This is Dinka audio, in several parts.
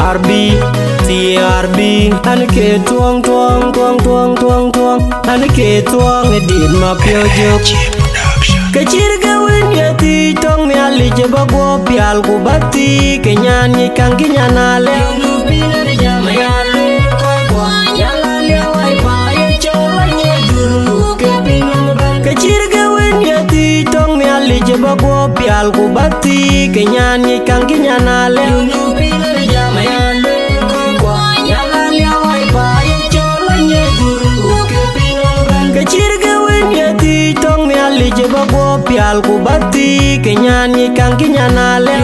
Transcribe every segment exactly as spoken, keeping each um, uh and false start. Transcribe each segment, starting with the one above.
R B, T R B, an ke tuɔŋ, tuɔŋ, tuɔŋ, tuɔŋ, tuɔŋ, tuɔŋ, an ke tuɔŋ ë dit ma piɔ̈u jök. Ke cït ke wën ye thiëc tɔŋ Nhialic ë bä guɔ pial ku bä thiëc ke nyan ŋic kaŋ kï nyan alë. Ke cït ke wën ye thiëc tɔŋ Nhialic ë bä guɔ pial ku bä thiëc ke nyan ŋic kaŋ kï nyan alë. Ke cït ke wën ye thiëc tɔŋ Nhialic ë bä guɔ pial ku bä thiëc ke nyan ŋic kaŋ kï nyan alë.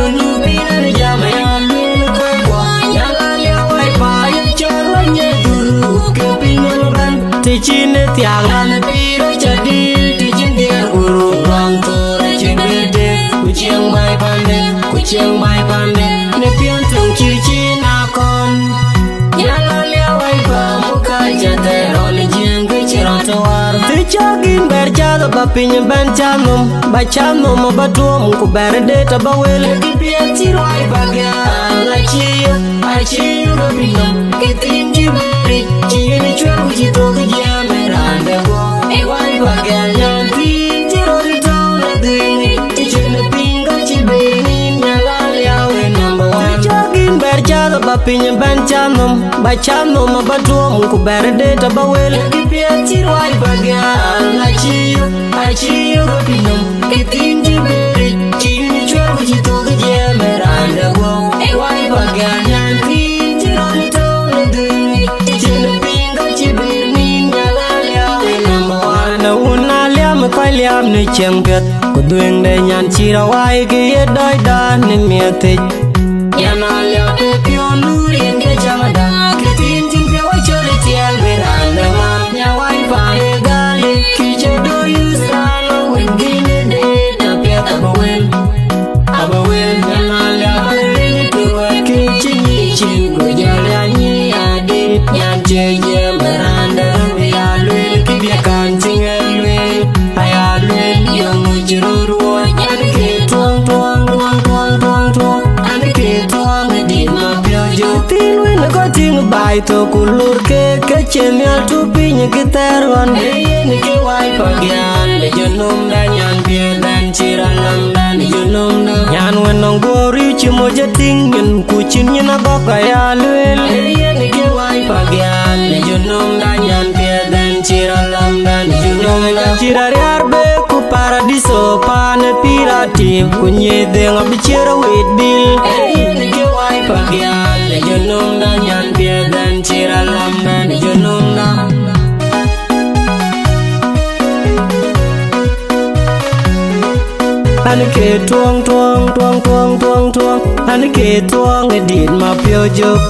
Të cïn ë thiak lan pïïr ë cä dïït, të cïn dhiëër ku röt ŋuan thöör ë cï bɛ̈ɛ̈rde, ku cieŋ baai pande, ku cieŋ baai pande, në piɔ̈n töŋ cï cïn akɔn. Yɛn la liau wai pam, ku ka cä thɛɛr ɣɔn ë jiëëŋ kë cï rɔt tɔ war. Të cä gïn bɛ̈ɛ̈r cath bä piny bɛ̈n cath nɔm, bä cath nɔm bä tuɔɔm, ku bɛ̈ɛ̈r ë deet abä wël. Kë piɛth cï ruai bä gɛ̈ɛ̈r, acï yök, acï yök ë piny nɔm. Kë thiin cï bɛ̈ɛ̈ric, cï yen ë cuɛ̈r ku cï thok ë jiɛɛm ë raan de guɔ. Ë wai bä gɛ̈ɛ̈r nyan thiin cï rɔt ë tɔ̈u në dhuëëŋ yic, cï cïn ë piny ka cï bɛ̈ɛ̈r nïn nyan la liau ë number one. Cä gïn bɛ̈ɛ̈r cath bä piny bɛ̈n cath nɔm, bä cath nɔm abä tuɔɔm, ku bɛ̈ɛ̈r ë deet abä wël. Kë piɛth cï ruai bä gɛ̈ɛ̈r, acï yök, acï yök ë piny nɔm. Kë thiin cï bɛ̈ɛ̈ric, cï yen ë cuɛ̈r ku cï thok ë jiɛɛm ë raan de guɔ. Ë wai bä gɛ̈ɛ̈r nyan thiin cï rɔt ë tɔ̈u në dhuëëŋ yic, cï cïn ë piny ka cï bɛ̈ɛ̈r nïn nyan la liau ë number one. Na wun na liam ë kɔc liam në cieŋ piɛth, ku dhuëëŋde nyan cï rɔt wai ke ye dɔcdan në miɛthic. Nyan a liau të piɔ̈u nu rin ke cam ada, kë thiin cïn piɔ̈u acɔl ë tiɛɛl bï raan de man. Nya wai pa ye gäli, kï cï do yus raan ë wën gïn ë deet, na piɛth abï wël, abï wël. Nyan a liau bï rin tuɔɔc, kï cï nyic cin, ku jɔl ya nyic adït. Nyan cie jiɛɛm bï raan de röt bï ya lueel, kë bï kan cï ŋɛk lueel. Aya lueel, yöŋ cï röt ruɔɔc, an, ke tuɔŋ, tuɔŋ, tuɔŋ, tuɔŋ, tuɔŋ, tuɔŋ, an, ke tuɔŋ ë dit ma piɔ̈u jök. Thiin wën ë kɔc tïŋ baai thok ku lur keek, ke cïn nhial tup piny kë thɛɛr ɣɔn. Ee yen ke wai pa gial ë jönömda nyan piɛth bɛ̈n cï rɔt lamdan ë jönömda. Nyan wën nɔŋ guɔ riëëu cï moc ë tïŋ nyin, ku cïn nyin agɔ̈k aya lueel. Ee yen ke wai pa gial ë jönömda nyan piɛth bɛ̈n cï rɔt lamdan ë jönömda. Cï rɔt riaar bek ku Paradiso paan ë pïïr atip, ku nyiëëth dheŋ abï ciër awit dhil. Ee yen ke wai pa gial ë jönömda nyan piɛth bɛ̈n cï rɔt lamdan ë jönömda. An, ke tuɔŋ, tuɔŋ, tuɔŋ, tuɔŋ, tuɔŋ, tuɔŋ, an, ke tuɔŋ ë dit ma piɔ̈u jök.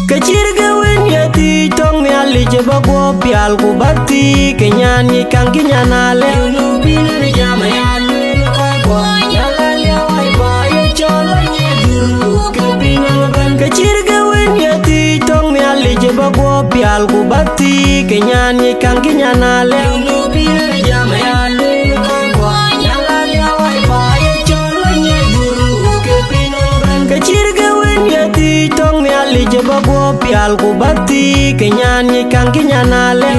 Ke cït ke wën ye thiëc tɔŋ Nhialic ë bä guɔ pial ku bä thiëc ke nyan ŋic kaŋ kï nyan alë. Ke cït ke wën ye thiëc tɔŋ Nhialic ë bä guɔ pial ku bä thiëc ke nyan ŋic kaŋ kï nyan alë. Ke cït ke wën ye thiëc tɔŋ Nhialic ë bä guɔ pial ku bä thiëc ke nyan ŋic kaŋ kï nyan alë.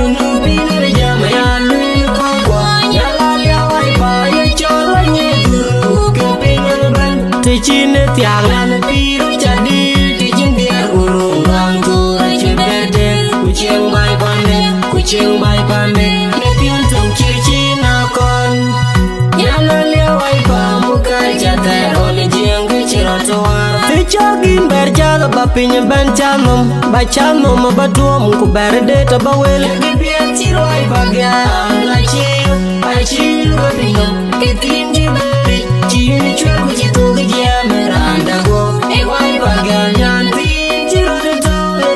Të cïn ë thiak lan pïïr ë cä dïït, të cïn dhiëër ku röt ŋuan thöör acï bɛ̈ɛ̈rde, ku cieŋ baai pande, ku cieŋ baai pande, në piɔ̈n töŋ cï cïn akɔn. Nyan aliau wai pam, ku ka cä thɛɛr ɣɔn ë jiëëŋ kë cï rɔt tɔ war. Të cä gïn bɛ̈ɛ̈r cath bä piny bɛ̈n cath nɔm, bä cath nɔm bä tuɔɔm, ku bɛ̈ɛ̈r ë deet abä wël. Kë piɛth cï ruai bä gɛ̈ɛ̈r, acï yök, acï yök ë piny nɔm. Kë thiin cï bɛ̈ɛ̈ric, cï yen cuɛ̈r ku cï thok ë jiɛɛm ë raan däk guɔ̈p. Ë wai bä gɛ̈ɛ̈r nyan thiin cï rɔt ë tɔ̈u ë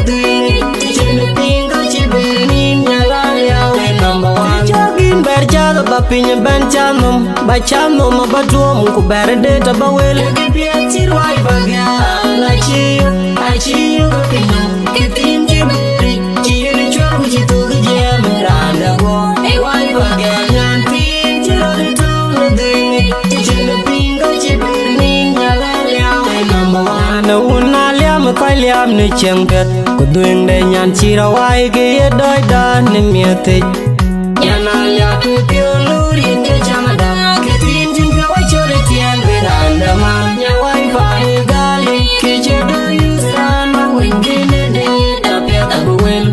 Piny bɛ̈n cä nhom, ba cä nhom aba tuɔm, ku bɛ̈r de tɔ ba wel. Ke piɛth cï ruai ba gɛ̈l, acï yök, acï yök ë piny nɔm. Ke thïn cï bɛ̈ri, cï yen cuɔl ku cï thök jiɛɛm ë raan dɛ̈ guɔ. Ë ruai ba gɛ̈l, nyan thïn cï rɔt ë tɔ̈u në dhëëŋ, cï cïn ë piny ke cï bɛ̈r nin, nya bɛ liaau ë number one. Në wun na liam ë kɔc liam në cieŋ piɛth, ku dhuëëŋ de nyan cï rɔ wai ke ye dɔc dan në miëthic. Nyan a liap ë piɔ̈u lur yïn ke cam ada, ke thïn cïn ke wa cɔl ë tiɛɛl bï raan dɛ̈ man. Nya wai pa ë gali, ke cï dɔ̈ yuth raan ma wën kën ë de yet apiɛth abï wel,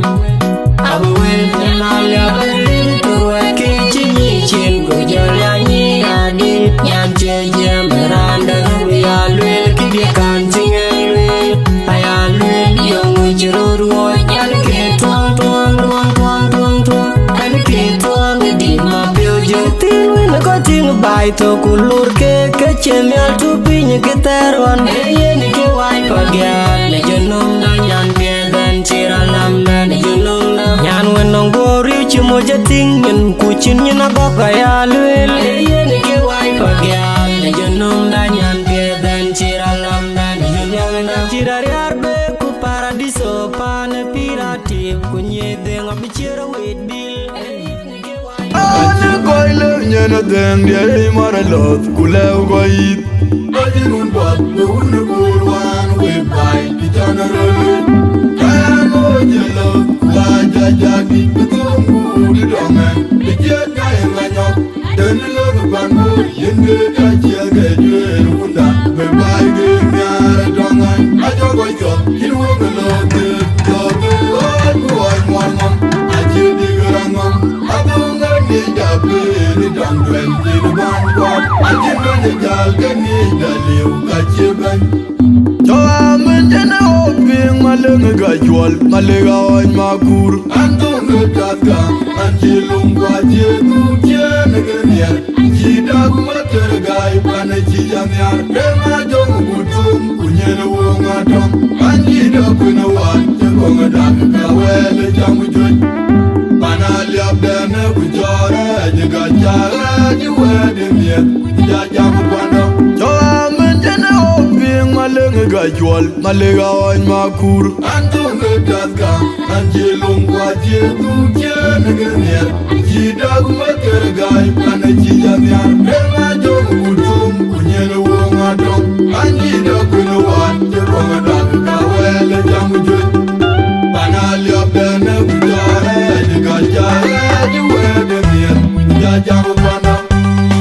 abï wel. Nyan a liap ë lïm tuɛɛk ke cï nyic cin, ku jɔl ya nyic adït. Nyan cie jiɛɛm ë raan dɛ̈ bï ya lueel, kë bï kan cï ŋɛk lueel. Aya lueel yöŋ wec röt ruɔɔc, ɛn ke tuɔŋ, tuɔŋ, tuɔŋ, tuɔŋ, tuɔŋ, tuɔŋ. Ɛn ke tuɔŋ ë dït ma piɔ̈u jö. Thïn wën ë kɔc tïŋ baai thok ku lur ke, ke cï nhial tu piny kë thɛɛr ɣɔn. Ee yen ke wai pa gɛ̈l, ë jö nöm da nyan piɛth ɛn cï rɔ lam ɛn ë jö nöm da. Nyan wën nɔŋ guɔ riëëu cï moc ë tïŋ nyin, ku cïn nyin agɔ̈k aya lueel. Ee yen ke wai pa gɛ̈l, ë jö nöm da nyan piɛth ɛn cï rɔ lam ɛn ë jö nöm da. Cï rɔ riäär be ku Paradiso pan ë pïïr atip, ku nyiëë dhëŋ abï ciër wit bil. Anë kɔc lëu nyin adhëŋ diɛɛr ë mar alɔ̈th, ku lɛ̈u kɔc yith. Acï run buɔth në wun ë Bor wään wek baai, cï cän ë röl wec. Kɛ̈ɛ̈n ɣööc ë lɔ̈th, ku aa jajak dït bï thöŋ guur ë dɔŋ ɛn, bï ciɛ̈t ka ë ŋa nyɔk. Tën lok ë pan Bor, yen ke ka ciɛl ke juëër wunda, bï baai ke nhiaar ë dɔŋ ɛn. Acɔk kɔc cɔk, cïn wok ë lɔ̈th, lɔ̈th ë ɣööc, ku ɣɔc muɔr ŋɔm, acï dik raan ŋɔm. Adhöŋ ë ŋic da bï rin dɔŋ tuɛny cïn bäny kuɔt. Acïn bɛ̈ny ë jäl ke ŋic da liu ka cï bɛ̈ny. Cɔk amën jɛn ë ɣok piŋ, ma lëŋ ë ka cuɔl, ma lëk aɣɔny ma kuur. An dhöŋ ë tathka, an cï luŋ ku acï dhuk ciëën ë ke nhiɛɛr. Cï dak ma tër gäi pan ë cï jɔ nhiar. Rem ajɔŋ ku thum, ku nyin ë woŋ atɔŋ. An cï dɔ kuën ë wan, cï kɔŋ ë dak ka wɛɛl ë cam juëc. Pan aliapdɛn ë ku cɔɔr ë cï ka cak ë cï wɛɛt ë miɛth, cï ja jam kuandɔ. Cɔk amën jɛn ë ɣok piŋ, ma lëŋ ë ka cuɔl, ma lëk aɣɔny ma kuur. An dhöŋ ë tathka, an cï luŋ ku acï dhuk ciëën ë ke nhiɛɛr. Cï dak ma tër gäi pan ë cï jɔ nhiar. Rem ajɔŋ ku thum, ku nyin ë woŋ atɔŋ. An cï dɔ kuën ë wan, cï kɔŋ ë dak ka wɛɛl ë cam juëc. Pan aliapdɛn ë ku cɔɔr ë cï ka cak ë cï wɛɛt ë miɛth, cï ja jam kuandɔ.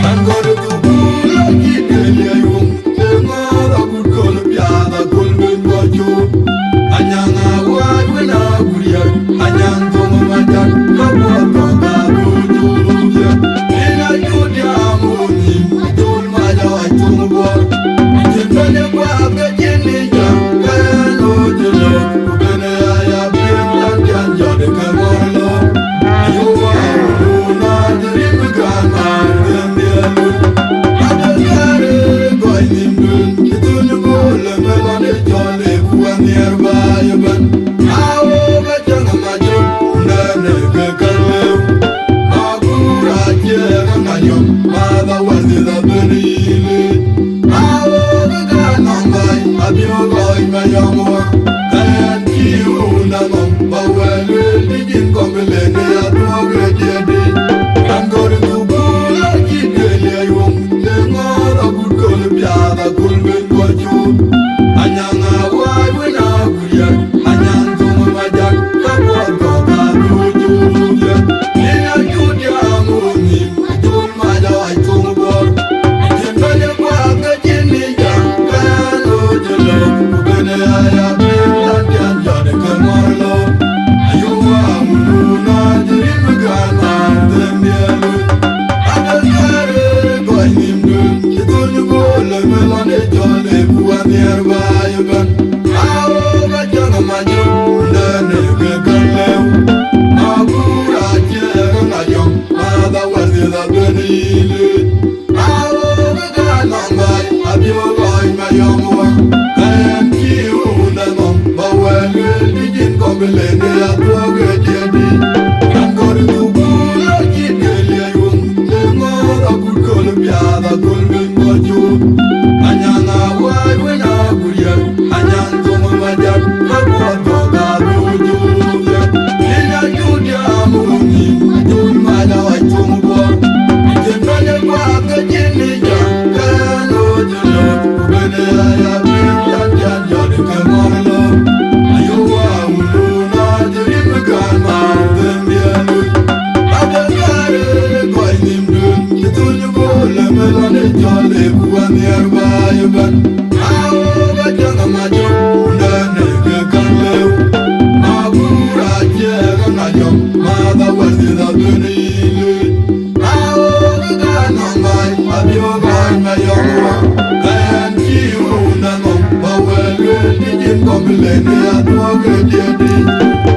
An gɔl ë thukul acï ke liɛc wum, ë ŋɔ̈ɔ̈th agut köl piath aköl ben kɔc cuut. Anyaŋ awäc wën agut yɛn, anyaŋ thöŋ ë majak, ka buɔth kɔ̈k ka buɔth cuut yɛn. Yen acut jam wun nïm, acol mac awäc thöŋ buɔɔr. Acïn bɛ̈ny ë kuath ke cïn nï jam, ke yen looi cï looi, ku ben ë ya ya piŋ, lan cän jɔt ë ke ŋɔ̈ɔ̈r looi.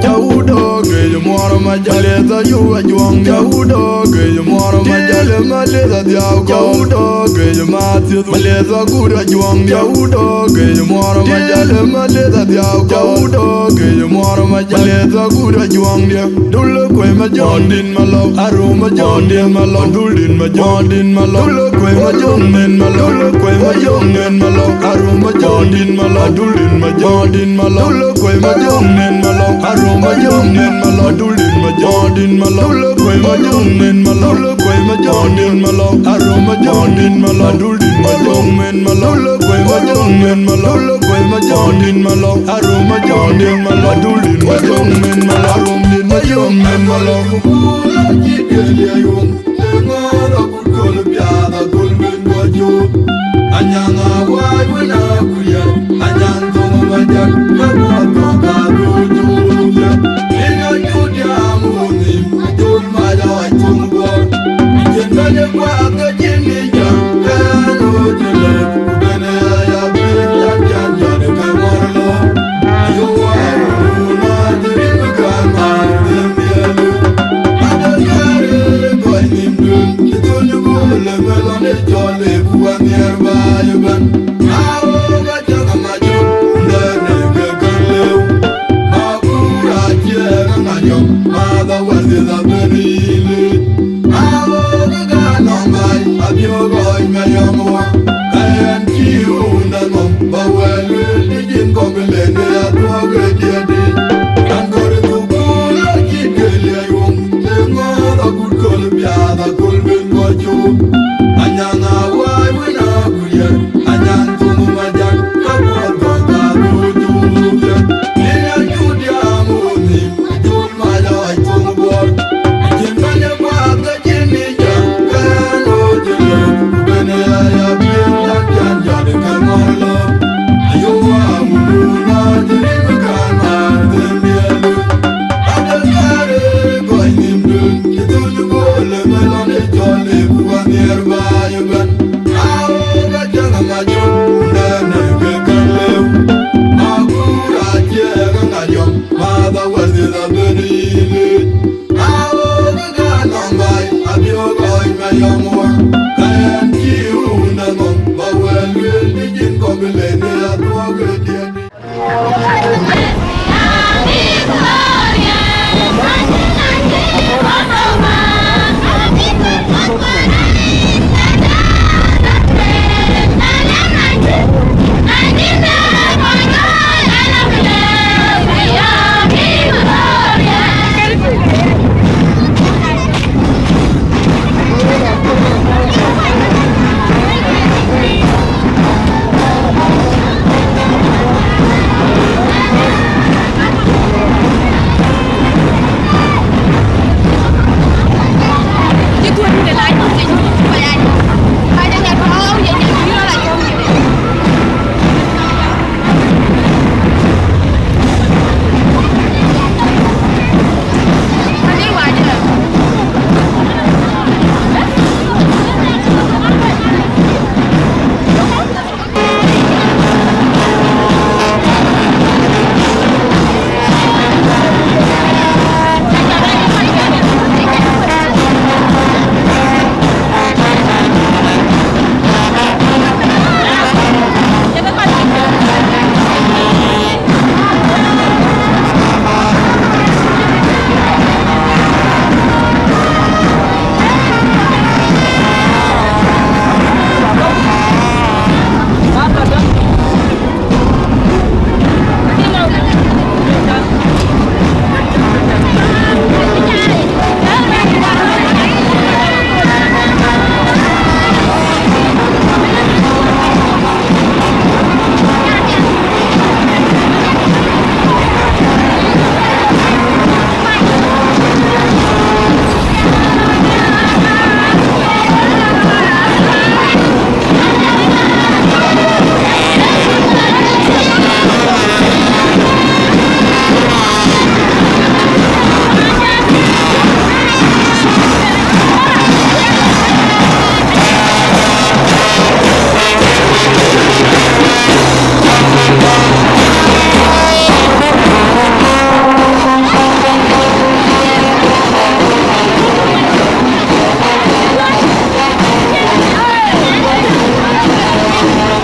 Cä wut dɔ̈ɔ̈k ke ye muɔɔr ma jal, maleth ayup ajuɔŋ. Cä wut dɔ̈ɔ̈k ke ye muɔɔr ma jal, maleth adhiau. Cä wut dɔ̈ɔ̈k ke ye mathieth, maleth agut ajuɔŋ. Cä wut dɔ̈ɔ̈k ke ye muɔɔr ma jal, maleth adhiau. Cä wut dɔ̈ɔ̈k ke ye muɔɔr ma jal, maleth agut ajuɔŋ. Dul kuei ma jɔndït ma lɔ, arum ma jɔndït ma lɔ, duldït ma jɔndït ma lɔ. Dul kuei ma jɔndït ma lɔ, dul kuei ma jɔndït ma lɔ, arum ma jɔndït ma lɔ, duldït ma jɔndït ma lɔ. Dul kuei ma jɔndït ma lɔ, arum ma jɔndït ma lɔ, duldït ma jɔndït ma lɔ. Dul kuei ma jɔndït ma lɔ, dul kuei ma jɔndït ma lɔ, arum ma jɔndït ma lɔ, duldït ma jɔndït ma lɔ. Dul kuei ma jɔndït ma lɔ, dul kuei ma jɔndït ma lɔ, arum ma jɔndït ma lɔ, duldït ma jɔndït ma lɔ, arumdït ma jɔndït ma lɔ. Ku kuur acï diël ye yom, le ŋɔɔr akut köl piath aköl wën bɔ̈ cööt. Anyaŋ awäc wën akuc yɛn, anyaŋ thöŋ ma jak, ka buɔth kɔ̈k ka dhuk cööt yɛn. Rin acut jam wun nhïm, acut mac awäc thöŋ buɔɔr. Cïn bɛ̈ny ë kuath ke cïn ŋic jam, kɛn ɣööt cï lëu, ku bɛ̈n ë aya piny, yak can jɔt ke ŋɔ̈r lɔ. Ayo wa, wun na cï rin bï kɛn maar them miɛɛl. Ade kɛɛr ë kɔc nhïm dun, cï thöny bol ë mɛlɔn ë cɔl ë ku anhiɛɛr baai ëbɛ̈n. Awo ka cäk amacök, lɛ̈k në ke kën lëu. Ba kuur acie ka ŋa yɔm, ma dha wɛ̈l dhiëth abënë yïn lëc. Awo ke ka nɔm baai, abiöök ɣɔɔc mɛ yɔm wä. Ka yɛn cï run dä nɔm, ba wɛ̈l lueel të cïn kɔ̈k lënë ya thuɔɔk ë diëëtdï. An kɔ̈r ë thukul acït ke liɛc wum, le ŋɔ̈ɔ̈th agut köl piath aköl ben kɔc cööt. Anyaŋ awäc wën akuc yɛn, anyaŋ thöŋ ma jak, ka buɔth kɔ̈k ka dhuk cööt yɛn. Rin acut jam wun nhïm, acut mac awäc thöŋ buɔɔr. Acïn bɛ̈ny ë kuath ke cïn ŋic jam, kɛn ɣööt cï lëu, ku bɛ̈n ë aya piny, yak can jɔt ke ŋɔ̈r lɔ. Ayo wa, wun na cï rin bï kɛn maar them miɛɛl. Ade kɛɛr ë kɔc nhïm dun, cï thöny bol ë mɛlɔn ë cɔl ë ku anhiɛɛr baai ëbɛ̈n.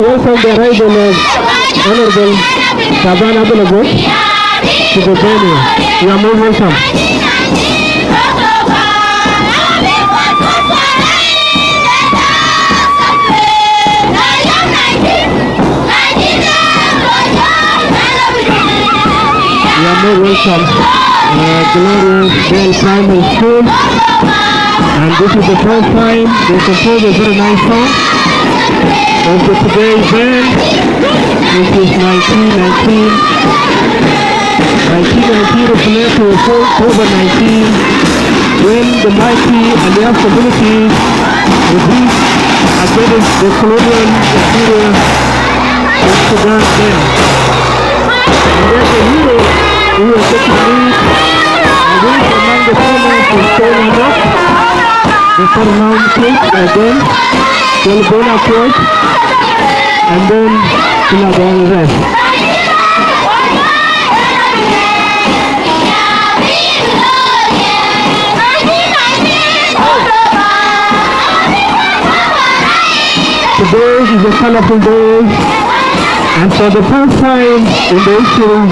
Welcome the arrival of Honorable Taban Abel Agot to the venue. You are most welcome. You are most welcome. Uh, Glory Bell Primary School. And this is the first time they compose a very nice song of the today event, which is nineteen nineteen. Nineteen nineteen reflects the whole COVID nineteen, when the mighty Aliap community revolted against the colonial imperial of Sudan then. And then the hero who was taking lead, I read among the famous is Tony Hawk, the paramount king, again, Yelbona Court, and then Philadelphia. Today is a colorful day, and for the first time in the history,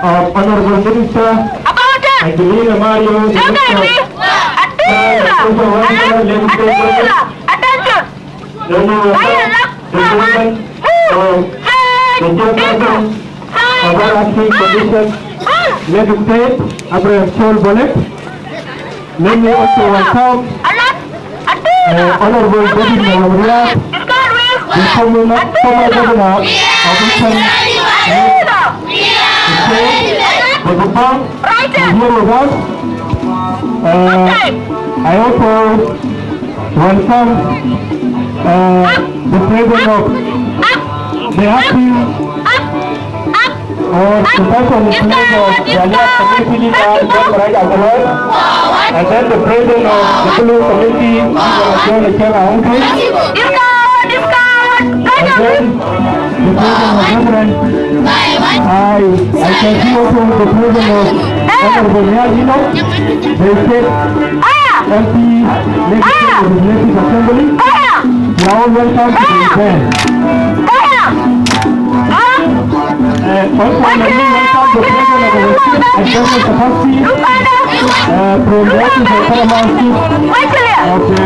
Of Honorable Minister Angelina Mario, Minister of Culture, Welfare, Legislative Service. Then we welcome the chairman, uh, the chairperson of our acting commission, Lady State, Abraham Chol Bolet. Let me also welcome, uh, Honorable David Malawriat, the former, former governor of Eastern State, the Bupang, is here with us. Uh, I also welcome, uh, the presence of the acting, or the person in place of the Aliap community leader, John Raj Aguilar, and then the president of the Blue community, John Acheng Aungki, and then The presence of Reverend, I, I can see also the presence of Honorable Niall Ino, the state M P, Legislative Assembly. You are all welcome to the event. Uh, also, let me welcome the presence of our chief and government capacity, uh, from the office of paramount chief of the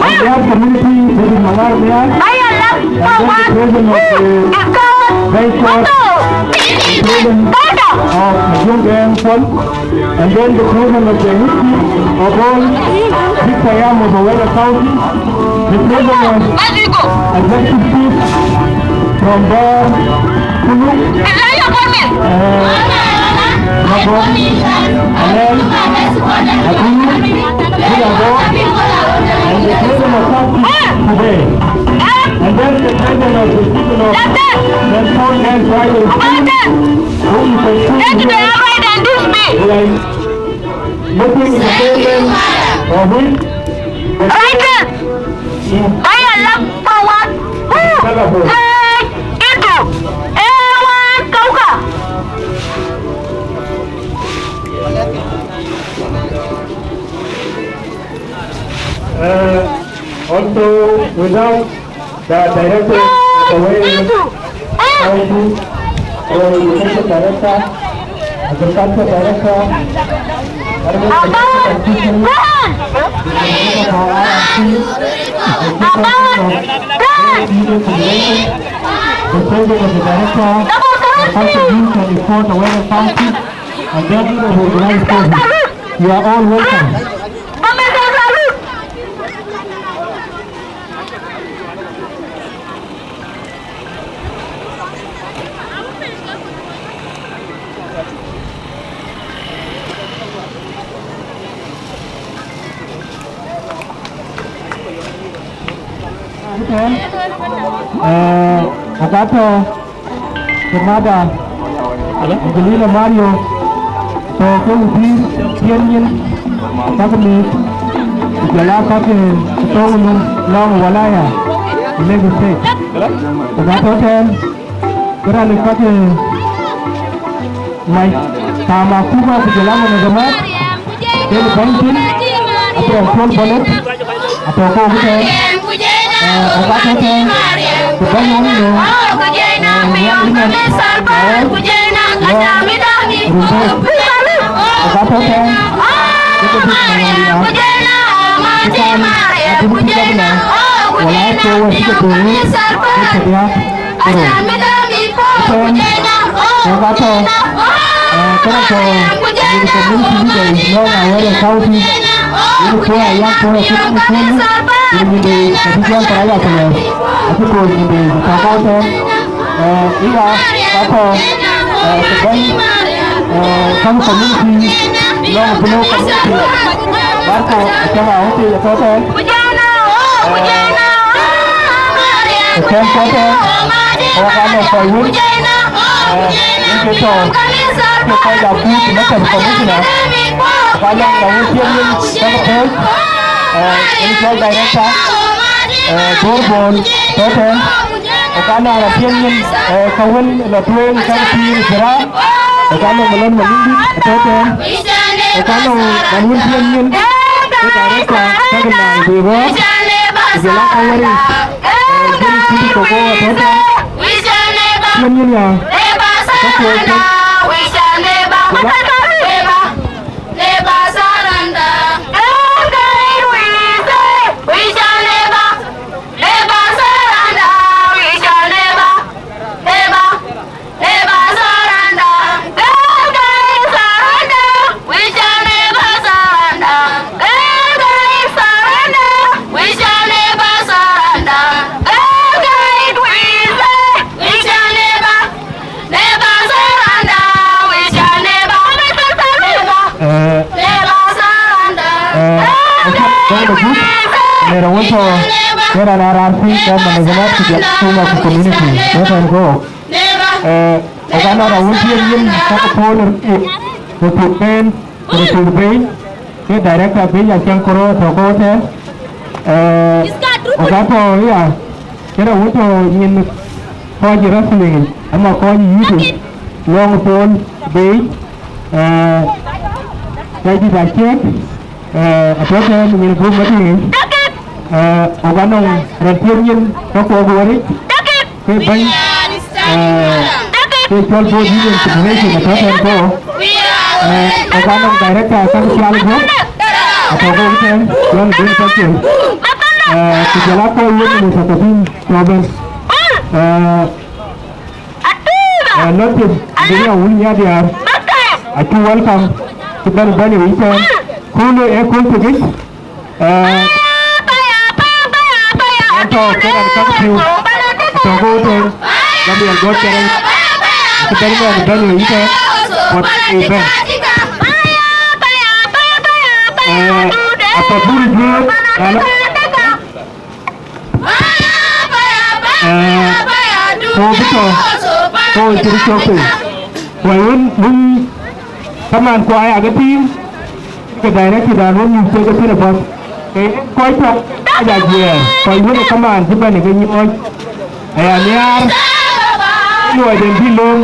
Nial community, David Malar Nial, and then the presence of the Vice President of Ajung Deng Paul, and then the presence of the Hizbi of all big Payam of Awele County, the presence of executive chief from Bor, Kuluk, uh, Mabor, Alel, Abiy, Good Abo, and the presence of South Sudan today. And then the presence of the people of Nelson and Friday School, who is a school leader, who are making the statement of it. Right. Aya lak forward. Woo! Hey, itu. Eh, wan kauka. Uh, also, without the director of the way County, our education director, agriculture director, About turn! About turn! The president of the director, the contribution report, the way the county, and then the organized person. You are all welcome. Eh, wakati Kemada, Angelina Mario, tɔ̈ ke wëthii thiëër nyin, käk mïth, ku jɔl aa käk tɔ̈u nɔm lɔŋ walaya, Lake State. Ku ka tɔ̈ tɛ̈n, ke raan ë käk mac, kaam akuba ku jɔl aa manazamat, den bɛ̈ny thïn, Abraham Paul Bolet, atɔ̈ ke wok tɛ̈n. Eh, ɣok atɔ̈ tɛ̈n, ku bɛ̈ny wun nööm, eh, Nhial Imɛn, eh, Rumbek. Ɣok atɔ̈ tɛ̈n, ke ke bïk nɔm ya. Ku kan adï bï governor, wala ke wek cï ke bï wun, ke ke diäk, ke rou. Tɛ̈n, ɣok atɔ̈, eh, kënë tɔ̈, yïn community leader lɔŋ Awere County, yïn kuɔ̈r ayak kuɔ̈r akut akut, yïn nyinde, abï jɔl thar aya thïn, acï kony nyinde, tɔ̈ kɔ̈u tɛ̈n, eh, aya, ka tɔ̈, eh, të bɛ̈ny, eh, käŋ community, lɔŋ Bulo community, Marko, acäŋ awutic atɔ̈ tɛ̈n. Ë kɛ̈n kɔ̈k tɛ̈n, ɣok anɔŋ kɔc wën, eh, wën ke tɔ̈, ke kɔc abut në tɛ̈m commissioner, ɣok anɔŋ raan wën thiëëk nyin käk pɔ̈l, eh, wën cɔl director, eh, Bor Bol tɔ̈ tɛ̈n, ɣok anɔŋ raan thiëëk nyin, eh, ka wën lɔ tueŋ käk pïïr Jera, ɣok anɔŋ Malon Malindi tɔ̈ tɛ̈n, ɣok anɔŋ raan wën thiëëk nyin, ke director käk naŋ bï rɔ̈ɔ̈k, ku jɔl aa ka wɛ̈t yic. Eh, very good to go, Toto. Yen yen ya. Ka kuɔɔc tök. Never surrender. We shall never, never surrender. We shall never, never, never surrender. Never surrender. We shall never surrender. Never surrender. We shall never surrender. Never, we say, we shall never, never surrender. We shall never, never, never, eh, never surrender. Eh, okay, very good. Nera woto, nera na rarfi, kama na zama kuja kuma ku community. Woto ngo. Eh, ɣok anɔŋ raan wën thiëëk nyin käk pɔ̈l ë, ë, ë thuk bɛ̈n, ë thuk bɛ̈n, ke director bɛ̈ny Aciɛŋ Kɔrɔ tɔ̈ kɔ̈u tɛ̈n. Eh, ɣok atɔ̈ ya, ke raan wën tɔ̈ nyin Kɔc ë wrestling, ama kɔc ë youth, Lɔŋ Paul Bey, eh, Saidit Aciëk, eh, atɔ̈ tɛ̈n nyin gup Madiŋ, eh, ɣok anɔŋ raan thiëëk nyin ke kuɔk waric, ke bɛ̈ny, eh, ke cɔl Board Union Federation atɔ̈ tɛ̈n kɔ̈u, eh, ɣok anɔŋ director ka cial guɔ̈p, atɔ̈ kɔ̈u tɛ̈n, John Ben Patrick, eh, ku jɔl a kɔc wën minister ke bï tɔ̈ bɛ̈n. Eh, eh, Nɔtip, Engineer Wun Nyadiaar, acuk welcome, cï bɛ̈n bɛ̈n ë wïc tɛ̈n. Kööl ë kööl tëkic, eh, ɛn tɔ̈ ke raan käk pïu, atɔ̈ ke ɣöt tɛ̈n, Gabriel Gɔ̈t Cɛrɛŋ, acï bɛ̈n bɛ̈n bɛ̈n ë wïc tɛ̈n, but ë bɛ̈n. Eh, apath bï röt juëër, raan ë Eh, ku bï tɔ̈, ku cï röt cök piny. Ku wën, wën, kaman ku aya ke tiim, ke director dan wën nyuc kek ë thïn apath. Ke kɔc tɔ̈, kɔc ajiɛɛr, kɔc wën ë kaman cï bɛ̈n ë ke nyuɔɔc. Aya nhiaar, luɔiden bï lööm.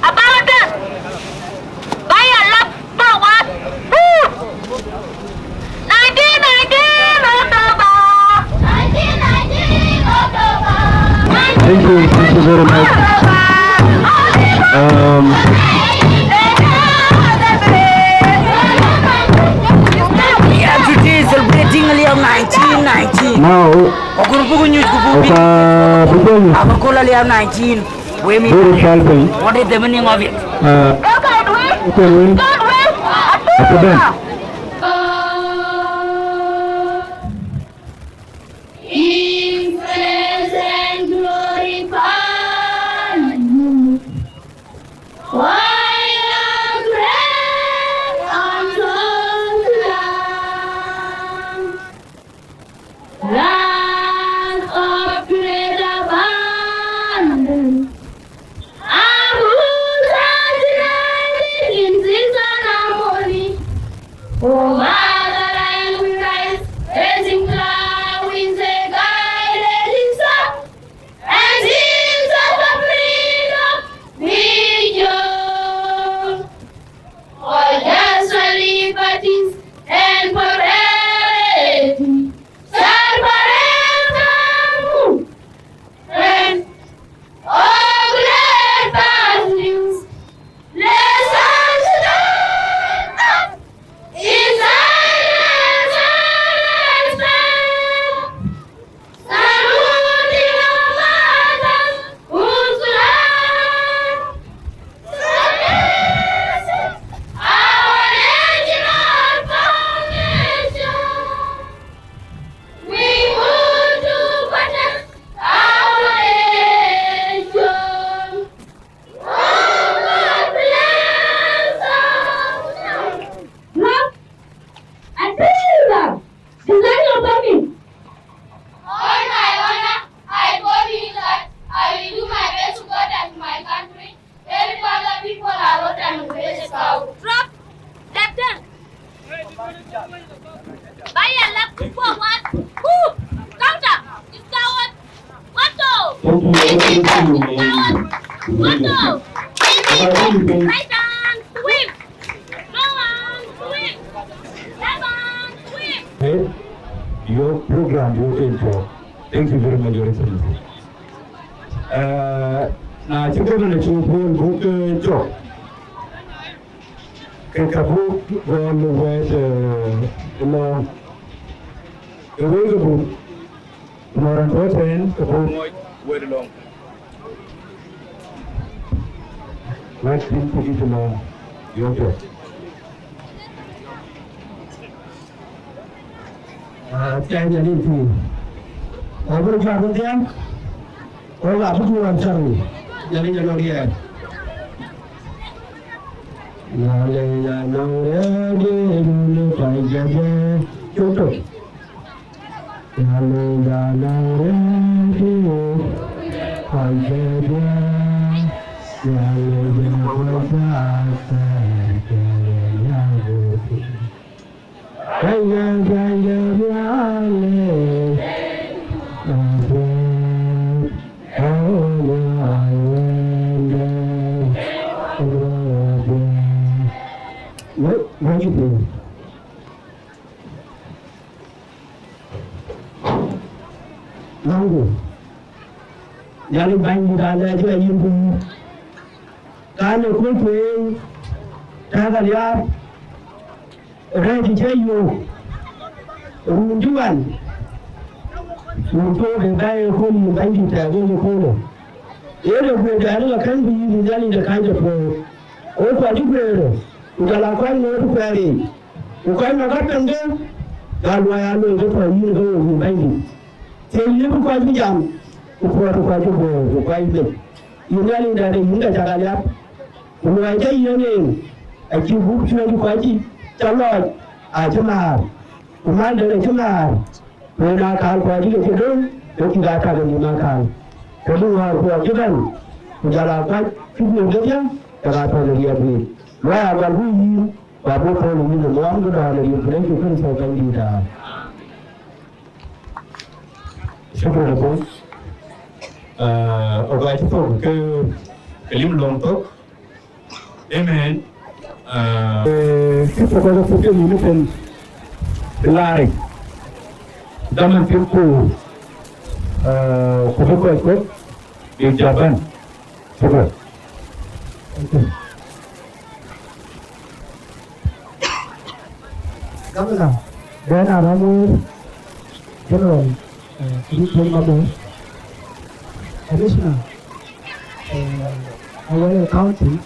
About that, by a lot forward. Woo! Nineteen nineteen October. Nineteen nineteen October. Thank you, thank you very much. Um, Yeah, today is celebrating Liau nineteen nineteen. Now, Okur buku nyuc ku buku, okay, bï Abakola Liau nineteen. We mean, very helping. What is the meaning of it? Uh, okay, win. Okay, win. In praise and glorify you. For your great and awesome love, love of great abundance. Our roots are united in season harmony. Oh, Mother, and we rise, raising flowers in the guided sun, and sins of the freedom we join. For just liberties and prosperity shall forever move. And all great values, let us stand up in silence and respect, saluting our mothers whose love our national foundation. We want to protect our nation. Oh, God bless us. Love and peace. Design your family. On my honor, I promise that I will do my best to God and my country. Help other people around and raise out. Drop that gun. By a left forward. Who? Counter. It's coward. What the? Thank you, thank you, thank you. Coward. What the? Right hand, swim. Go on, swim. Left hand, swim. Hey, your program, your intro. Thank you very much, Your Excellency. Eh, na cï governor cï puɔ̈l buk, eh, cɔk, ke ka buk gɔl wɛ̈t, eh, lɔ̈ŋ. Ke wek ke buk, ku nɔn raan tɔ̈ tɛ̈n, ke buk ŋɔc wɛ̈t lɔ̈ŋ. Wɛ̈t cïn cï kï cï lɔ̈ŋ, yök cɔk. Ah, thiac Nhialic pïïr. Ku abï röt jɔt röt dhiɛl, ku abï tuɔɔc cär wei. Nhialic anɔŋ riɛl. Nhialic anɔŋ riɛl, diɛɛr nu le kɔc jɔt jɛ cök tök. Nhialic anɔŋ riɛl, diɛɛr kɔc jɔt jɛ. Lɔ̈ŋdu, Nhialic Bɛ̈nydït aa lɛc ë yïn ku yïn. Kan ë kuc tueŋ, tɛ̈k aliap, rɛ̈ɛ̈c cï yök, run cï wan, run cï wok ë bɛ̈ɛ̈i ë kööl yïn Bɛ̈nydït tɛ̈k yen ë köölë. Yen ë guëërdɛn ë la kɛ̈n bï yïn Nhialic de kany de puɔ̈u. Ɣok kɔc cï guëër, ku jɔl aa kɔc ŋoot kuɛɛr yiic, ku kɔc nɔ̈k ka piɛŋkë, ka luɔi aa looi ke tɔ̈ yïn ke ɣok yïn Bɛ̈nydït. Thiëc liep kɔc bï jam, ku puɔ̈t kɔc cï guëër ku kɔc bec. Yïn Nhialic dɛ̈t ë yïn ka cak aliap, ku luɔi cä yiɛ̈n en, acï gup cuëëc kɔc cï cä lɔɔc acï määr, ku mälden acï määr, ku en aa kaal kɔc cï ke cï döŋ, ke cïk aa tak ë nïïm aa kaal. Ke bï wäär kuɔɔk cï bɛ̈n, ku jɔl aa kɔc cï guëër kedhie, ke ka thɔ̈n ë riɛɛk guiir. Luɔi aa gɔl bï yïn, ku abï thɔ̈n ë yïn ë muɔɔm ke dɔ̈ɔ̈r ë riɛɛk Yecu Kërtho Bɛ̈nydït aa. Shukran Abu. Ah, oga cï thok ke, ke lim lɔŋ thok. Amen. Ah, eh, kë thok ke thok ke yïn ëtën, ë laaric. Dhaman cïn ku, ah, ku bï kɔc kɔ̈k, bï jɔ bɛ̈n. Shukran. Governor Ben Aramur, General, eh, Chris Mabo, Commissioner, eh, Awele County,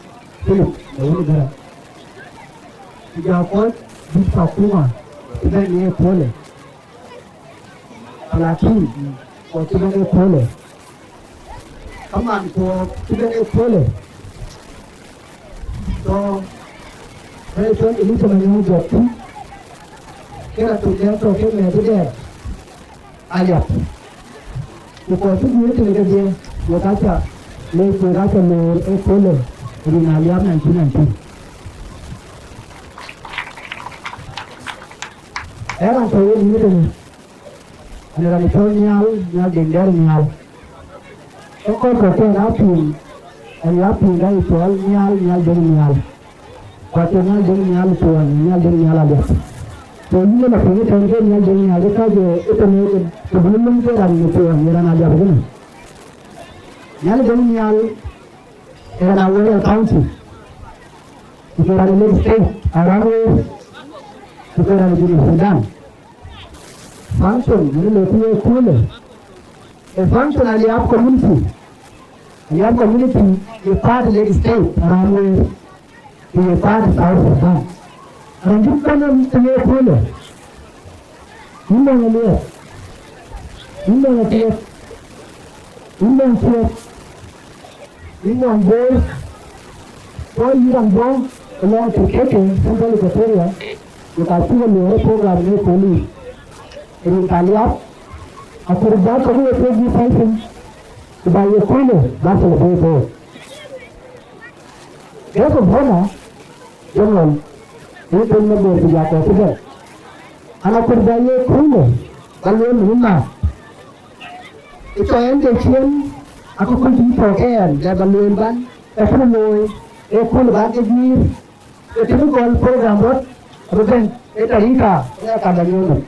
Philip Mawun Gara. Ku jɔ kɔc bï Kakuma, bï bɛ̈n ye pole. Lakin, kɔc cï bɛ̈n ë köölë, kaman kɔc cï bɛ̈n ë köölë, tɔ̈ rɛ̈ɛ̈r cɔl Elija Manyɔk Jɔk thïn, ke raan tök dɛ̈ɛ̈r tɔ̈ ke mɛ̈thëdɛn Aliap. Ku kɔc cï guiir tënë kedhie, wek aca lec, wek aca loor ë köölë rin Aliap nineteen nineteen. Ee raan tɔ̈ yen yïn tënë. Në raan cɔl Nhial, Nhial Deŋ Dɛ̈r Nhial. Ë kɔc kɔ̈k ke aa piŋ, ë ya piŋ ka ye cɔl Nhial, Nhial Deŋ Nhial. Ku acie Nhial Deŋ Nhial Thuɔɔny, Nhial Deŋ Nhial Aliap. Ku yïn ë la piŋ ëtɛ̈ɛ̈n ke Nhial Deŋ Nhial ke ka jɔ ëtɛ̈ɛ̈n ke bï löŋ ke raan në Thuɔɔny, ye raan Aliap kënë. Nhial Deŋ Nhial ë raan Awerial County, ku ke raan Lake State, around where, ku ke raan Junub Sudan. Function, yïn lɔ ku ye köölë. Ë function Aliap community. Aliap community ye part Lake State, around where, ku ye part South Sudan. Raan cï bɛ̈n ë tënë ye köölë. Yïn nɔŋ Aliap. Yïn nɔŋ Athiek. Yïn nɔŋ Thiek. Yïn nɔŋ Bor, kɔc yï raan bɔ̈ ë lɔŋ Turkeke, Central Equatoria, ku ka cï ke luɔ̈ɔ̈r ë program në kööl yic. Rin ka Aliap, akur bä tök ë wek bï pɛ̈i piny, ku bä ye köölë bä celebrate. Guest of honor, General, yïn ben Mabor ku jɔ kɔc cï bɛ̈n. An, akur bä ye köölë, bä lueel në määth. Ë tɔ̈ ɛn de ciëën, akëköl cï tɔ̈ ke ɛn, dɛ bä lueel ban, ë kë looi, ë kööl ban ke guiir, ë typical program rɔt, abï bɛ̈n, ë tarika, ë ka bä nyuɔɔth.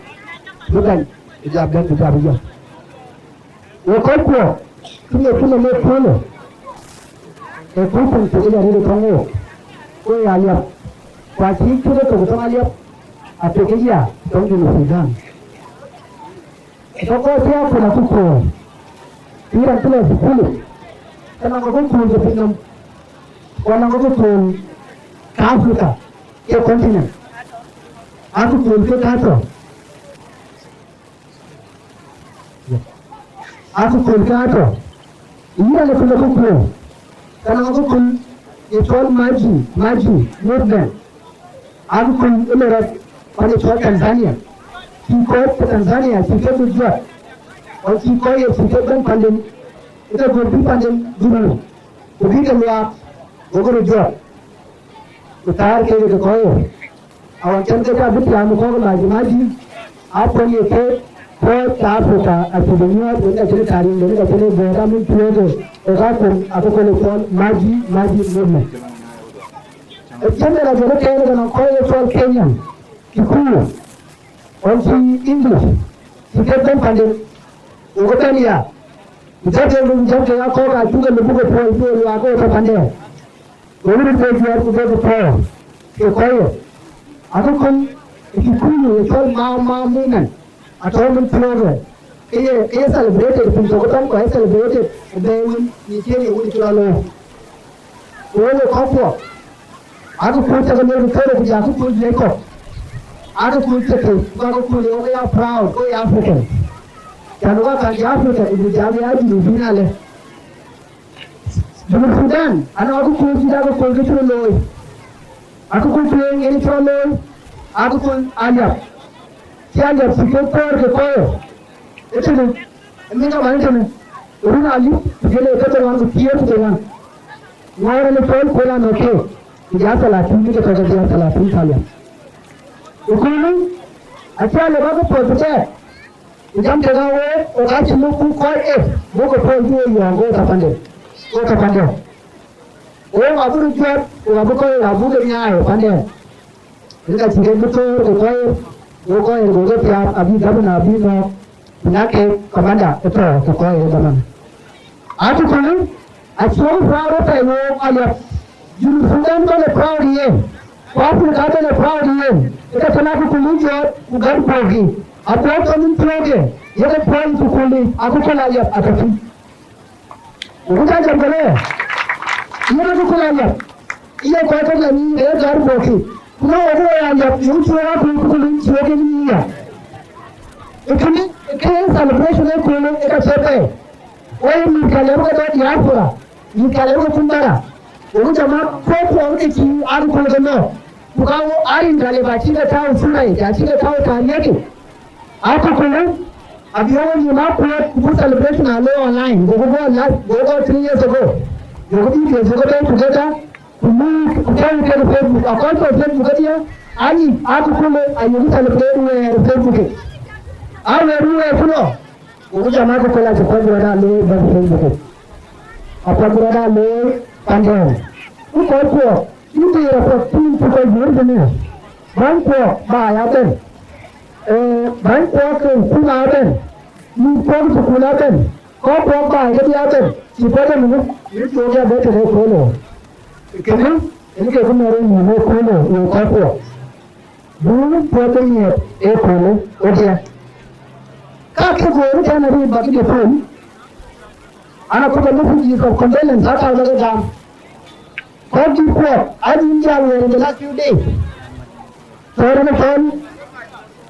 Bï bɛ̈n, bï jɔ bɛ̈n, bï jɔ bï jɔ. Wek kɔckuɔ, cï ŋiɛc cï lɔ lek köölë, ë kööl töŋ cï ke jɔ rëër ë tɔŋ wook, ku ë Aliap, ku acï cï ke tök ë tɔŋ Aliap, apiɛth ke ya tɔŋ Junub Sudan. Ke kɔc cï akun akï kööl, cï raan cï lɔ thukul, ke nɔŋ ke kööl ke pinynhom, ku nɔŋ ke kööl ke Africa, ke continent, akï kööl ke ka tɔ̈. Akï kööl ke atɔ̈. Yïn alë kööl akï kööl. Ka nɔŋ akï kööl ë cɔl Maji, Maji movement. Akï kööl ë lɔ rɔt pan ë cɔl Tanzania. Cï kɔc ke Tanzania cï ke bï juɔt. Ɣɔn cï kɔc ye cï ke bɛ̈n panden. Ë ke gör bï panden dhurur. Ku bï ke luaak. Gokë röt jɔt, ku thaar kek ke kɔc ë. Awën cän ke cä bï tiaam ë kɔ̈k mac mac dï, apuɔ̈n ye keek kɔc ke Africa acï bï nyuɔɔth, wën ka cïn ë tarik, wën ka cïn ë bɔ̈ɔ̈t, amïn piɔ̈ɔ̈th ë, ë ka kum akököl ë cɔl Maji, Maji movement. Ë cïn de la jɔt ë kɛɛr ke nɔŋ kɔc ë cɔl Kenyan, Kikuyu, ɣɔn cï English, cï kek bɛ̈n panden, ku ke bɛ̈n ya, ku jɔt en run jɔt ke ya kɔ̈k acuk ke lupuk ë puɔl, puɔl luaak ë tɔ panden. Go röt ke juɛ̈ɛ̈r ku bek pɔ̈ɔ̈r ke kɔc ë. Akököl ë Kikuyu ye cɔl Mau Mau movement, atɔ̈ min piɔ̈ɔ̈th ë. Ke ye, ke ye celebrated piny thok ëbɛ̈n, ku ye celebrated ë bɛ̈ɛ̈i wën, ye ciëën ye wun cï lɔ looi. Ku wek, wek kɔckuɔ, akököl cä ke lueel ku thërë ku jɔ akököl juëc kɔ̈k. Akököl cï ke, ku akököl ye wek ya proud, wek ya African. Cän wek aa ka jɔ African, ku jɔ ya Junubin alë. Junub Sudan, anɔŋ akököl cït akököl ke cï röt looi. Akököl tueŋ yen cï rɔt looi, akököl Aliap. Cï Aliap cï kek thɔ̈ɔ̈r ke kɔc ë. Ëtënë, ë min kaman ëtënë, run alip, ku jël ee ke dhoŋuan ku thiëër ku dhoŋuan. Ŋɔɔr en ë cɔl kuël anɔ̈k keek, ku jɔ thalathïn ke tɔ̈ ke dhiëër thalathïn thalia. Ëköölë, acï Aliap bä ke puɔ̈th bï tɛɛr. Ku jam kek aa wek, wek aa cï muk kɔc ë, buk ke puɔl bï we yɔ̈ɔ̈k, wek apande, wek apande. Wek abï röt juɔ̈t, wek abï kɔc, wek abuk ke nyaai apande. Rin ka cï kek bï thöör ke kɔc, wek kɔc ë, wek ke piath abï gabna abï nɔ̈k, ku na kek kamanda ë tɔ̈ ke kɔc ë gabna. Akököl, acuɔ̈k proud ë pɛɛi wook Aliap. Junub Sudan bɛ̈n ë proud yen. Ku Africa bɛ̈n ë proud yen. Ë ke tën akököl ë jɔt ku gät puɔ̈kï. Apuɔ̈k tɔ min piɔ̈ɔ̈kë, yeke puɔ̈l ë kököl yic, akököl Aliap atɔ̈ thïn. Ku cä jam kënë, yen akököl Aliap. Ye kɔc tɔ la nyin ë gät puɔ̈kï. Ku na wok ë Aliap, yöŋ cuɔ̈k akököl ë cuɔ̈k ë nyin ya. Ë kënë, ë ke celebration ë köölë, ë ka cie pɛɛi. Woi mïth ka lëu ke dɔ̈ diaspora, mïth ka lëu ke kum bara. Wok jama kɔc kuɔɔk ke cï an kɔ̈k ke nɔ̈k. Ku ka wo arin ka lëu ba cï ke tääu sura yic, acï ke tääu taariëk yic. Akököl, abï wo nyïïm akuɔ̈t ku buk celebration aa looi online. Goku go live, go go three years ago. Goku videos go bɛ̈ɛ̈i together, ku muk, ku tääu kek Facebook. Akɔc tɔ Facebook kedhie, ani akököl ayok celebrate wɛɛr Facebook. A wɛɛr wɛɛr ku lɔ. Ku jam akököl acï kɔc rɔt aa looi bäny Facebook. Akɔc rɔt aa looi pandɛ̈n. Ku kɔc kuɔ, cï diir apath cï min cï kɔc diir tënë. Bäny kuɔ ba ya bɛ̈n. Ee, bäny kuɔ ke thukul aa bɛ̈n. Mïth kuɔ ke thukul aa bɛ̈n. Kɔc kuɔ ba kedhie aa bɛ̈n. Cï kɔc ëmënë, rin cï wok ya bɛ̈n tënë ëköölë. Kënë, yen ke kë mɛr ë nyïïn ëköölë, wek kɔc kuɔ. Buk puɔ̈th ë miɛt ëköölë wodhie. Ka ke goor tɛ̈n arëët bäk de pun, an, akutɔ messages of condolence, aa käu lɔ ke gam. Kɔc dït kuɔɔk, aa nyin jäl wɛɛr in the last few days. Thɔ̈ɔ̈r ënë cɔl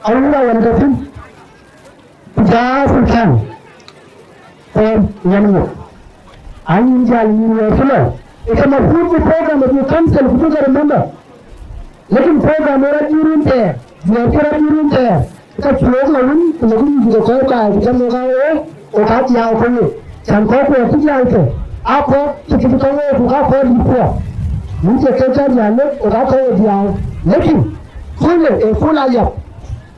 Awura wën tɔ̈ thïn. Ku jɔ African, Paul Nyamyok. Anyin jäl nyin wɛɛr cï lɔ. Ë ke mafruud bï program abï cancel ku bï ke remember. Lakin program ë rɔt jurun thɛɛr, juɛɛr cï rɔt jurun thɛɛr. Ka cuɔɔk lɔ wun, ku lɔ wun juëc kɔc baai, ku jam wok aa wo, wok aa dhiau ke wo. Can kɔc kuɔ cï jäl ke, aa kɔc cï kï kɔc wo, ku ka kɔc dït kuɔ. Wun cï ke cä jäl lok, wok aa kɔc wo dhiau. Lakin, köölë, ee kööl Aliap.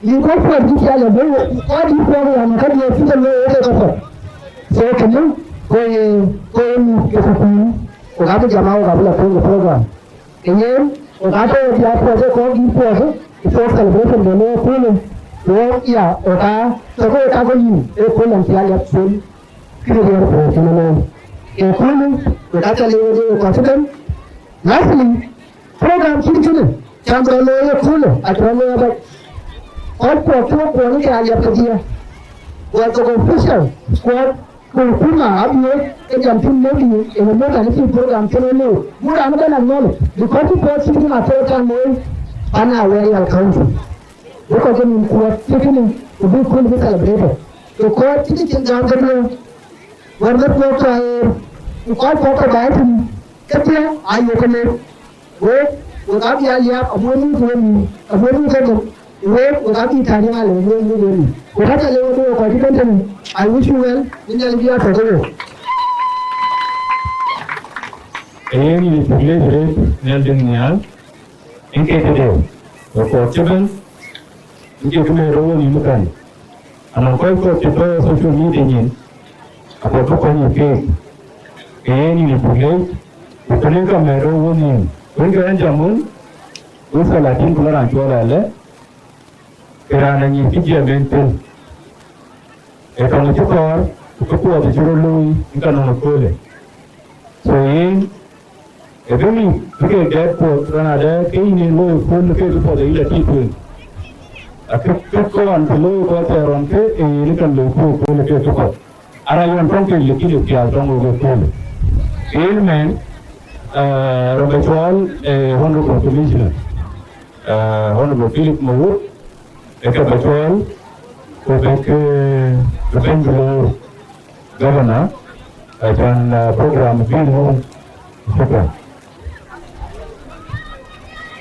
Yïn kɔc kuɔth cï pial ë bɛ̈i, kɔc dït kuɔth ë ɣɔn ka diɛɛr cï ke luɔi ë ke ke kuɔth. So kënë, ke ye, ke ye mïth ke thukul, ku ka bï jam, ku ka bï lɔ piny ë program. Ke yen, ku ka tɔ ye pial kuɔth ë kɔc dït kuɔth, ë kɔc celebration de looi ëköölë, ku wok ya, ku ka, ke ke ka ke yïn, ë kööl ɣɔn pial ya thïn, kë de diɛɛr kuɔth cïn ë looi. Ëköölë, ku ka cä lëu ë kɔc cï bɛ̈n. Lastly, program cït kënë, cam rɔt looi ëköölë, acï rɔt looi abac. Kɔc kuɔ cï wok kuɔɔny ke Aliap kedhie. Wɛ̈t kɔ̈k official kuɔɔk, ku hukuma abiööc ke jam thïn maybe in a month and a few program cï rɔt looi. Buk raan ëbɛ̈n acknowledge, because cï puɔth cït kënë athöör kan looi pan Awerial County. Bï kɔc ke nïïm kuɔɔth cït kënë, ku bï kööl bï celebrated. Ku kɔc cït cïn gam kedhie, wɛ̈t mat kuɔɔk tɔ aɣeer, ku kɔc kuɔɔk tɔ baai thïn, kedhie ayök ke lëu. Wek, wek abï Aliap, abuɔ̈ mïth wek mïth, abuɔ̈ mïth ke nhom, wek, wek abï tääu riŋ alë, wek mïth wek mïth. Wek aca lëu wek kɔc cï bɛ̈n tënë, I wish you well, bï Nhialic bï ya tɔ ke wek. Ee yen yïn cuk leec arëët Nhial Deŋ Nhial, yen ke tëde, ë kɔc cï bɛ̈n, yen ke kë mɛt rɔt wɔ nïïm ëbɛ̈n. Anɔŋ kɔc kɔ̈k cï bɛ̈n ë social media nyin, apath bï kony ë keek. Ee yen yïn cuk leec, ku kënë ka mɛt rɔt wɔ nïïm. Wën ke ɣɛn jam wën, wek thalatin ku la raan cɔl Alɛ, ke raan anyic cï jiɛɛm en thïn. Ee tɔŋ cï kɔɔr, ku kë puɔth cï rɔt looi, yen ka nɔŋ ëköölë. So yen, ë bï mïth bï kek dɛɛt puɔth, raan adɛɛt ke yïn en looi ëkööl ke kë puɔth ayï la tït tueŋ. Akë kë kɔn cï looi kɔc thɛɛr ɣɔn ke, ee yen ë kan looi puɔth ëkööl ke kë puɔth. Ara yɔn tɔŋ kek, lakin ë piath tɔŋ wok ëkööl. Yen mɛn, eh, rɔt bɛ cɔɔl, eh, Honorable Commissioner. Eh, Honorable Philip Mawut, ë ke bɛ cɔɔl, ku bɛ̈k, eh, bɛ̈ny bï loor Governor, eh, can, eh, program bï loor. Shukran.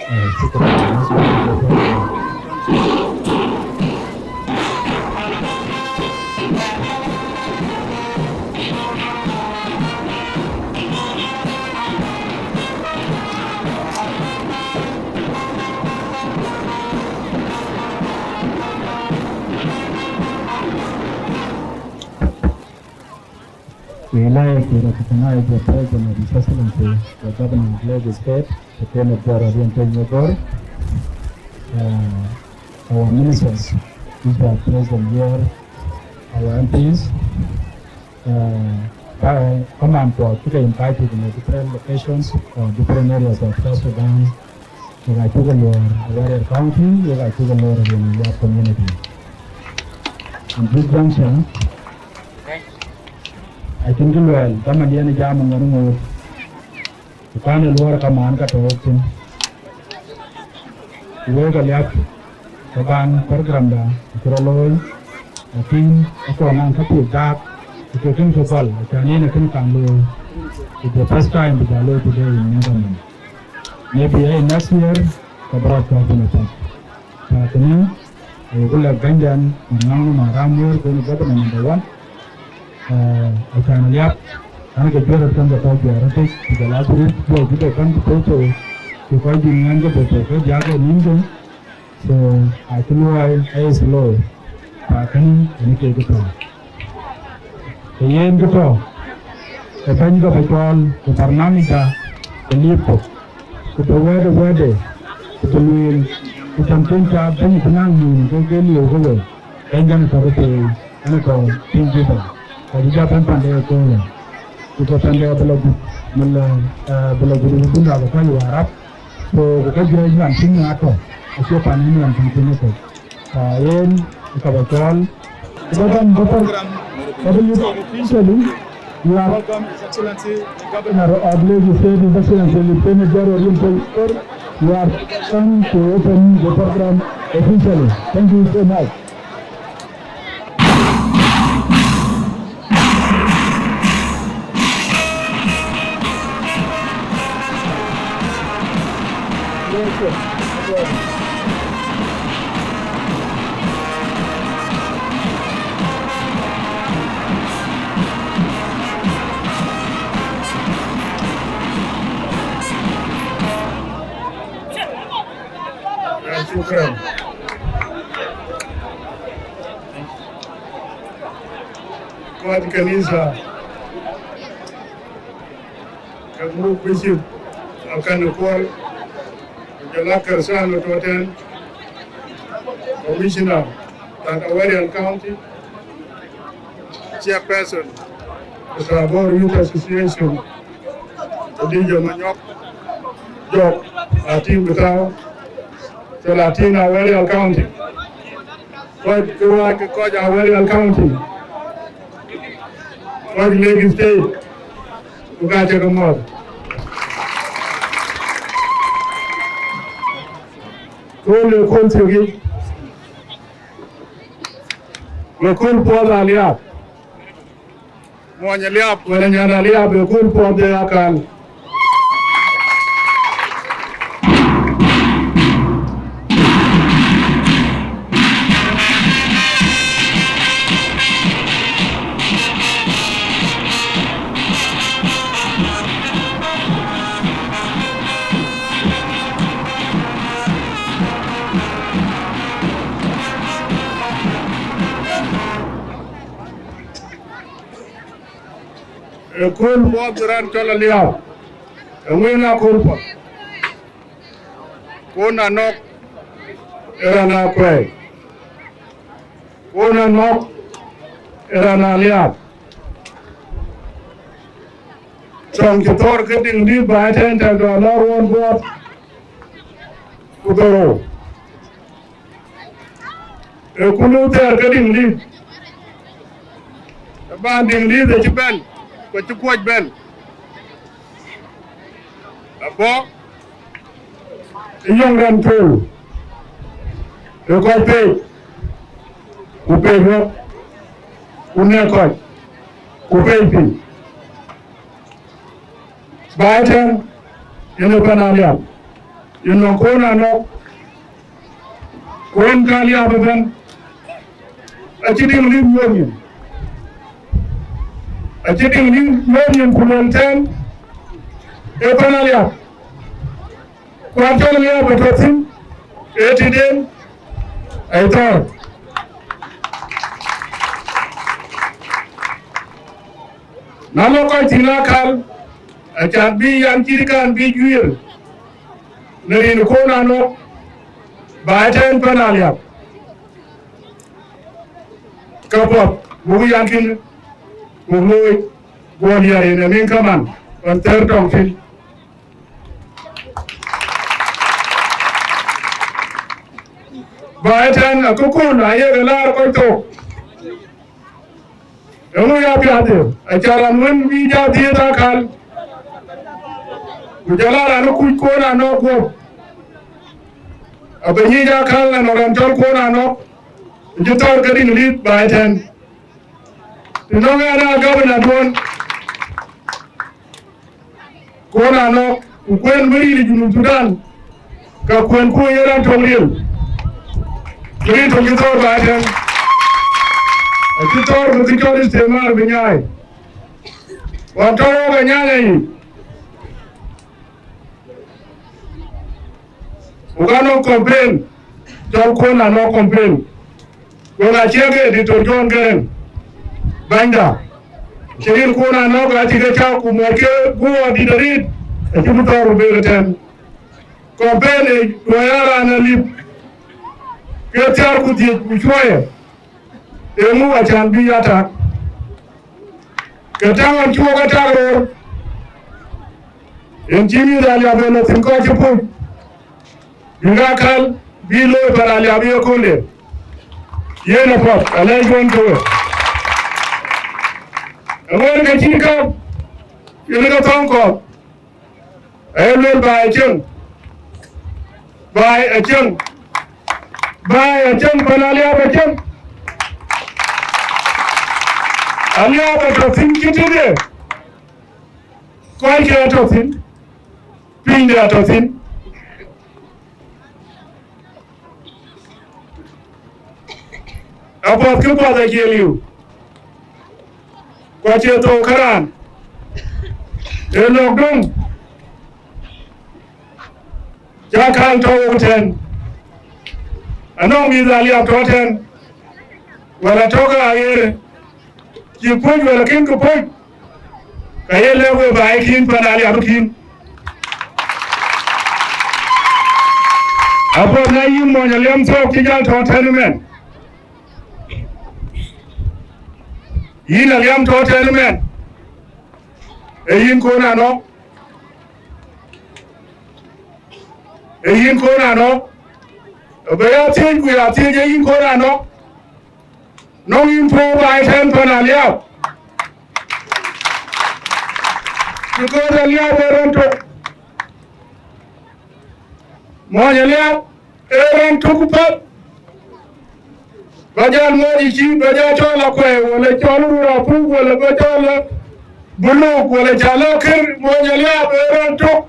Eh, shukran. We like to recognize the presence of His Excellency, the Governor of Lagos State, Lieutenant General Riek Machar Teny Mabor, uh, our ministers, which are present here, our M Ps, uh, uh, command for, people invited in the different locations or different areas of South Sudan. Wek acuk ke lor Awerial County, wek acuk ke lor Awerial community. In this juncture, acïn kë luɛɛl, dhaman yen jam ŋɔ̈t ŋoot. Ku kän ë luɔɔr kamaan ka tɔ̈ thïn. Ku wek aliap, taban programda acï rɔt looi, lakin akɔn naŋ käpiɛth daak, ku ke kën ke gɔl, acan yen akën kaŋ looi. It's the first time bï jal looi today in Nyanzaman. Maybe, eh, next year, ka bï rɔt kɔ̈ɔ̈th piny apath. Ka kënë, eh, ku lɛ̈k bɛ̈nyden, Maŋaŋ Maram Wëër, kën governor number one. Eh, acan aliap, an, ke juëc rɔt käŋ ke tɔ̈ juɛɛr röt tëc, ku jɔl a bï röt juɔ̈ɔ̈c bï ke käŋ bï tɔ̈ thou, ku kɔc dït ŋɛ̈n ke bï tɔ̈ ke diäk ë nïn ke. So, acï luɔi ë slow, pa kënë ënë kek kë tɔ̈. Ke yen kë tɔ̈, ke bɛ̈ny ke bï cɔɔl, ku barnamijda, ke liep thok, ku bï wɛ̈ɛ̈t ë wɛ̈ɛ̈tde, ku bï lueel, ku tɛ̈n cïn ca bɛ̈ny bï naŋ nïïm ke ke lieu ke we, bɛ̈ny kën tɔ̈ ke peei, ënë tɔ̈ piny Juba, ka cï ja bɛ̈n pande ëköölë, ku ke pande abï la gut, mën la, eh, abï la gut ë bunda ke kɔc Warap. So, ku ka juëc nɔn cïn ŋa tɔ̈, acie pan ë nɔn cïn cïn ë tɔ̈. Ka yen, ka bä cɔɔl. Ku bä bɛ̈n bä program, ka bï yï officially, you are welcome, His Excellency, the Governor of Lagos State, His Excellency, Lieutenant General Rim Paul Kor, you are welcome to open the program officially. Thank you so much. Shukran. Kɔc kanitha, ke muk bishop Akan Kuɔl, ku jɔl a Kërthian ë tɔ̈ tɛ̈n, commissioner that Awerial County, chairperson, Tabor Youth Association, Khadija Manyok, Jok, latin bï tääu, ke latin Awerial County. Kɔc ke ruääi ke kɔc Awerial County, kɔc Lake State, ku ka cä ke mɔ̈ɔ̈th. Kööl ë kööl thiök yic, we kööl puɔth Aliap. Muɔny Aliap, wën ë nyan Aliap, ë kööl puɔth de Akan. Ë kööl puɔth raan cɔl Aliap, ë ŋuën akööl puɔth. Kon Anɔk ë raan Akuɛi. Kon Anɔk ë raan Aliap. Tɔŋ cï thɔɔr ke Diŋdït baai tɛ̈n tɛ̈ dɔ̈ lɔ ruɔ̈n buɔɔth ku dhorou. Ë kulu thɛɛr ke Diŋdït, ë ban Diŋdït acï bɛ̈n, ku acï kuɔc bɛ̈n. Abɔ̈ ë yɔŋ rɛn tɔ̈u ë kɔc pei, ku pei rɔt, ku nɛ̈k kɔc, ku pei piny. Baai tɛ̈n yen ë pan Aliap, yen nɔŋ Kon Anɔk, Kon ke Aliap ëbɛ̈n. Acï Diŋdït nyuɔɔth nyin, acï Diŋdït nyuɔɔth nyin ku luel tɛ̈n ë pan Aliap. Kuat cɔl Aliap ë tɔ̈ thïn, ee tïden, aye thɔ̈ɔ̈r. Na lɔ kɔc thïn akäl, acan bï yan cït kan bï juiir në rin Kon Anɔk, baai tɛ̈n pan Aliap. Ka puɔth buk yan kën, buk looi, guɔ liɛɛr yen ë miŋ kaman, ɣɔn thɛɛr tɔŋ thïn. Baai tɛ̈n akököl ayek laar kɔc thok. Eeŋö ya piathde? Aca raan wën bï jɔ dhiëëth akäl, ku jɔl a raan ë kuc Kon Anɔk guɔ̈p, abï nyic akäl, anɔŋ raan cɔl Kon Anɔk, cï thɔ̈ɔ̈r ke Diŋdït baai tɛ̈n. Të nɔŋ ɛn aa gabna duɔ̈n Kon Anɔk, ku kuën bï ril ë Junub Thudan, ka kuën ku ye raan tök riel. Bï ril tök cï thɔ̈ɔ̈r baai tɛ̈n, acï thɔ̈ɔ̈r bï kë cɔl istimar bï nyaai. Ɣɔn tɔ̈ wok ë nyaai yic, ku ka nɔŋ campaign, cɔl Kon Anɔk campaign. Wek acie ke Doctor John Garang, bänyda, cï ril Kon Anɔk acï ke cak ku mɔ̈c ke guɔ dït arëët, acï ku thɔ̈ɔ̈r ku beek ëtɛ̈n. Campaign ë duɔ̈ɔ̈r ë raan alip ke thiäär ku dhiëc ku cuɔyë, eeŋö acan bï ya tak? Ke tɛ̈ ɣɔn cuk ke tak röör, yen cï mïth Aliap ë lɔ thïn kɔc cï puc, bïk akäl bï looi pan Aliap ye köölde. Yen apath, alɛc ɣɔn ke we. Aɣɔn ke cïn käk, yen ke thɔ̈ŋ kɔ̈th. Ee luel baai acieŋ, baai acieŋ, baai acieŋ, pan Aliap acieŋ. Aliap atɔ̈ thïn cï tëde, kɔckë atɔ̈ thïn, pinyde atɔ̈ thïn. Apuɔth kë puɔth acie liu, ku acie thou käraan, ee lɔ̈k döŋ. Ca kaŋ tɔ̈ wok tɛ̈n, anɔŋ mïth Aliap tɔ̈ tɛ̈n, wala tɔ̈ ke aɣeer, cï puɔ̈c wala kën ke puɔ̈c, ka ye lɛ̈k we baai kïn pan Aliap kïn. Apuɔth na yïn mony Aliam thok cï jal tɔ̈ tɛ̈n ëmɛn, yïn Aliam tɔ̈ tɛ̈n ëmɛn, ee yïn Kon Anɔk, ee yïn Kon Anɔk, bï ya thiëëc ku ya thiëëc, ee yïn Kon Anɔk. Nɔŋ yïn puɔ̈u baai tɛ̈n pan Aliap, because Aliap ee raan tök. Mony Aliap ee raan tök path. Ba jal mony ë cï, ba jal cɔl Akuɛi, wala cɔl Rur Apuk, wala ba cɔl Buluk, wala cɔl Akër, mony Aliap ee raan tök.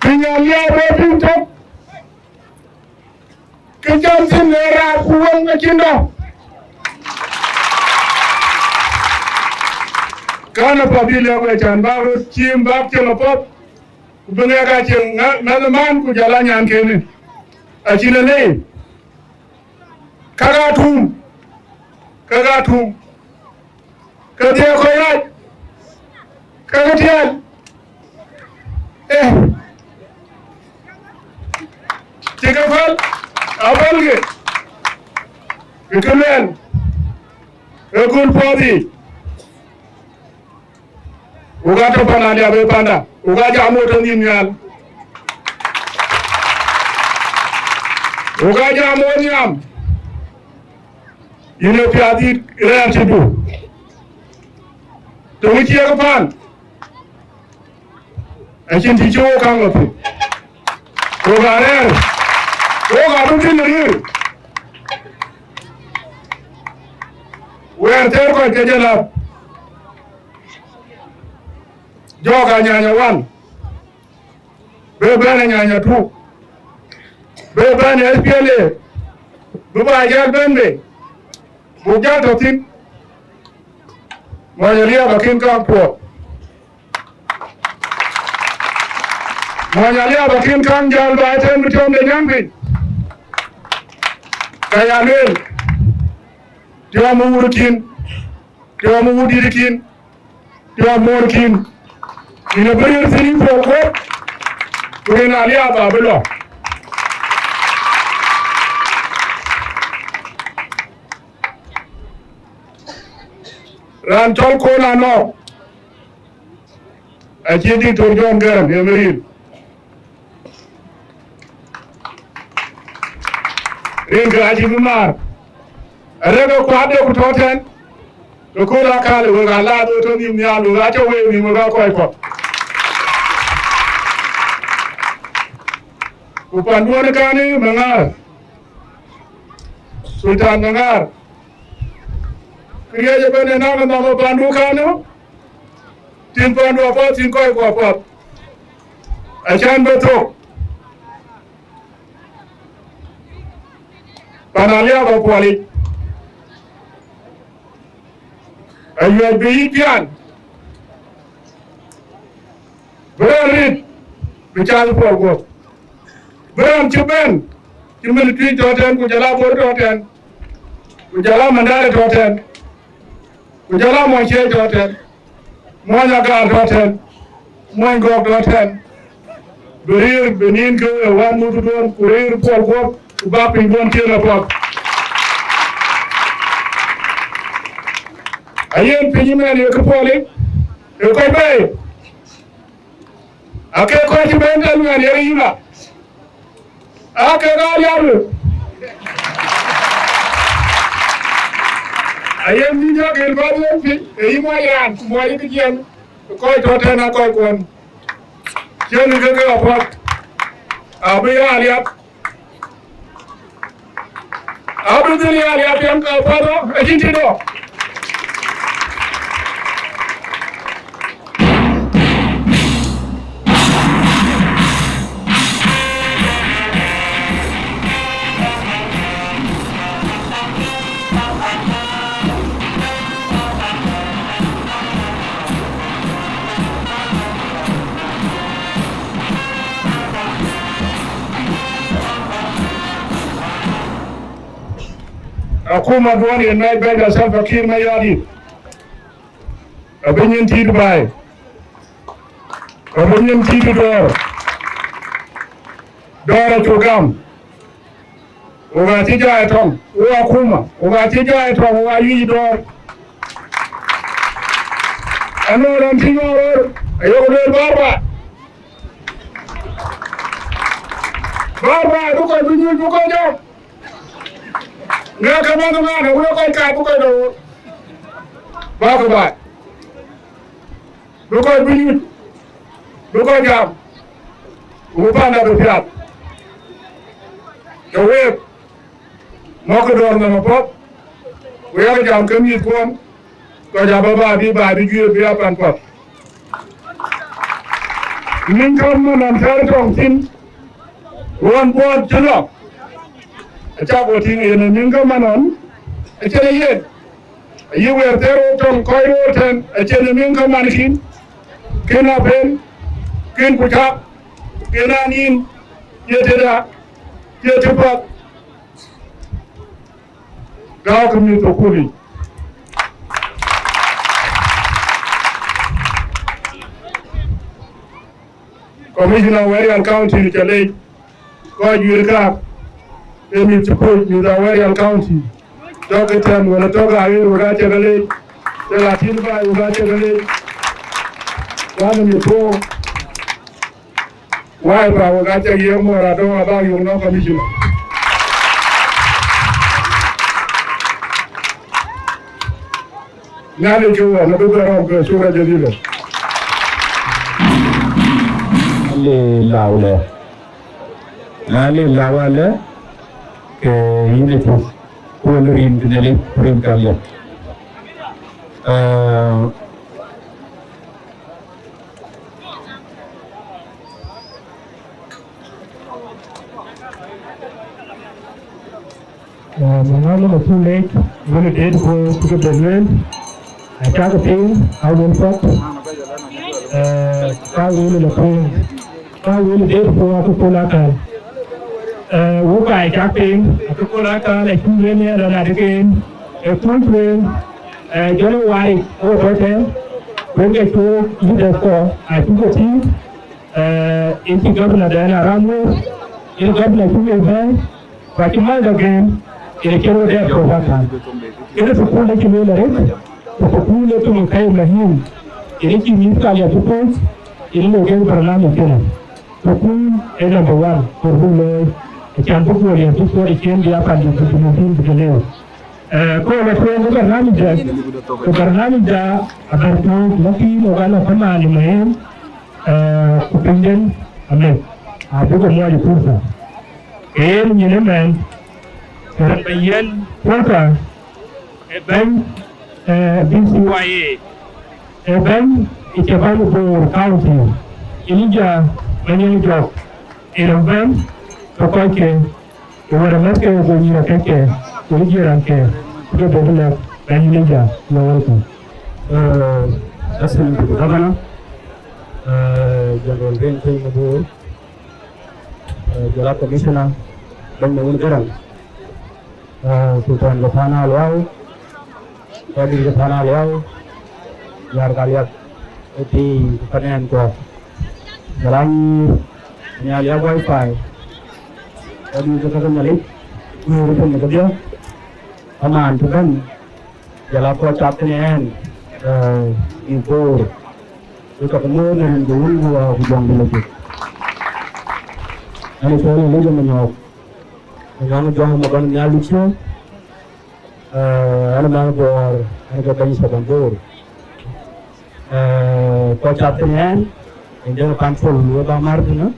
Piny Aliap ee piny tök. Kë cam thïn le raar ku wëŋ acïn dɔ̈. Kan apath bï lɛ̈k we can bäk röt ciim bäk cieŋ apath, ku bï ŋɛk aa cieŋ ŋa-, ŋäth ë man ku jɔl aa nyankënë. Acïn alei. Kak aa tum. ke ka tuŋ, ke dhiëëk kɔc rac, ke ke tiɛɛl. Eh, cï ke päl, apäl ke, ke ke luɛɛl, ë kööl puɔth yiic. Wo ka tɔ̈ pan Aliap ë panda, wo ka jam wo tɔ̈ nhïïm nhial. Wo ka jam wo nhiam. Yïn ë piath yït rɛ̈ɛ̈r cï du. Töŋ ciɛk pan. Acïn të cï wo kaŋ lɔ thïn. Wo ka rɛ̈ɛ̈r. Wo ka bï thïn rïïr. Wɛ̈ɛ̈r thɛɛr kɔc ke jɔl lap. Jɔɔk Anyanya wan, bï bɛ̈n Anyanya tu, bï bɛ̈n S P L A, bï ba jäl bɛ̈n bei, buk jäl tɔ̈ thïn. Mony Aliap akïn kaŋ kuɔɔth. Mony Aliap akïn kaŋ jäl ba ëtɛ̈ɛ̈n bï tiɔmde nyääŋ piny. Ka ya lueel, tiɔm ë wurkïn, tiɔm ë wurdïtkïn, tiɔm ë moorkïn, yïn abï rëër thïn yï puɔl kuɔth, ku rin Aliap abï lɔ. Raan cɔl Kon Anɔɔk, acï Diktor John Garang ë maril. Rinke acï bï maar. Arëk ë kuatde ku tɔ̈ tɛ̈n, ke kööl akäl, wek aa lath, wek tɔ̈ nhïïm nhial, wek aa cɔk wek nhïïm, wek aa kɔc kɔ̈k. Ku panduɔ̈n ë kɛn ë Maŋar, Sultan Maŋar, këriëëc ëbɛ̈n ë naŋ ë nhɔm ë pandu kɛn ë, tïŋ pandu apath, tïŋ kɔc ku apath, acän bï thök. Pan Aliap apuɔlic, awiëc bï yï pian, bï raan rit bï cath puɔl guɔ̈p, bï raan cï bɛ̈n, cï min Tuic tɔ̈ tɛ̈n, ku jɔl a Bor tɔ̈ tɛ̈n, ku jɔl a Mandari tɔ̈ tɛ̈n, ku jɔl a Mony Ciëëc tɔ̈ tɛ̈n, Mony Agaar tɔ̈ tɛ̈n, Mony Gɔ̈k tɔ̈ tɛ̈n, bï rëër, bï nin ke ë wän mutduɔ̈n, ku rëër puɔl guɔ̈p, ku bäk pinyduɔ̈n cïn apath. Ayen piny ëmɛn ye këpuɔlic, ë kɔc bɛ̈ɛ̈i. Ake kɔc cï bɛ̈n tɛ̈n ŋuɛ̈n ye yï ŋa? Ake ka Aliap. Ayen bï jɔ gel bä lueel piny, ë yï muɔc raan, ku muɔc ë këjiɛɛm, kɔc tɔ̈ tɛ̈n aa kɔc kuɔn. Cïn ke ke apuɔth, abï ya Aliap. Abï dhil ya Aliap piɛŋ ke apuɔth, acïn të dɔ̈. Akuma duɔ̈n yen mɛc bɛ̈nyda Salva Kiir Mayardit, abï nyin tït baai, abï nyin tït dɔ̈ɔ̈r, dɔ̈ɔ̈r acuk gam. Wok acï jai tɔŋ, wok akuma, wok acï jai tɔŋ, wok ayuc dɔ̈ɔ̈r. Anɔŋ raan cï nyuɔɔr röör, ayok lueel bärbaar. Bärbaar, bï kɔc bï nyuc, bï kɔc jam. Ŋɛk ke mɛnh ŋaan, awek kɔc kac, bï kɔc röör. Bäk baai. Bï kɔc bï nyuc, bï kɔc jam, ku bï panda bï piath. Ke week, mɔ̈kkï dɔ̈ɔ̈r nhom apuɔth, ku yak jam ke mïthkuɔn, kɔc abä baai bï baai bï juëër bï a pan path. Mïŋ käŋ man nɔn thɛɛr tɔŋ thïn, ɣɔn buɔɔt cï lɔ, acä guɔ tïŋ yen ë mïŋ käŋ man nɔn, acïn ë yen. Ayï wɛ̈ɛ̈r thɛɛr wok tɔŋ kɔc röör tɛ̈n, acïn ë mïŋ käŋ man kïn, kën apel, kën ku cäk, kën aniin, cie tëda, cie tëpath. Gääukï mïth thukul yic, Commissioner Awerial County, ca leec. Kɔc juëër kaak, ee mïth cï puɔ̈c, mïth Awerial County. Tɔ̈ ke tɛ̈n wala tɔ̈ ke aɣeer, wek aa cä ke leec. Thelatin baai, wek aa cä ke leec. Wan ë mïth tuɔɔk, wai ba, wek aa cä yiëk mɔ̈ɔ̈r adɔ̈ɔ̈r abäk yök nɔ̈k commissioner. Nhialic ke ɣɔn abï bɛ rɔm ke, shukran jazilan. Alhamdulillah. Na le la wala ke yïn ë tök, ku wël rin tënë lip rin ka liep. Aa, Aa, maŋɔl ë mathul lec, wël ë deet ku cï ke bɛ lueel, acäkï piŋ, a wël path, aa, ka wël ë la piŋ, ka wël ë deet ku akëköl akäl. Aa, wok aa cak piŋ, akëköl akäl acuk lueel ë lɔn adï ken, ë köl tueŋ, aa, jɔl ë waric, ë wok tɔ̈ tɛ̈n, wek ke cuk leaders kɔ̈k, acuk ke tïŋ, aa, yen cï governor dɛn a ram wëër, yen governor cuk ë bɛ̈ɛ̈i, Ku acï mal dɔ̈k gɛ̈ɛ̈n, yen acï rɔt dɛɛt kɔ̈k wäkän. Kënë thukul acï lueel arëët, ku thukul ee töŋ ë kɛ̈i muhim, yen acï mïth ka liɛp ë poth, yen lɔ kek barnamij kënë. Thukul ee number one, ku buk looi, acän buk guɔ liɛp buk puɔ̈t ë ciëën bï a pan juëc juëc juëc bï ke lëu. Ee, ku ëlë tueŋ ë barnamij dɛ, ku barnamij da abär tueŋ, lakin wok aa lɔ kamaan ë muhim, ee, ku pinyden ameth, abï ke muɔɔc ë pursa. Ke yen nyin ëmɛn, ke raan bɛ yiɛ̈n pursa ë bɛ̈ny, eh, B C Y A, ë bɛ̈ny ë cï bɛ̈ny Bor County, Elijah Manyang Jok, ë raan bɛ̈ny ke kɔcke, ku wɛ̈t amäthke ku nyïïr akëcke, ku Elijah raanke, ku ke bɔ̈ bï lɛ̈k bɛ̈ny Elijah, you're welcome. Eh, Excellency the Governor, eh, General Ben Piny Mabor, eh, jɔl a Commissioner, bɛ̈ny Mawun Garaŋ, eh, Sultan ke Pan Aliau, Kadït ke Pan Aliau, Yar Kaliak, ëtï ke Panɛn kɔ̈k, jɔl a nyïïr, Nhialic Wifi, Kadït ke Kake Nhialic, guiëër ëtɛ̈n kedhie, aman të bɛ̈n, jɔl a kɔc cath tënë ɛn, eh, ë Bor, ke cɔk moor në rin ke Wun ku Wä ku Jɔŋdït Lajik. Ɛn ë cɔl Elijah Manyɔk, Manyɔk Jɔŋ Mabɔn Nhialic Cï, eh, ɛn ë man Bor, ɛn ke bɛ̈ny Thaban Bor. Eh, kɔc cath tënë ɛn, ë Deŋ Pancol wek bä mär tënë,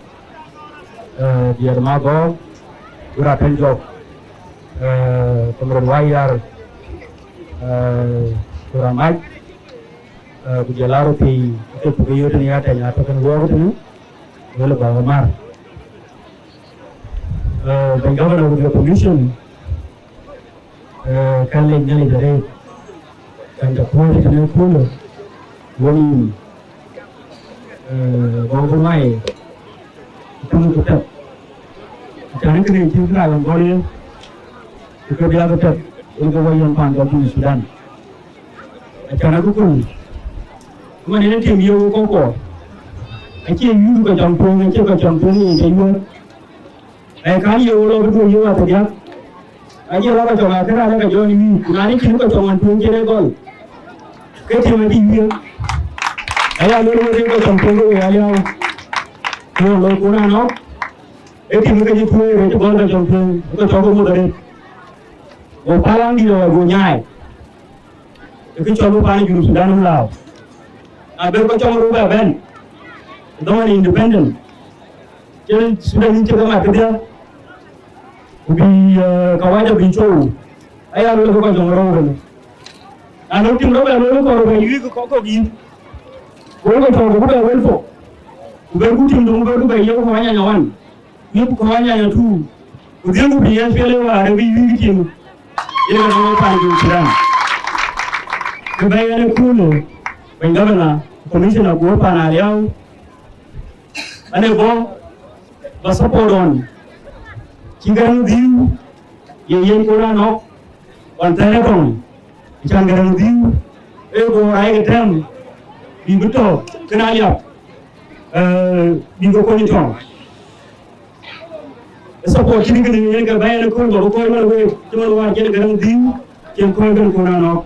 eh, diɛt Magɔ̈ɔ̈k, ku raan tën jɔk, eh, Comrade Wayar, eh, ku raan mac, eh, ku jɔl a röt thii, ke puk ë yöt tënë ya tɛ̈ny atɔ̈ kën luɔɔk tënë, wël bä wä mär. Eh, bɛ̈ny governor with your permission, eh, ka lec Nhialic arëët, kan të kuööc tënë kulë, wo nïïm, eh, bɔ̈ bï mai, tuŋ ku tɛ̈p. Acän kënë cïn kë raan gɔl ye, ku ke bï yak tɛ̈p, yen ke wä yɔn paan jɔl Junub Thudan. Acän akëköl, man yen tim ye wek kɔckuɔ, acie yuuth ke cam tueŋ, acie ke cam tueŋ yen ke yuɔ̈ɔ̈th. Ee, kan ye wo lɔ bï duöny ye wathadiäk, acie lɔ ke cɔk akëra lɔ ke jɔn wïïk, ku na ni cïn ke cɔk ɣɔn tueŋ cïn ë gɔl, ke tim acï wiëëk. Aya luel wek ke cɔk tueŋ ke we aliau, ku lɔ kun anɔk, ee tim ke cï tueŋ rëët gɔl ke cɔk tueŋ, ke cɔk ke muth arëët. Go palaŋ dït ɣɔɔc go nyaai. Ë kë cɔl bï paan Junub Thudan ë lääu. Na ber kɔc cɔŋ röök bɛ bɛ̈n, ë dhoŋuan independent, cï Sudan yïn cï ke mat kedhie, ku bï, eh, kawaja bï cou, aya luel ke kɔc cɔŋ röök kënë. Na nɔŋ tim rɔt bɛ luel kɔɔr bɛ yuiik kɔc kɔ̈k yïn, ku wek kɔc cɔŋ ku bɛ wel pok, ku ber ku tim döŋ ber ku bɛ yök kawaja nyawan. Yöp kɔc anyanya tuur, ku dhiëŋku piny yen piɛl ë wäär ë bï yuic tim, ye ke nɔŋ paan Junub Thudan. Kë bɛ̈i ɣɛn ë köölë, bɛ̈ny gavana, commissioner guöör paan Aliau, ɣɛn ë bɔ̈, ba support ɣɔn, cï gɛ̈n dhiu, ye yen kɔn anɔ̈k, ɣɔn thɛɛr ë tɔŋ, Cän ke rɛ̈ŋ dhïïu, ee Bor aye ke tɛ̈m, bï bï tɔ̈ kën aliap, Eh, bï ke kony tɔŋ. Ë support cïn kënë yen ke bɛ̈ɛ̈r ëkööl bɔ̈ bï kɔc man week, cï man wäär cïn Gäräŋ dhïïu, cïn kɔc kën kun anɔ̈k.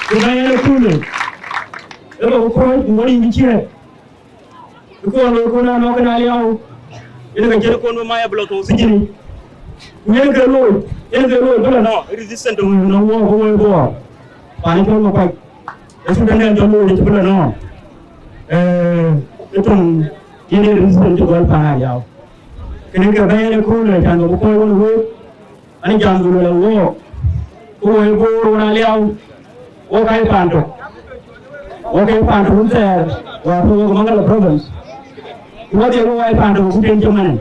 Ku bɛ̈ɛ̈r ëkööl ë bɔ̈ bï kɔc bï wɔ yic ciɛɛt. Bï kɔn looi kun anɔ̈k kën Aliau. Yen ke cïn kun bï mai abï lɔ thou thijini. Ku yen ke looi, yen ke looi bï lɔ nɔ̈k, resistance të wëu nɔ̈k wɔ bï wëu bɔ̈. Paan cɔl Makuac. Ë Sudan ë tɔ̈ looi cï bï lɔ nɔ̈k. Eh, ë töŋ yen ë resistance cï gɔl paan Aliau. Kënë ke bɛ̈ɛ̈r ëkööl ë can bɔ̈ bï kɔc wën week. Ani jam ku luel wɔ, ku wɔ ë Bor wën Aliau, wɔ ka ye paan tök. Wɔ ke paan tök wun thɛɛr, wäär tök wɔ ke Mangala province. Ku wɔ dhiël wɔ ka ye paan tök ku den cï man.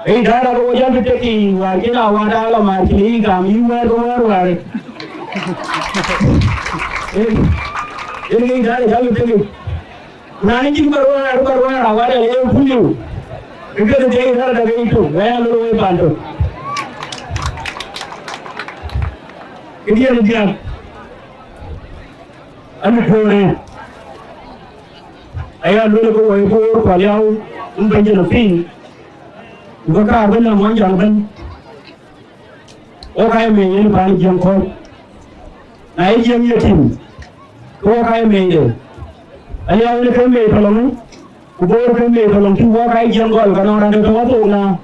Ë idara ke wɔ jam bï tek yiic, wäär cïn a wäär aa lɔ maar cï yiic gam yï wɛ̈ɛ̈r ke wɛ̈ɛ̈r wäär. Ë, yen ke idara jam bï tek yiic. Na ni cïn bä ruaar, bä ruaar, a wada le ku liu. Ke ke de rara da ke itu, ga ya lo we pando. Ke dia ni dia. Ani kore. Aya lo ko we ko ko liau, un ban je no pin. Ko ka ban na mo jang ban. Wok aa ye mei yen paan Jiëŋ kɔ̈k. Na ye Jiëŋ ye tim, ke wok aa ye meide. Aliau yen ke mei tɔlɔŋ, ku Bor ke mei tɔlɔŋ, cï wok aa ye Jiëŋ gɔl, ka nɔŋ raan de tɔ̈ wɔ thook na.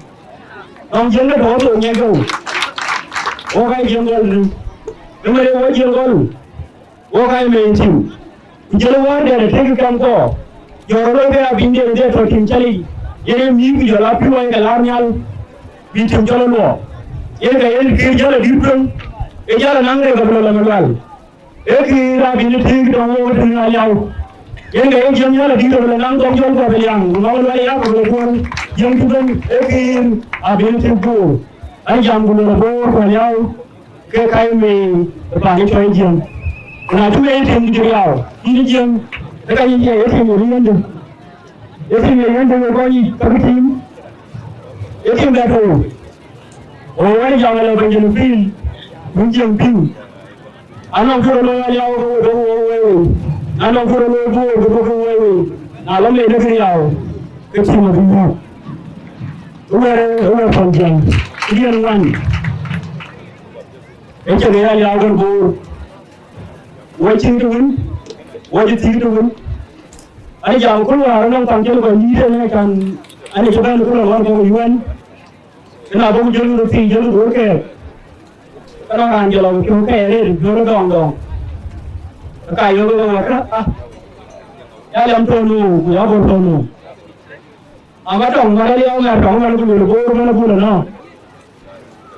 Nɔŋ Jiëŋ de tɔ̈ wɔ thook ŋiɛc ke wok. Wok aa ye Jiëŋ gɔl ni. Ëmɛn ye wok Jiëŋ gɔl. Wok aa ye mei tim. Ku jël wäär dɛ̈t ë tëëk kɛm kɔɔr, jɔl rɔt loi ke abï de de tɔ̈ tim calic, yen ee mïïk ku jɔl a piɔ̈ɔ̈c ke laar nhial, bï tim cɔl ë luɔɔk. Yen ke yen kïïr jäl adït tueŋ, ke jäl anaŋ rek abï lɔ lɔ lual. Ee kïïr abï de tëëk tɔŋ wok tënë Aliau. Yen ke yen ciɛm jäl adït abï lɔ naŋ tɔŋ jɔl kɔ̈k bï liaŋ, ku nɔŋ lual yak abï lɔ kuɔ̈r, jiɛm tueŋ, ee kïïr abï de tëëk Bor. An jam ku lɔ Bor ku Aliau. Ke ka ye mei ë paan ë cɔl Jiëŋ. Ku na cï mei tim dït riaau, yïn Jiëŋ, ë ka yïn cie ye tim ye riënde. Ye tim ye riënde we kɔc yic ka kë tim. Ye tim da tɔ̈u. O wɛ̈t jam ëlë Benjamin Phil, bï Jiëŋ piŋ. Anɔŋ kë rɔt looi Aliau ke we dɔ̈k wɔ wëëwëi. Anɔŋ kë rɔt looi Bor ke dɔ̈k wëëwëi. Na lɔ mei dek riaau, ke tim abï yök. Ë wɛ̈t ë wɛ̈t pɔ̈n Jiëŋ. Ë diɛn ŋuan. Ë cï riɛl ya wën Bor, wɔ cïn të wën, wɔ cï thïïr të wën. Ani jam kul wäär ënɔŋ pan cïn kɔc yïït en ë kan, ani cï bɛ̈n kul ë ɣɔn kɔ̈k ë U N. Ëna bɔ̈ ku jɔl röt thii jɔl röt kɛɛr. Ke nɔŋ raan jɔl ɣɔn cök kɛɛr rëër jɔl röt dɔŋ dɔŋ. Ke ka yök ë ɣɔn ka, ah, ya lɛm tɔ̈u nu, ku ya bɔ̈ tɔ̈u nu. Ama tɔŋ man aliau ŋɛr tɔŋ man ku luel Bor man abun ënɔ.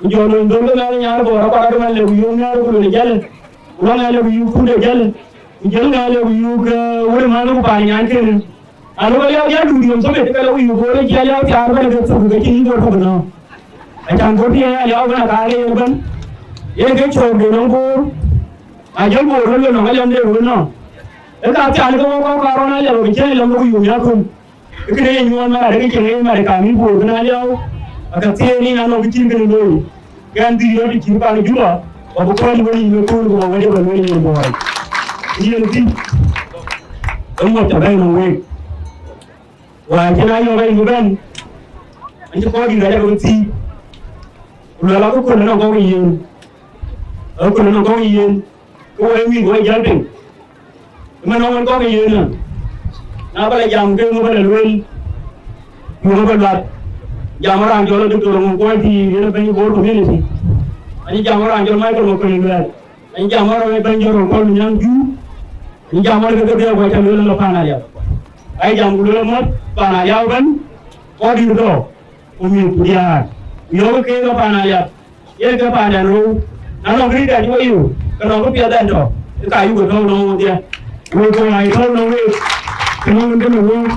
Ku jɔ luel dhöl ke mɛnh nyar Bor akuat man le ku yuk ŋɛr ku luel jalë. Ku lɔ ŋɛr le ku yuk kunde jalë. Ku jël ŋɛr le ku yuk, eh, wël man ku paan nyan kënë. Anu ke liau ya duri yom thok ke le ku yuk Bor ë jal ya thiaar bɛ̈n ke thok ke cïn Bor thok ënɔ. Acan Bor thiëëc aliau bɛ̈n akaar ke yen bɛ̈n. Yen ke cöök de nɔŋ Bor. Ajɔl Bor ke luel nɔŋ aliam de wël nɔ. Ë ka thiaan ke wok kɔ̈k karɔn aliau bï cɛɛi lɔŋ ke ku yum ya kum. Kënë ye nyuɔɔn man arëk cïn ŋic man ë kaŋ yï Bor kënë aliau, aka thiëëc nin anɔŋ kë cïn kënë looi. Ke an dhil rɔt cït paan Juba, wa bï kɔ̈ɔ̈c wën yïn ë kööl ku wa wɛ̈t ë bɛ lueel yen Bor. Yen thïn, ë ŋuɔt ca bɛ̈n nɔm week. Wa cïn ayɔ̈k ë yïn bɛ̈n, an cï kɔc dït ayek bï thiic. Ku luɛl akë köl ënɔŋ kɔ̈k ë yen. Ë köl ënɔŋ kɔ̈k ë yen, ke wɔ ë mïth wɔ jäl piŋ. Ëmɛn ɣɔn kɔ̈k yen, na bä lɔ jam ke ŋö bä lɔ lueel, ŋö bä luat. Jam raan jɔl Doctor Ŋuŋ Kuɔc thii yen bɛ̈ny Bor community. Ani jam raan jɔl Michael Makuei Luɛɛl. Ani jam raan bɛ̈ny Jɔrɔl Kɔl Nyaŋ Juu. Ani jam raan ke ke dhiau kuac ca lueel lɔ paan aliau. Ai jam ku lueel mɔt paan aliau bɛ̈n, kɔc dït dhɔ, ku mïth ku diaar. Ku yɔ̈ɔ̈k keek ë paan aliap. Yen ke paanden rou, na nɔŋ kë rït kat wei yu, ke nɔŋ kë piɛth ɛn tɔ, ke ka yuk ë tɔ̈u nɔm wodhie. Wek kɔc aa ye tɔ̈u nɔm week, ke nɔŋ wën kënë wok,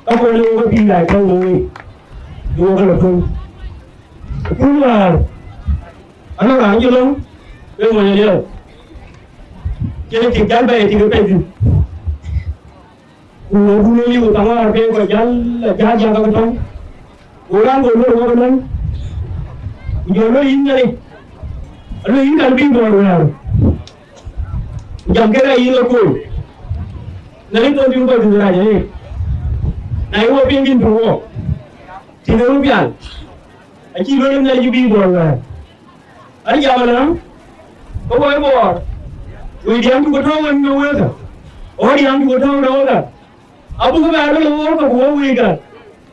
ka kɔn ë wok ë pïïr aa ye tɔ̈u nɔm week, ë wok ë lɔ tueŋ. Ë pur wäär, anɔŋ raan cï lɔ̈ŋ, ke mony aliɔp. Cïn tik jäl bɛ ye tik ë pɛ̈i dhïn. Ku wok bï lɔ liu thaŋ wäär ke kɔc jäl, jäl, jäl ka tɔŋ. Go raan go luɔr wok ënɔŋ. Ku jɔ luɔr yïn Nhialic. Aluɔr yïn kan bï Bor wɛ̈ɛ̈r. Ku jam ke rɛɛc yïn ë kööl. Nhialic thon cï ku kɔc dhuk rac ayek. Na ye wo piŋ kïn pïr wok, tïŋ ë rupial, acï lueel Nhialic bï Bor wɛ̈ɛ̈r. An jam ëlä, ke woi Bor, wëi diäŋdu ke tɔ̈u wën në wëëkë, ɣɔ̈k diäŋdu ke tɔ̈u në wëëkë, abuk bɛ röl ɣɔ̈k ke ku wok wëikë,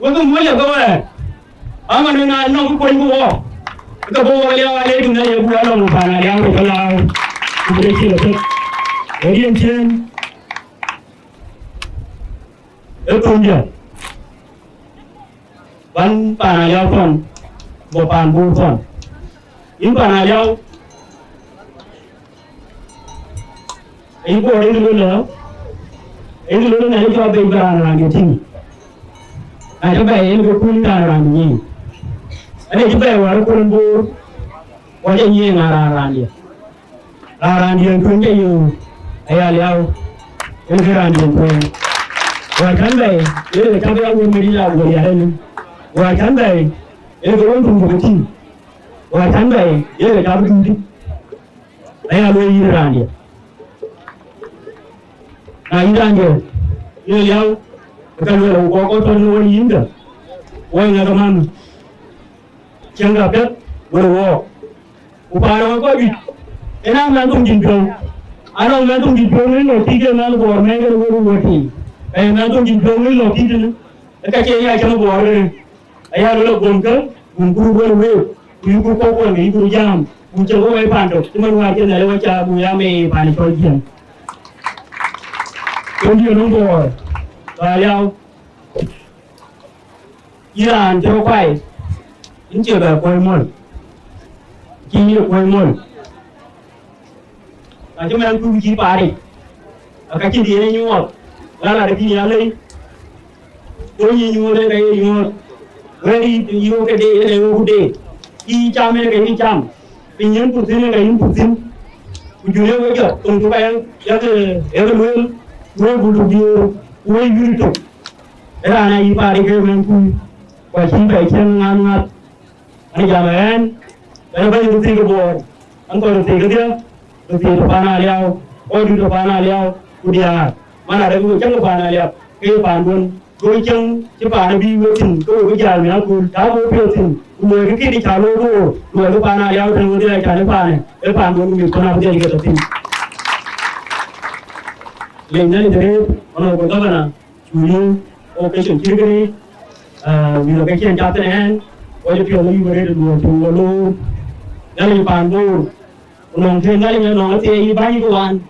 wek ke muɔc ë ke wɛ̈ɛ̈r. Aman na nɔŋ kuɔny ku wok, ke bï wok liaau alëëdu Nhialic abuk a lɔ ku paan aliaau ku ke lääu, ku bï de cil ëtök. Ee riɛn ciëën ë thöŋdiɛ̈. Bän paan aliaau thɔn, bɔ̈ paan Bor thɔn. Yïn paan aliaau, ayï Bor, yïn lueel lɔ, yïn lueel lɔ, na cï cɔk bei bï raan raan diɛ̈ tïŋ. Na cï bɛ̈i yen ke kun raan raan diɛ̈ nyic. Ade cï bɛ̈i wäär kun Bor, ku acï nyic ŋa raan raan diɛ̈. Raan raan diɛ̈ tueŋ cä yöök, aya liaau, yen ke raan diɛ̈ tueŋ. Wäär cän bɛ̈i, yen ke cä bï ya wur Madït la wur ya ënë. Wäär cän bɛ̈i, yen ke wën tuŋ bï ke tïŋ. Wäär cän bɛ̈i, yen ke cä bï duut. Aya lueel yïn raan diɛ̈. Na yïn raan diɛ̈, yen liaau, ke ka lueel, ku kɔc kɔ̈k tɔ̈ në wën yïn dä, woi ŋɛk ëmän. Cieŋkë apiɛth wël wɔɔk. Ku paan ë wek kɔc juëc, ënɔŋ mɛnh thoŋ dït piɔ̈u, anɔŋ mɛnh thoŋ dït piɔ̈u në lɔ pïïr de mɛnh Bor mɛ̈ɛ̈i kën wek wëët tïŋ. Ee mɛnh thoŋ dït piɔ̈u në lɔ pïïr tënë, ë ka cie ya cäŋ Bor rëër. Aya luel aguɔ̈mkë, ku gurku wël week, ku yïku kɔ̈k kuɔn, yïku jääm, ku cïn wok wɛ̈i paan tök, cï man wäär cïn Nhialic wacä, ku ya mei paan cɔl Jiëŋ. Kën diɛ̈ nɔm Bor, ka liaau. Yïn raan cï rɔt kuai, yïn cie bɛ kuɔ̈i mɔ̈l, cï yïn ë kuɔ̈i mɔ̈l. Na cï mɛnhkui cï paaric, aka cïn diɛ̈n ë nyuɔɔth, la lat ë pïïr ya lei. Go yï nyuɔɔth ë ka ye nyuɔɔth, wëër yï yöök ke de ë ka yöök de, yï cam ë ka yï cam. Piny yïn pur thïn ë ka yïn pur thïn, ku jur ye wek jɔt thoŋ cuk aya, yak ë lueel, wek bulu diëër, wek yïn tök. Ë raan ayï paaric ke mɛnhkui, ku acïn bɛ cieŋ ŋath ŋath. An jam ɣɛn, ɣɛn bɛ̈ny röt thiëëk ë Bor, an kɔc röt thiëëk kedhie, röt thiëëk tɔ̈ paan aliaau, kɔc dït tɔ̈ paan aliaau, ku diäär, man arëk we cäŋ ke paan aliap, ke ye paanduön. Go cieŋ cï paan bï wek thïn, ke we bï jäl në akööl, ta go piɔ̈ɔ̈th thïn, ku luɔikï kït cä looi Bor, luɔikï paan aliaau tën wedhie acan ë paanë, ë paanduön ku mïth kɔn abï dhiɛl ke tɔ̈ thïn. Lec Nhialic arëët, honorable governor, cu yöök occasion cït kënë, ah, mïth ke cïn cath tënë ɣɛn, kɔc piɔ̈ɔ̈th ayï arëët ë luɔi cï wo loor. Nhialic paan Bor, ku nɔŋ të Nhialic ë nɔŋ athiɛɛi yï bäny ke wan,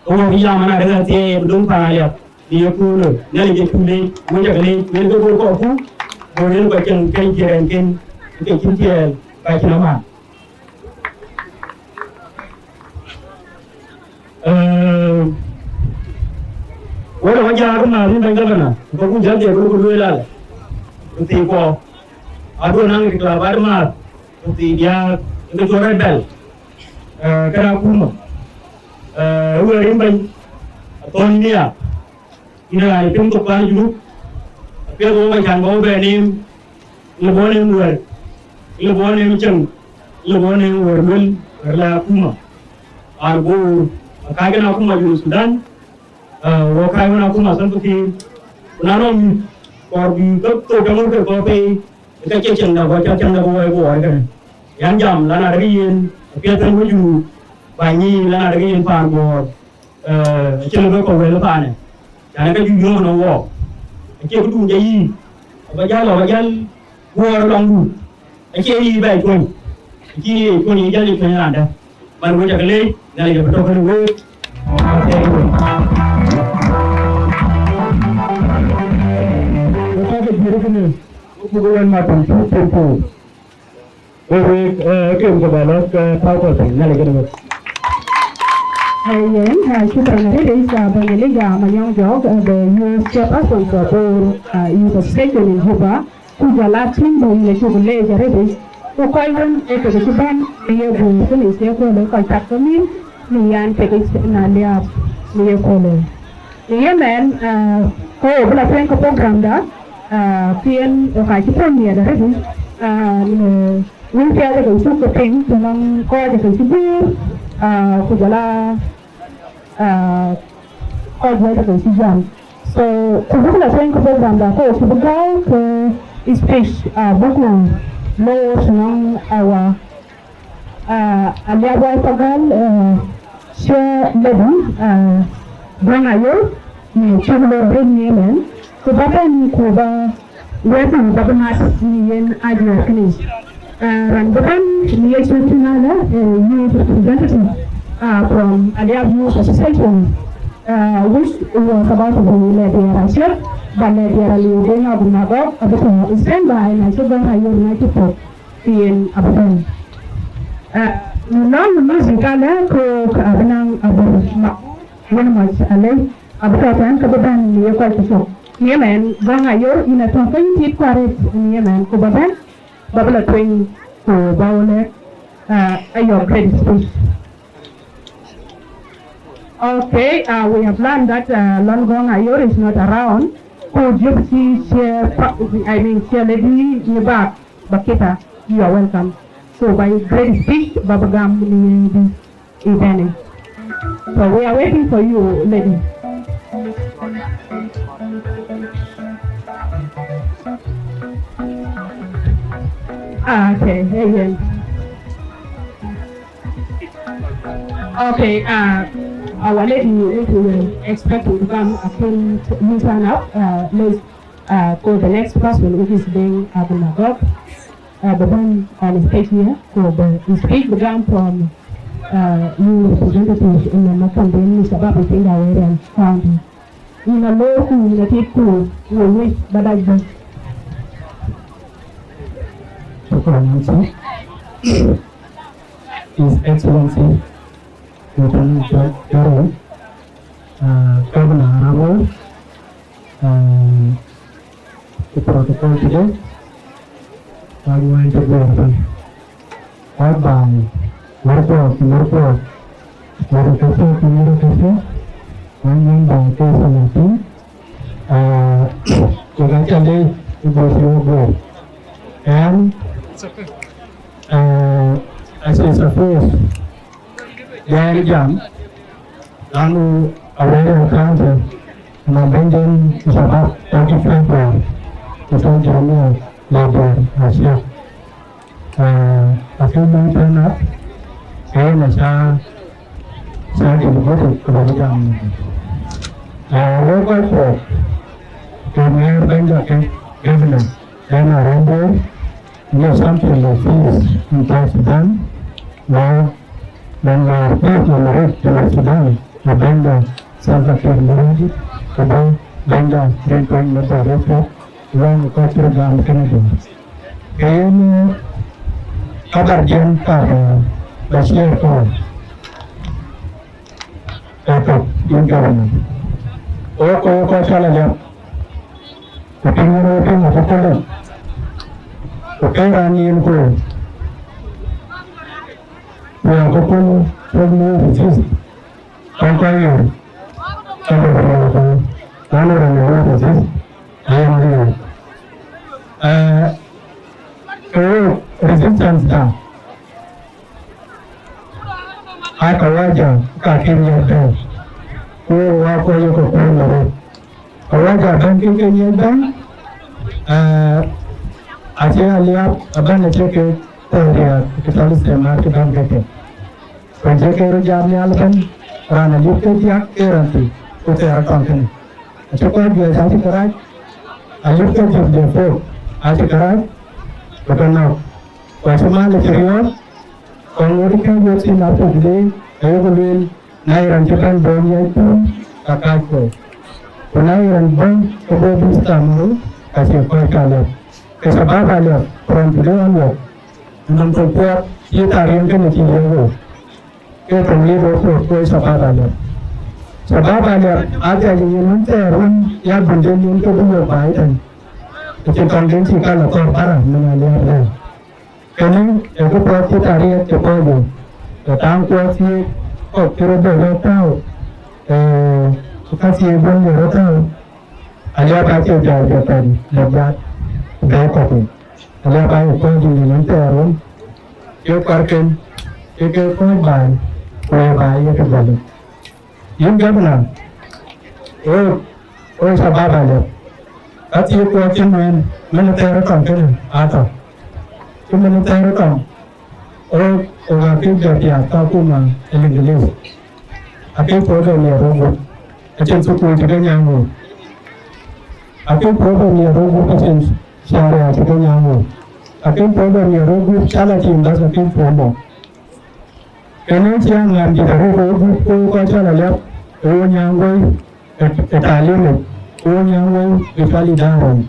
ke wok yam an, arëk athiɛɛi ë bï döŋ paan aliap, bï ye köölë, Nhialic ë cu leec, wec ake leec, wek ke Bor kɔɔrku, Bor yen kɔc cieŋ keny cï rɛnken, ke cïn tiɛɛl, ka cïn aman. Eh, wek ë wacä akëmääth yïn bɛ̈ny gavana, ku ku jɔt dhiɛl ku lueel alë, ku thii kuɔ, aduön aŋic club admääth, ku thii diäk, ke cɔl Red Bell, eh, kënë akuma. Eh, wek yïn bɛ̈ny, athɔ̈n nhiaar. Yïn raan piŋ thok paan Junub, apiɛth wok acan bä wo bɛ neem, lë bɔ̈ neem wɛ̈ɛ̈r, lë bɔ̈ neem cieŋ, lë bɔ̈ neem wɛ̈ɛ̈r luel, wɛ̈ɛ̈r la akuma. Paan Bor, akääc kën akuma Junub Thudan, ah, wok kääc wën akuma Salva Kiir, ku na nɔŋ mïth, kɔɔr bï ke thok cä ŋör ke kɔɔr pei, ë ka cie cieŋda, ku acä cieŋda ku wɛ̈ɛ̈r ku wɔɔr kënë. Yɛn jam, lan arëk yen, apiɛth tën wec Junub, ba nyic, lan arëk yen paan Bor. Eh, acïn lëu bï kɔ̈u wël paanë, cän ke juëc yɔ̈ɔ̈k nɔm wɔɔk. Acie këdun jɔ yï, aba jäl lɔ, aba jäl wuɔɔr lɔŋdu. Acie yï bɛ cuɔ̈ny, acie yï cuɔ̈ny, yï jäl yï cuɔ̈ny raan dɛ̈. Man wec akë leec, Nhialic abï tɔ̈ kënë week. Wek kɔc ke juëc kënë, wek buk wɛ̈n matɔŋ cuk piny piny. Wek, wek, eh, kem ke bɛ lɔ̈k, eh, päu kɔc piny, Nhialic kenë wek. Eh, yen, eh, shukran arëët, eh, Bɛ̈ny Elijah Manyɔŋ Jɔk, eh, the youth chairperson for Bor, eh, Youth Association in Juba, ku jɔl a team du yïn acuk leec arëët, eh. Ku kɔc wën, eh, kek cï bɛ̈n, eh, ye Bor kënë cie kööl, eh, kɔc tak ke mïïm, në yan kek na liääp, në ye kööl, eh. Në ye mɛn, ah, ke wo bï la tueŋ ke program da, ah, ku yen wo ka cï pɔ̈l miɛt arëët, ah, në wël piɛth ë ke cuk ke piŋ, ku nɔŋ kɔc ë ke cï guiir, ah, ku jɔl a, ah, kɔc wɛ̈t ë ke cï jam. So, ku buk la tueŋ ke program da, ku ku bï gääu ke speech, uh, buk loor tënɔŋ our, uh, Aliap Wai Pagäl, uh, chair lady, uh, Gɔŋ Ayor, në cuk loor arëët në ëmën, ku ba bɛ̈n ku ba wɛ̈t nɔm ba bï mat në yen ajuɛɛr kënë. Uh, raan bï bɛ̈n në ye cuk tïŋ alë, uh, youth representative, uh, from Aliap Youth Association, uh, which was about to be led here, Rashid, but led here, Aliu Deng Agum Agok, abï tɔ̈ stand by, na cï Gɔŋ Ayor na cï thök, ke yen abï bɛ̈n. Uh, nɔn music alë, ku abï naŋ abï ma, wën mac alë, abï tɔ̈ tɛ̈n ke bï bɛ̈n në ye kɔc cï thök. Në ëmën, Gɔŋ Ayor, yïn atɔ̈ ke yïn tit kuaret në ëmën, ku ba bɛ̈n, ba bï la tueŋ, ku ba wo lɛ̈k, uh, ayɔ̈k great speech. Okay, uh, we have learned that, uh, Lon Gɔŋ Ayor is not around. Ku jɔp cï chair, I mean, chair lady në bak, Bakita, you are welcome. So by great speech, ba bï gam në this event. So we are waiting for you, lady. Ah, okay, amen. Okay, uh, our lady, we were expecting to come, I couldn't meet her now. Uh, let's, uh, call the next person, which is Deng Agum Agok. Uh, the one on the stage here, so the speech began from, uh, new representatives in the Makandeni Shabab in Awerian County. Yïn alɔɔr ku yïn atit ku, we wish ba dac bɛ̈n. Shukran, Auntie. His Excellency, Lieutenant General, uh, Governor Arabo, uh, the protocol today, I'm going to go. Bye bye. Murpok, Murpok. Murpok, Murpok. One member, case seventeen. Uh, we got a day to go through. And, uh, as I suppose, they are jam. Lanu Awerian County, na bɛ̈ny den Shabab thirty February, ku thɔ̈k Jeremia Labor Asia. Ah, akë lui turn up, ke yen aca, aca delegated ku bä jam. Ah, wek kɔc kuɔɔk, ke ŋɛɛr bɛ̈nyda ke governor, bɛ̈ny Arambur, you know, something like this in South Sudan, now, then we are pleased to narrate to South Sudan, the bɛ̈nyda Salva Kiir Mayardit, ku bä bɛ̈nyda Deng Kuɛny Mabor Rɛ̈c Puɔ̈k, lɔŋ ë kɔc cï röt gam kënë döŋ. Ke yen, eh, kabar jiɛn par, eh, Bashir Paul. Ëtök, yïn governor. Wok, wok kɔc cɔl Aliap. Ku piŋ yen wok piŋ akököl dɛ̈t. Ku ke raan yen ku. Ku akököl wok nu resist. Kɔn kɔc yor. Kɔn kɔc yor ku. Kɔn yor resist. Ayen yor. Eh, ke wok resistance da. Aa kawaja ka ke ŋiɛc bɛ̈n. Ku wok wa kɔc ye ke kuur në röt. Kawaja bɛ̈n ke ke ŋiɛc bɛ̈n, eh, acie Aliap abɛ̈n acie ke thɔ̈n riääk ke thɔ̈n istemar ke bɛ̈n ke ke. Ku acie ke röt jam nhial ëbɛ̈n, raan aliep ke diäk ke raan thii, ku thɛɛr akɔn kënë. Acï kɔc juëc acï ke rac, aliep ke diäk de pok acï ke rac, ku ke nɔ̈k. Ku acï mal cï riɔ̈ɔ̈c, kɔn ŋot kɛ̈c wek thïn apuk leec, ayek lueel, na ye raan cï bɛ̈n bɔ̈ ŋiɛc piny, ka kackuɔ. Ku na ye raan bɔ̈ ke bɔ̈ bï thaamaru, ka cie kɔc ka Aliap. Ke shabab Aliap, from today onward, nɔm tök puɔth, cï thaar yen kënë cï yiëk wok. Ke tök yen wok puɔth, ke shabab Aliap. Shabab Aliap, athiɛc yen wën thɛɛr wën, ya bï den yen ke bï wok baai tɛ̈n. Acïn kɔn den cï ka lɔ kɔɔr bara, min Aliap rɛ̈ɛ̈r. Kënë ë kë puɔth cï thaar riɛt cï puɔth yic, ke thaŋ kuɔth thiëëk kɔ̈k cï rɔt bɛ rɔt tääu, ee, ku ka thiëëk bɔ̈ ye rɔt tääu, Aliap acï jɔl jɔ pɛ̈n lɔ jat bɛ̈ɛ̈i kɔ̈k yic. Aliap aye puɔth yic në nɔn thɛɛr wën, ke kɔɔrken, ke ke kɔ̈ɔ̈c baai, ku ye baai ye ke gɔl yic. Yïn governor, ee, Wek shabab alɛ̈p, ka thiëëk wɔ cï nuɛɛn, mɛn thɛɛr ë kɔn kënë atɔ̈. Ku mɛn thɛɛr ë kɔn, wok, wok akëc jɔ piath ka akuma ë Liŋgilith. Akëc puɔ̈u bɛ miɛt röt gup, acïn thukul cï ke nyaŋ wok. Akëc puɔ̈u bɛ miɛt röt gup, acïn sharia cï ke nyaŋ wok. Akëc puɔ̈u bɛ miɛt röt gup, cä la tim bas akëc puɔ̈u bɛ. Kënë cï aŋäm dït arëët ë gup ke kɔc cä la liäp ë wo nyääŋ guöi ë, ë talim yic, ë wo nyääŋ guöi ë cɔl idara yic.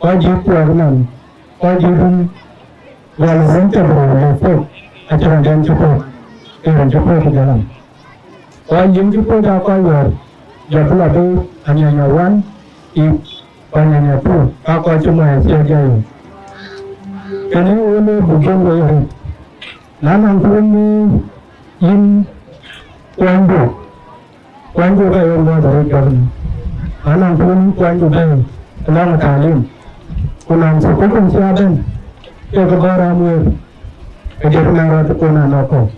Kɔc dït kuɔɔk nɔn, kɔc dït run, gɔl run ke bï rou lëu puɔ̈k, acï rɔndɛn cï puɔ̈k, ë run cï puɔ̈k ë jalan. Kɔc lim cï puɔ̈k aa kɔc wäär, jɔ bï lɔ bï anyanya wan, ip, ku anyanya tu, ka kɔc cï muɔc acie jai. Kënë wo lëu buk jɔl wei arëët. Na nɔŋ tuun në yïn kuɔnydu, kuɔnydu ka ye ŋɔ̈ɔ̈th arëët jɔkni. Na nɔŋ tuun yïn kuɔnydu bɛ̈ɛ̈i ënɔŋ ë talim, ku nɔŋ thukul kun cï a bɛ̈n, ke ke bɔ̈ raan wëër, ke jɔt ëmɛn rɔt kun anɔ̈k kɔ̈u.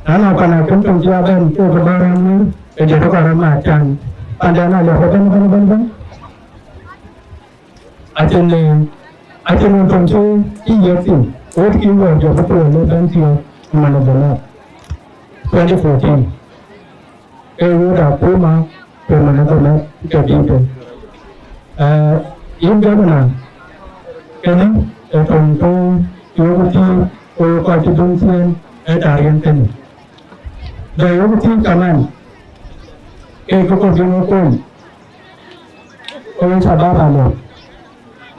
Na nɔŋ pan akën kun cï a bɛ̈n, ke ke bɔ̈ raan wëër, ke jɔt ë kɔc rɔt maat can. Pandɛn aliɔp ëbɛ̈n, ëbɛ̈n, ëbɛ̈n, ëbɛ̈n. Acïn, acïn wën töŋ cï, cï yiëk thïn, wët kï wɛ̈ɛ̈r jɔ bï tuɔɔl ë bɛ̈n thiɔ̈k ëmën ë Bomet twenty fourteen. Ee wët akuma, ku ëmën ë Bomet ke bï tëë. Ee, yïn gabana, kënë ee töŋ töŋ yökë thïn, ku kɔc cï döŋ ciëën ë taar yen kënë. Bɛ yökë thïn kaman, ke kë kɔ̈k bï ŋö kony. Ee shabab alɔ.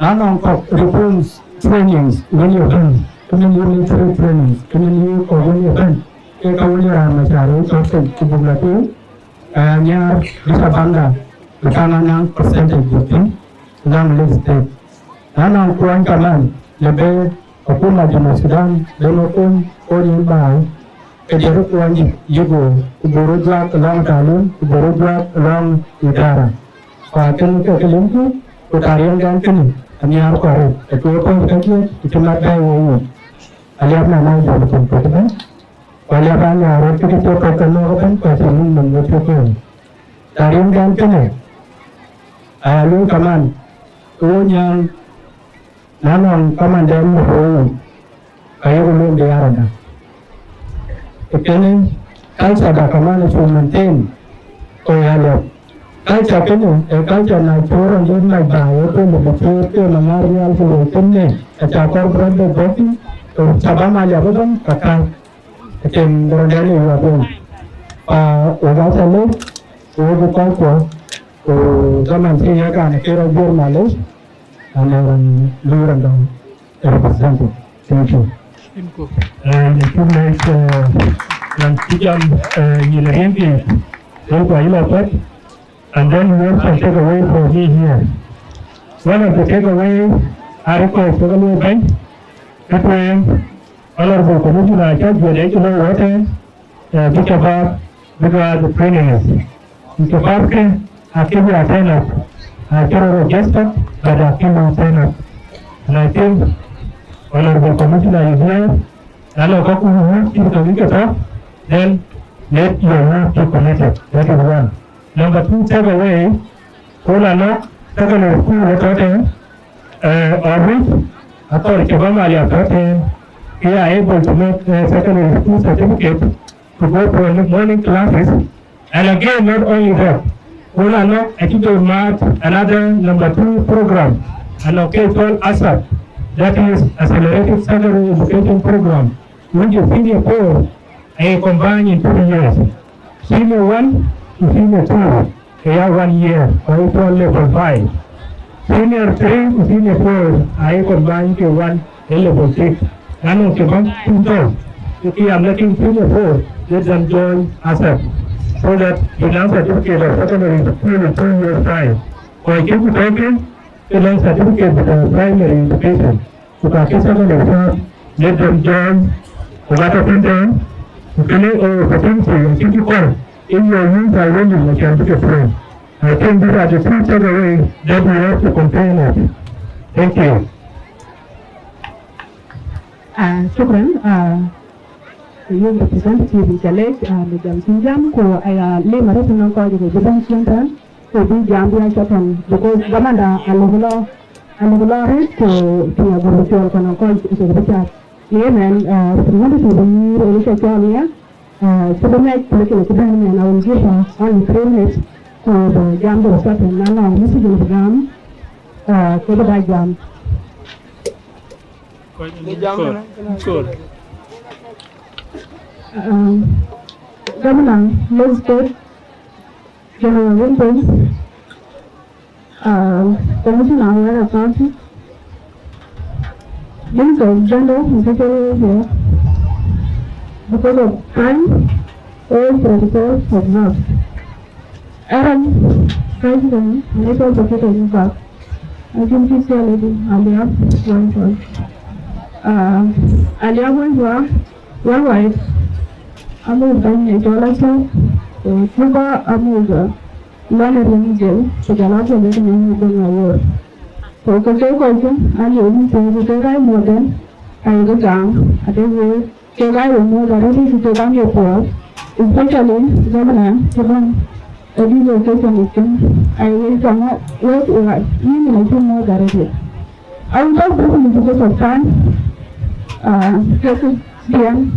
Na nɔŋ kɔ̈k reforms trainings wën ye bɛ̈n, kënë ye military trainings, kënë ye kɔ̈k wën ye bɛ̈n, ke ka wën ye raan Machar ë cɔk thïn, ku buk lɔ tueŋ, eh, nhiaar bï shababda bï kaŋ a naŋ percentage buk thïn, naŋ list state. Na nɔŋ kuɔny kaman, lë bë akuma Junub Sudan, lë ŋö kony, kony yen baai, ke jɔt ë kuɔny dït yïk wo, ku buk röt juak lɔŋ talim, ku buk röt juak lɔŋ idara. Ku akënë ke ke limku, ku taar yen gɛn kënë, anhiaar ku arëët, ë tueŋ kɔ̈ɔ̈th kedhie, ku cï mat bɛ̈ɛ̈i wo yic. Aliap na na jɔl cïn kɔc ëbɛ̈n, ku aliap anhiaar röt cï kë cï kɔc ke nɔ̈k ëbɛ̈n, ku acïn mïny nɔm we cï kɔ̈ɔ̈c. Taar yen gɛn kënë, aya lueel kaman, ke wo nyääŋ, na nɔŋ kaman dɛm në röör, ka yok lueel de arada. Ë kënë culture da kaman ë cu maintain, ku ya liɔp. Culture kënë, ë culture na cï rɔt yen mac ba, ye ku lë bï cïï ke maŋar rial ku loi kënë, aca kɔr bï rɔt bɛ bɔ̈ thïn, ku shabab aliap ëbɛ̈n, ka kac. Acïn rɔndɛn ë yuɔp wei. Pa, wek aca lec, ku wek kɔckuɔ, ku zaman cï ye kan ke rɔt juɔ̈r malec, and then lui rɔndɛn representative. Thank you. Eh, në cuk lec, eh, nɔn cï jam, eh, nyin riɛnki, wek kua yï lɔ pɛ̈t, and then we have some takeaway for me here. One of the takeaway, a request ke ka luɔi bɛ̈ny, ke tueŋ, Honorable Commissioner acä juëc ë cï lɔ wɔ tɛ̈n, eh, bï shabab bï gäär the trainings. Ku shabab ke akëc ya turn up, acï rɔt register, but akëc ya turn up. And I think Honorable Commissioner is here, na lɔ ka ku wut cït ka wïc ke tɔ̈, then let your wut be committed. That is one. Number two, take away, ku la lɔ secondary school ë tɔ̈ tɛ̈n, eh, of which athɔr cï bä mal ya tɔ̈ tɛ̈n, they are able to make, eh, secondary school certificate to go for the morning classes. And again, not only that, ku la lɔ acï jɔ mat another number two program, and okay, called ASAP, that is Accelerated Secondary Education Program, which is senior four, a combined in two years. Senior one to senior two, they are one year, or it's called level five. Senior three to senior four, I combine to one, a level six. None of the bank two term. If we are making senior four, let them join ASAP, so that the certificate of secondary school in two years time. Or if you take it, the certificate of primary education. Ku ka kë secondary first, let them join, ku ka tɔ̈ piny tɛ̈n, ku kënë ë opportunity acï kɔ̈r in your youth are willing, acän bï ke train. I think these are the two takeaway that we have to contain it. Thank you. Ah, shukran. Ah, youth representative, in challenge, ah, në jam cïn jam, ku aya lima rot nɔŋ kɔc ke bï bɛ̈n ciëën tɛ̈n. Ku bï jam bï a cɔk thɔn, because dhamanda alëk lɔ, alëk lɔ rëët ku tïŋ agurku cɔl kɔn kɔc ë kek bï cath. Ye mɛn, eh, representative ë nyïïr ë cä cɔl ye, eh, cï bï mɛc ku lëk kë bɛ̈n mɛn, I will give her only three minutes ku bï jam de reception na nɔŋ message bï gam, eh, ke bï da jam. Kɔc ë Kɔc. Kɔc. Um, Governor, Lake State, General Rinto, uh, Commissioner Awere County, Minister of Gender and Social Welfare, because of time, all protocols observed. Aaron, President, National Secretary Back, Acting Teacher Lady Alia Wangwa. Uh, Alia Wangwa, worldwide, amuk bɛ̈ny ë cɔl Aco, ku cï kɔc amuk, uh, lɔn ë riɛm jël, ku jɔl a gɔl ë riɛm ë gɔl ŋa wöör. Ku ke ke kɔc kë, aliu mïth ku ke rai muɔ̈th en, ayek gam, ade wëëk, kek aa ye muɔ̈th arëët, ku kek aa ye puɔ̈th, especially governor cï bɛ̈n ë bï location yic thïn, ayek tɔŋ wek, wek, yïn ë cï muɔ̈th arëët. I will talk briefly because of time. Uh, kek biɛn,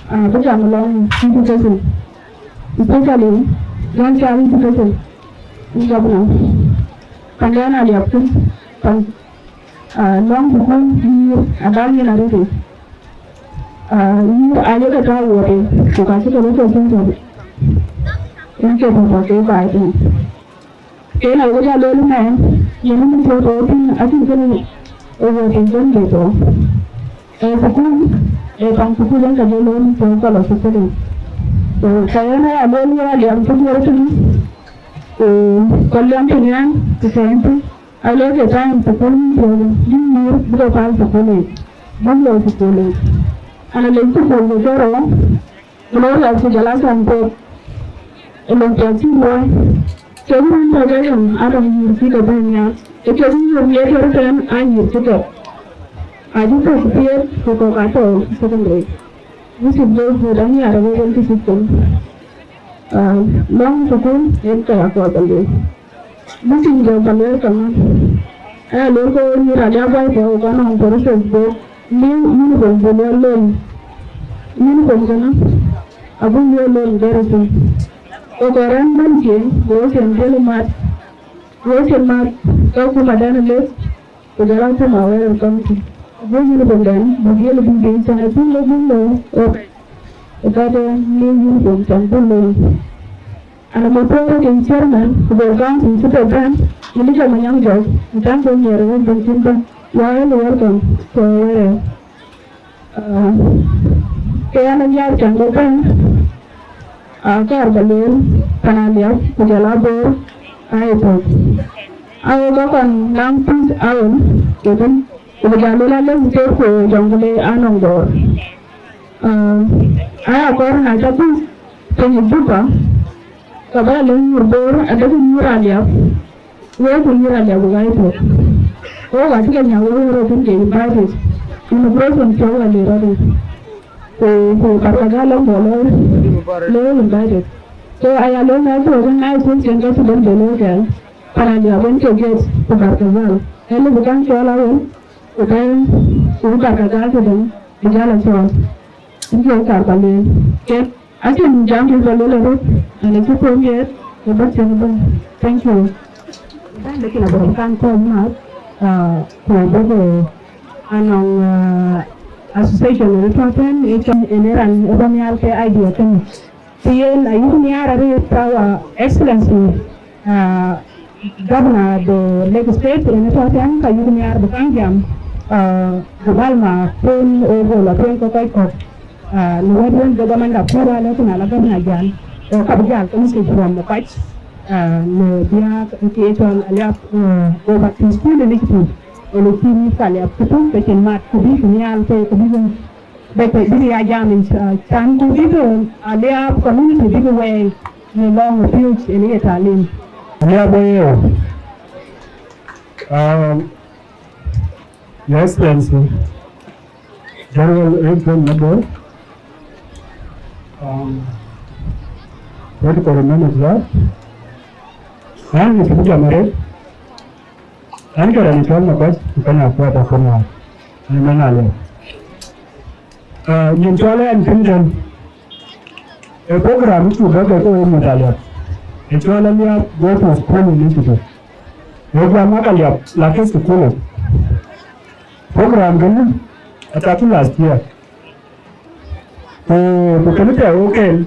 uh, bï jam alɔŋ education, especially girl child education in governor. Pan den aliap thïn, pan, uh, lɔŋ thukul yïr adal yen arëët. Uh, yïr ayek tɔ̈ wot, ku ka cï ke röt ke cïn tɔ̈, en ke tɔ̈ ke baai tën. Ke na wek a lueel mɛn, yen min tɔ̈ tɔ̈ thïn, acïn kënë ë wot ë jɔn ke tɔ̈. Ee thukul, ee pan thukul en ka jɔ looi min tɔ̈ ka lɔ thukul. So, ka yen aya lueel yen aliam thukul thïn, ku ka liam thïn yen, ku ka yen thïn. Alɔ ke time thukul min tɔ̈, bï yïr bï ke päl thukul yic, bï lɔ thukul yic. Ana lec thukul ke Gloria ku jɔl a Sankok, ë lon piɛth cï luɔi, kek run tɔ̈ ke yom, anɔŋ yïr cï ke bɛ̈n nhial, ë kek yïr ye tɔ̈ tɛ̈n, aa yïr cï tɔ̈. Acï thök piɛth, ku kɔ̈k aa tɔ̈ secondary. Which is very good, anhiaar ë wek wën kë cït thïn. Ah, lɔŋ thukul, yen ke ya kɔɔr ba lueel. Bï piny jɔ ba lueel kaŋö? Aya lueel ke we nyïïr Aliap Wangwa, ku ka nɔŋ process bɔ̈, new uniform bï lueel loan. Uniform kënë abï lueel loan very soon. Ku kɔɔr rɛ̈n bɛ̈n cieŋ, ku we cieŋ dhiël mat, ku we cieŋ mat ke kumadan ë lek, ku jɔl a kuma Awere County. Abï uniform dan bï dhiël bï piny cän abï lɔ bï lɔ ɣok, ë ka de new uniform cän bï loan. Ana motor ke chairman ku bor county cï bɛ bɛ̈n, Elijah Manyang Jok, thank you, Mary Wong Bentin Ben. You are all welcome to Awere. Uh, ke an a nhiaar cän bɛ bɛ̈n, a kɔɔr ba lueel pan Aliap ku jɔl a Bor, aa ye thök. A wek ka kɔn naŋ peace awel, ke bɛ̈n, ku bï jal lueel a lek thök ku jɔŋ ku le anɔŋ Bor. Ah, aya kɔɔr na ca bï piny ë Juba, ka bä lëŋ nyuur Bor, adekï nyuur Aliap, wek ku nyuur Aliap ku ɣai thok. Wok acï ke nyau wek röt thïn ke invited. Immigration cɔk wek le rɔt yic. Ku, ku Barkadhal lɔ bä looi, looi invited. So aya lëŋ na thok na ë thok cen ka cï lëŋ de looi kɛn. Pan Aliap en ke get ku Barkadhal. Ëlë bï kaŋ cɔl awel, ku bɛ, ku Barkadhal tëdɛ̈, bï jal a cɔɔl. Ënke kar ba lueel. Ke acïn jam bï ba lueel arëët, ɛn acï thom yen, ke bä cïn bɛ̈n. Thank you. Bɛ̈n, lakin abï rɔt kan thom math, ah, ku bï ke anɔŋ, ah, association ënë tɔ̈ tën, ë cɔl ënë raan ë bä nhial ke idea kënë. Ku yen ayuk nhiaar arëët Our Excellency, ah, Governor de Lake State, yen ë tɔ̈ tɛ̈n, ka yuk nhiaar bï kaŋ jam, ah, ku bal ma kun ë gol a tueŋ ke kɔc kɔ̈k, ah, në wɛ̈t wën de dhamanda pur alë ku na la Governor jal, ë ka bï jal ke message from Makuac, ah, në biäk ke cɔl Aliap, ah, over to school initiative, ënë cï mïth ke Aliap ku tök ke cïn mat ku bï ku nhial ke ku bï Bɛ̈c, bï ya jam, ah, can ku bï ke Aliap community bï ke wɛɛi në lɔŋ ë piööc ënë ye talim. Aliap wɛɛi. Um, Your Excellency, General Rinto Mabor, um, protocol members, uh, Ɣɛn ë cï jam arëët, ɣɛn ke raan cɔl Makuac, ku kɛn akuɛɛt akën wäär, ɣɛn ëmɛn Aliap. Ah, nyin cɔl ɣɛn thïn tɛ̈n, ë program cuk bɛ̈ ke ke wek mïth Aliap, ë cɔl Aliap Go to School Initiative. Ë jam ɣak Aliap, lakë school. Program kënë, atakï last year. Ku, ku kënë tɛ̈ wok en,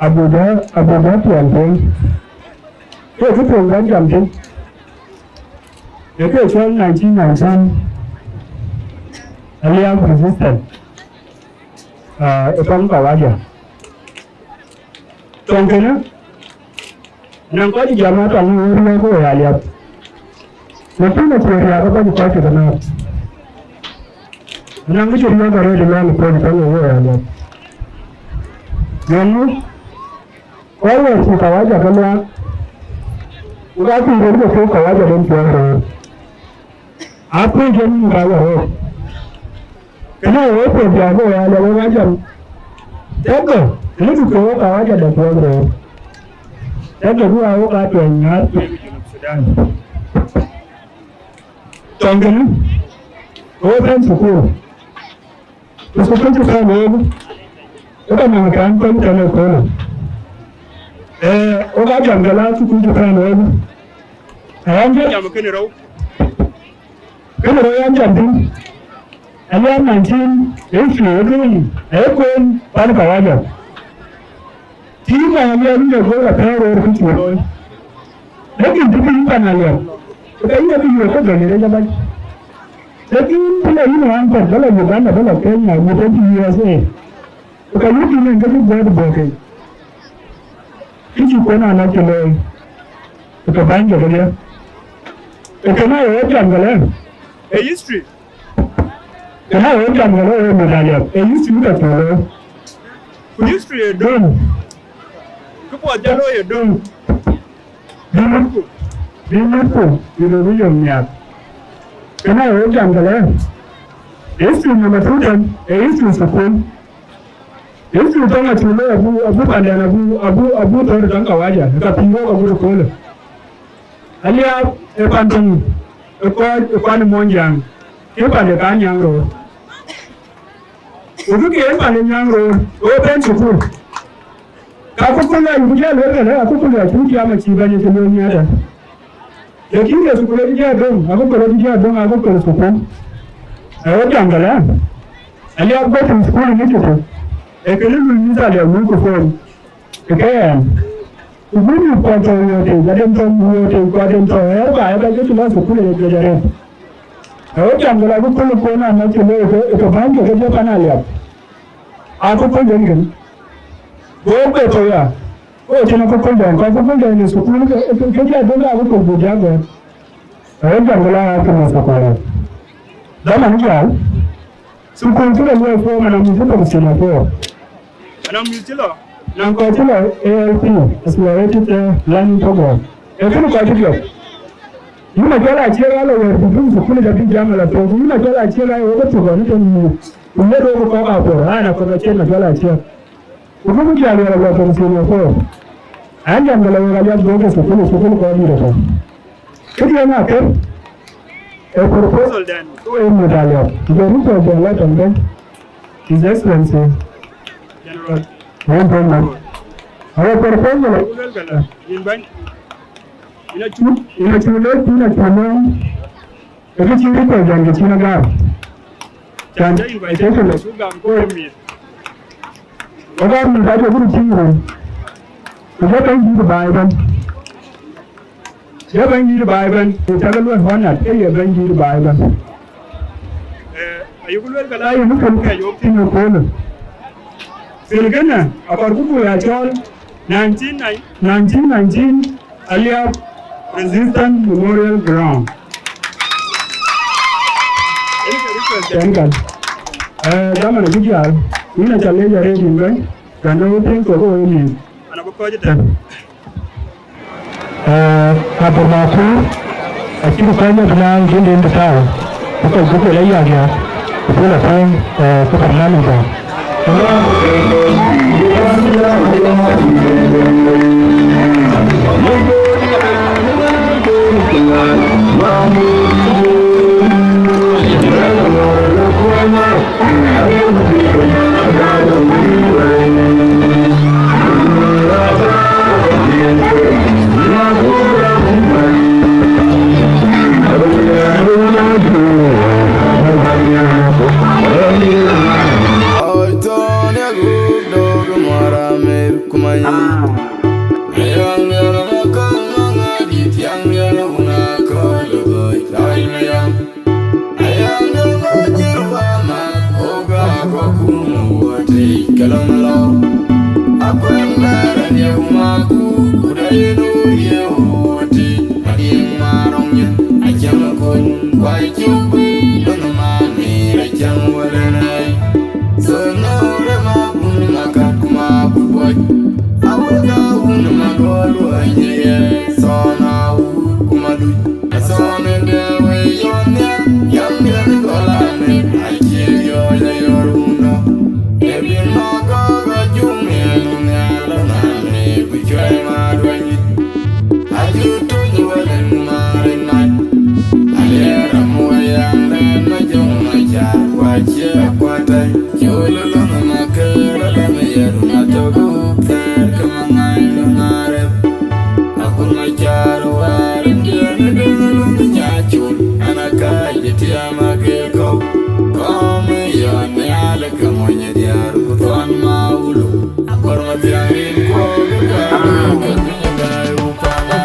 abuk bɛ̈, abuk bɛ̈ tuɔɔŋ tueŋ. Ke kë tueŋ bɛ̈n jam thïn, ee kë cɔl nineteen nineteen Aliap resistance, ah, ë tɔŋ Kawaja. Tɔŋ kënë, anɔŋ kɔc jam atuaŋ ë wëër lɔ ku wëë Aliap. Lakin acï riääk ë kɔc, kɔc ke nɔ̈k. Anɔŋ kë cï riääk arëët ë lɔ ku kɔc tɔŋ ë wëë Aliap. Yeŋö, kɔc wëër cï Kawaja ke luaak, ku ka cï röt ke thuk Kawaja den piɔ̈ɔ̈th röör. Aa kuc jɔt muk aa ɣɔ̈r ɣɔ̈k. Kënë ë wek piɛth jam ke wek Aliap wek aa jam. Tɛ̈kë, lëkë ke wek aa wacda piɔ̈ɔ̈th röör. Tɛ̈kë bï aa wok aa tuɛny ŋäär piny Junub Thudan. Tɔŋ kënë, ke wek bɛ̈n thukul. Ku thukul cï pɛ̈n wek, ke ka nɔŋ kɛ̈n kony tën ëköölë. Ee, wok aa jam ke la thukul cï pɛ̈n wek. Ayam jam kënë rou. Kënë rou yɛn jam thïn, Aliap nineteen eighty ë döŋ, ë kueen pan Kawaja. Tïï man Aliap ë gɔ̈k apɛ̈ɛ̈r röör kë cï looi. Lakin të bï yïn pan Aliap, ke yïn abï yuɔ̈ɔ̈k ke gäny rec abac. Lakin të la yïn wään kɔ̈k, bä la Uganda, bä la Kenya, ku tënë U S A. Ku ka yïk yïn en ke bï guɔ̈ɔ̈t bɔ̈ kec. Kë cï kuën anɔ̈k cï looi, ku ke bäny ke kedhie. Ee kënë aye wek jam ke lɛ̈k, ee history. Kënë aye wek jam ke lɛ̈k, ee mïth Aliap, ee history ka cï looi. Ku history ee döŋ. Kë puɔth jɔ looi ee döŋ. Bï mïthku, bï mïthku, bï lɔ bï yom nhiaak. Kënë aye wek jam ke lɛ̈k, ee history number two tɛ̈n, ee history thukul. Yecu tɔŋ acuk looi abu, abu pandɛn abu, abu, abu thɔ̈r tɔŋ Kawaja, ka piŋ wok agut ëköölë. Aliap ë pan töŋ, ë kɔc, ë pan ë Muɔnyjäŋ, ke pande ka Nyaŋ Roor. Ku bï ke en pande Nyaŋ Roor, ë bɛ̈n thukul. Ka akököl ayuk jäl wek kënë, akököl acuk jam acï bɛ̈ny cï looi nhiaar tɛ̈n. Lakin ye thukul acï jɔ döŋ, akököl acï jɔ döŋ, akököl thukul. Ee wek jam ke lɛ̈k, Aliap Go to School Initiative, ee kënë lui mïth Aliap lui ku phone, ee ke ɛn. Ku bï mïth kɔ̈k tɔ̈ wuɔ̈ɔ̈tic, aden tɔ̈ wuɔ̈ɔ̈tic, ku aden tɔ̈ ɣɛɛr baai, aba jɔ cï lɔ thukul ë jɔc arëët. Ee wek jam ke lɛ̈k, akököl kuɔn anɔ̈k cï looi ke, ke bäny ke kedhie pan Aliap. Akököl den kënë. Go be tɔ̈ ya. Go cïn akököl dɛn, ku akököl dɛn ë thukul ke, ke, ke jɔ döŋ akököl buk jɔ gɔ̈ɔ̈r. Ee jam ke la akököl ë thukul. Dhaman jäl, thukul cï lɔ luɔi form anɔŋ mïth cï tɔ̈ senior four. Anɔŋ mïth cï lɔ, anɔŋ kɔc cï lɔ A L P, Accelerated, eh, Learning Program. Ee kënë kɔc cï dhiɔp. Yïn acɔl Aciëk aa lɔ wɛ̈ɛ̈r bï döŋ thukul, jɔ bï jam ala thok. Yïn acɔl Aciëk aa ye wek ë thok ɣɔn tën yï. Ku ŋiɛt wok kɔ̈k aa puɔ̈r, raan akɔ̈th acïn acɔl Aciëk. Ku bï jäl wɛ̈ɛ̈r lɔ tɔŋ senior four. An jam ke lɔ wek Aliap Go ke thukul, thukul kɔc dït atɔ̈. Këdiɛ̈n akër, ee proposal dɛn, ku ee mïth Aliap. Ku jɔ rït tɔ̈ bɛ̈n lɔ tɔŋ bɛ̈ny. His Excellency General Ɣɛn Tɔŋ Mac. Awe proposal. Ku luel këlä, yïn bɛ̈ny. Yïn acuk, yïn acuk lec, yïn acuk lec. Ee kë cï rït tɔ̈ jam ke cïn agam. Can jɔ invitation la cuk gam ku ee mïth. Wek aa mïth acï bï röt tïŋ röt. Ku jɔ bɛ̈nydït baai ëbɛ̈n. Jɔ bɛ̈nydït baai ëbɛ̈n. Ku cakë luɔi honored ke ye bɛ̈nydït baai ëbɛ̈n. Eh, ayuk luel ke la yïn kën ke yök thïn ëköölë. Thil kënë akɔɔrku buk ya cɔɔl nineteen nineteen Aliap Resistance Memorial Ground. Yen ke request dɛn kan. Eh, dhaman acï jäl, yïn aca lec arëët yïn bɛ̈ny, raan de wek piŋ thok ke wek mïth. An abï kɔc ëtɛ̈n. Eh, Abdul Makur, acï kɔc ë bï naaŋ dhiënden bï tääu, bï kɔc bï kuel ayak yak, ku bï la pɛ̈ɛ̈ny, eh, ke barnamij dä. Thank you. Kuma yi. Ayang yala kama ngadi tiang yala una kala boy. Ayang yala jerwa ma oga kwa kuma wote kalam lo. Akwenda ranya uma ku kuda yenu ye wote. Ading marong yen achang kun kwa chubi. Dono mami rachang wala nai. So no rema kun makat kuma buboi. Awuda wun magol wanye. So na wu kuma du. So ne de we yon ya. Yam ya ni gola ne. Achi yo ya yor wuna. Ebi mago ga jumi anu ne alana ne. Kuchai ma dwani. Aju tuny wala ni mari nai. Alera moya ne na jong na cha. Kwa chia kwa tai. Cholo lo na makera la me yeru na togo. Ter kama ngai lo na rep. Akun ma char war ndian dulu ni nyachul. Ana kai di tiama ke ko. Kom yon ne ale kama nyediar kutuan maulu. Akor ma tiang rin ko. Ka dunya dai upana.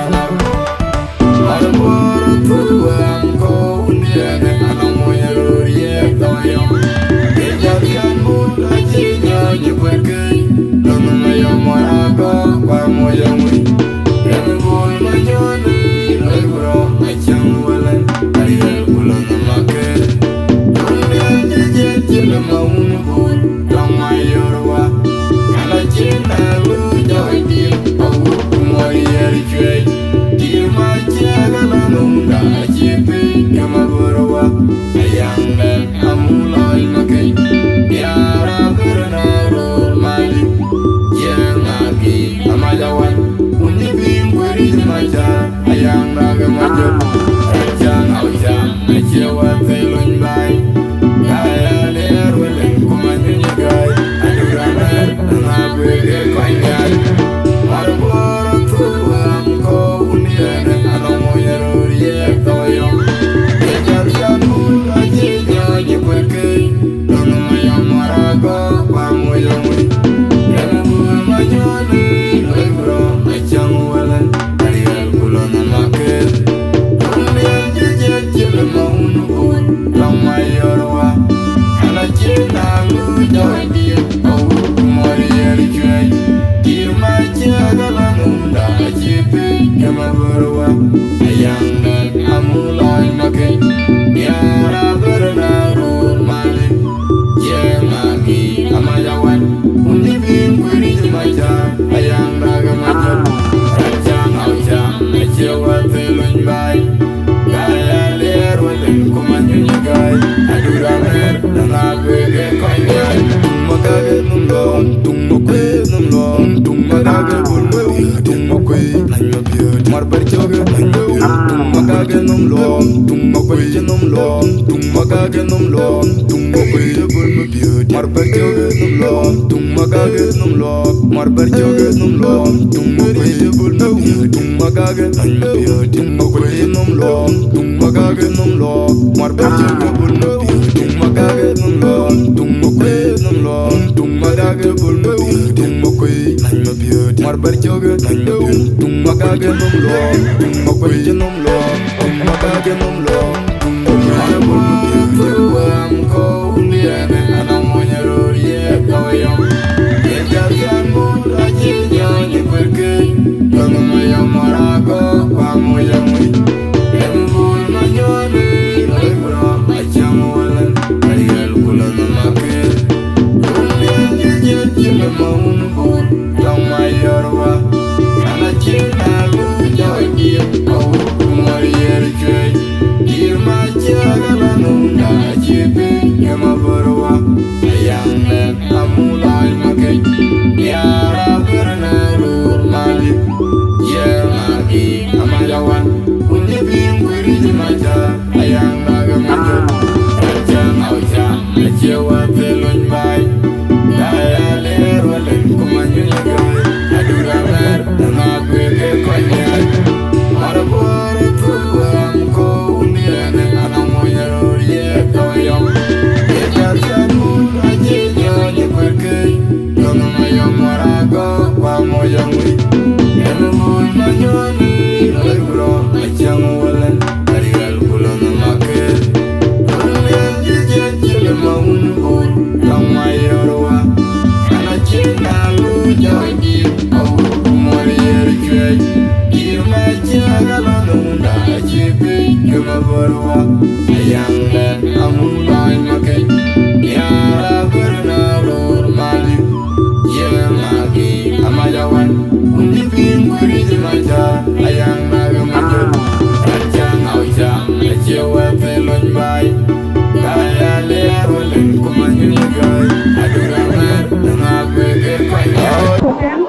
Tɛ̈n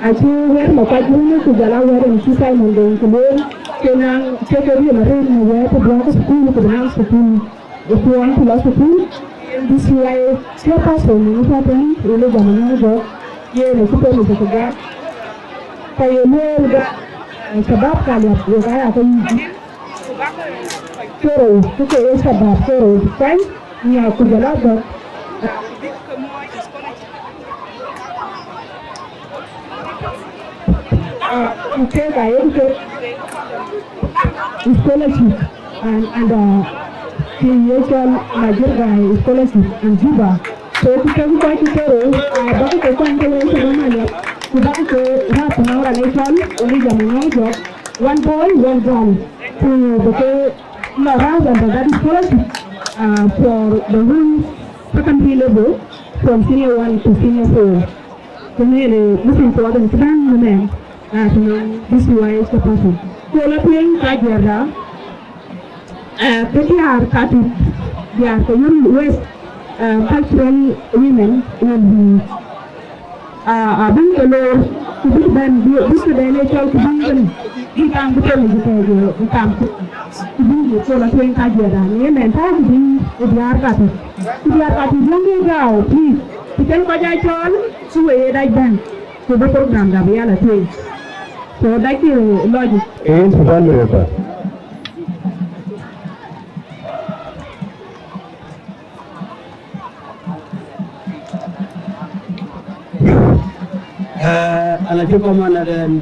acï wɛ̈t ma kuac wun ku jɔl a wɛ̈t en cï Simon Deng ku lueel, ke naŋ ke ke riɛm arëët në wɛ̈ɛ̈t ë duɔ̈k thukul ku bï naŋ thukul ë kuɔɔny ku lɔ thukul. Yen D C Y chairperson në tɔ̈ tɛ̈n, Elijah Manyɔk Jɔk, yen acï promise ke gam. Ka ye lueel ga, eh, shabab ka liap wek aya ke yic. Kerou, ke ke ye shabab kerou kuany, nya ku jɔl a gɔ̈k. Ah, ku kek aye ke scholarship and, and, uh, kë ye cɔl Majirga scholarship in Juba. So ku kek kɔc cï kerou, ah, bäk ke kuany ke wek ke bä maliap, ku bäk ke rap nɔŋ raan ë cɔl Elijah Manyɔk Jɔk, one boy, one girl. Ku bï ke lɔ rap under that scholarship, uh, for the whole secondary level from senior one to senior four. Kënë yen ë mïthin kuɔth en cï bɛ̈n në mɛn, ah, të nɔŋ D C Y chairperson. Ku lɔ tueŋ ka jiɛrda, ah, ke diäär ka tït, diäär ke Yol West, ah, cultural women will be, ah, ah, bï ke loor, ku bï bɛ̈n, bï, bï ke bɛ̈n ë cɔl ku bï bɛ̈n, bï kam bï tɔ̈ në jëtɛ̈ɛ̈c ë kam ku, ku bï ku lɔ tueŋ ka jiɛrda. Në ëmɛn tɔ̈ ku bï ë diäär ka tït. Ku diäär ka tït, yöŋ ke gääu, please. Ku cïn kɔc aa cɔɔl, ku we ye dac bɛ̈n, ku bï program da bï ya la tueŋ. So dac ke lɔc. Yen Sudan River. Eh, ana cï kɔmana den,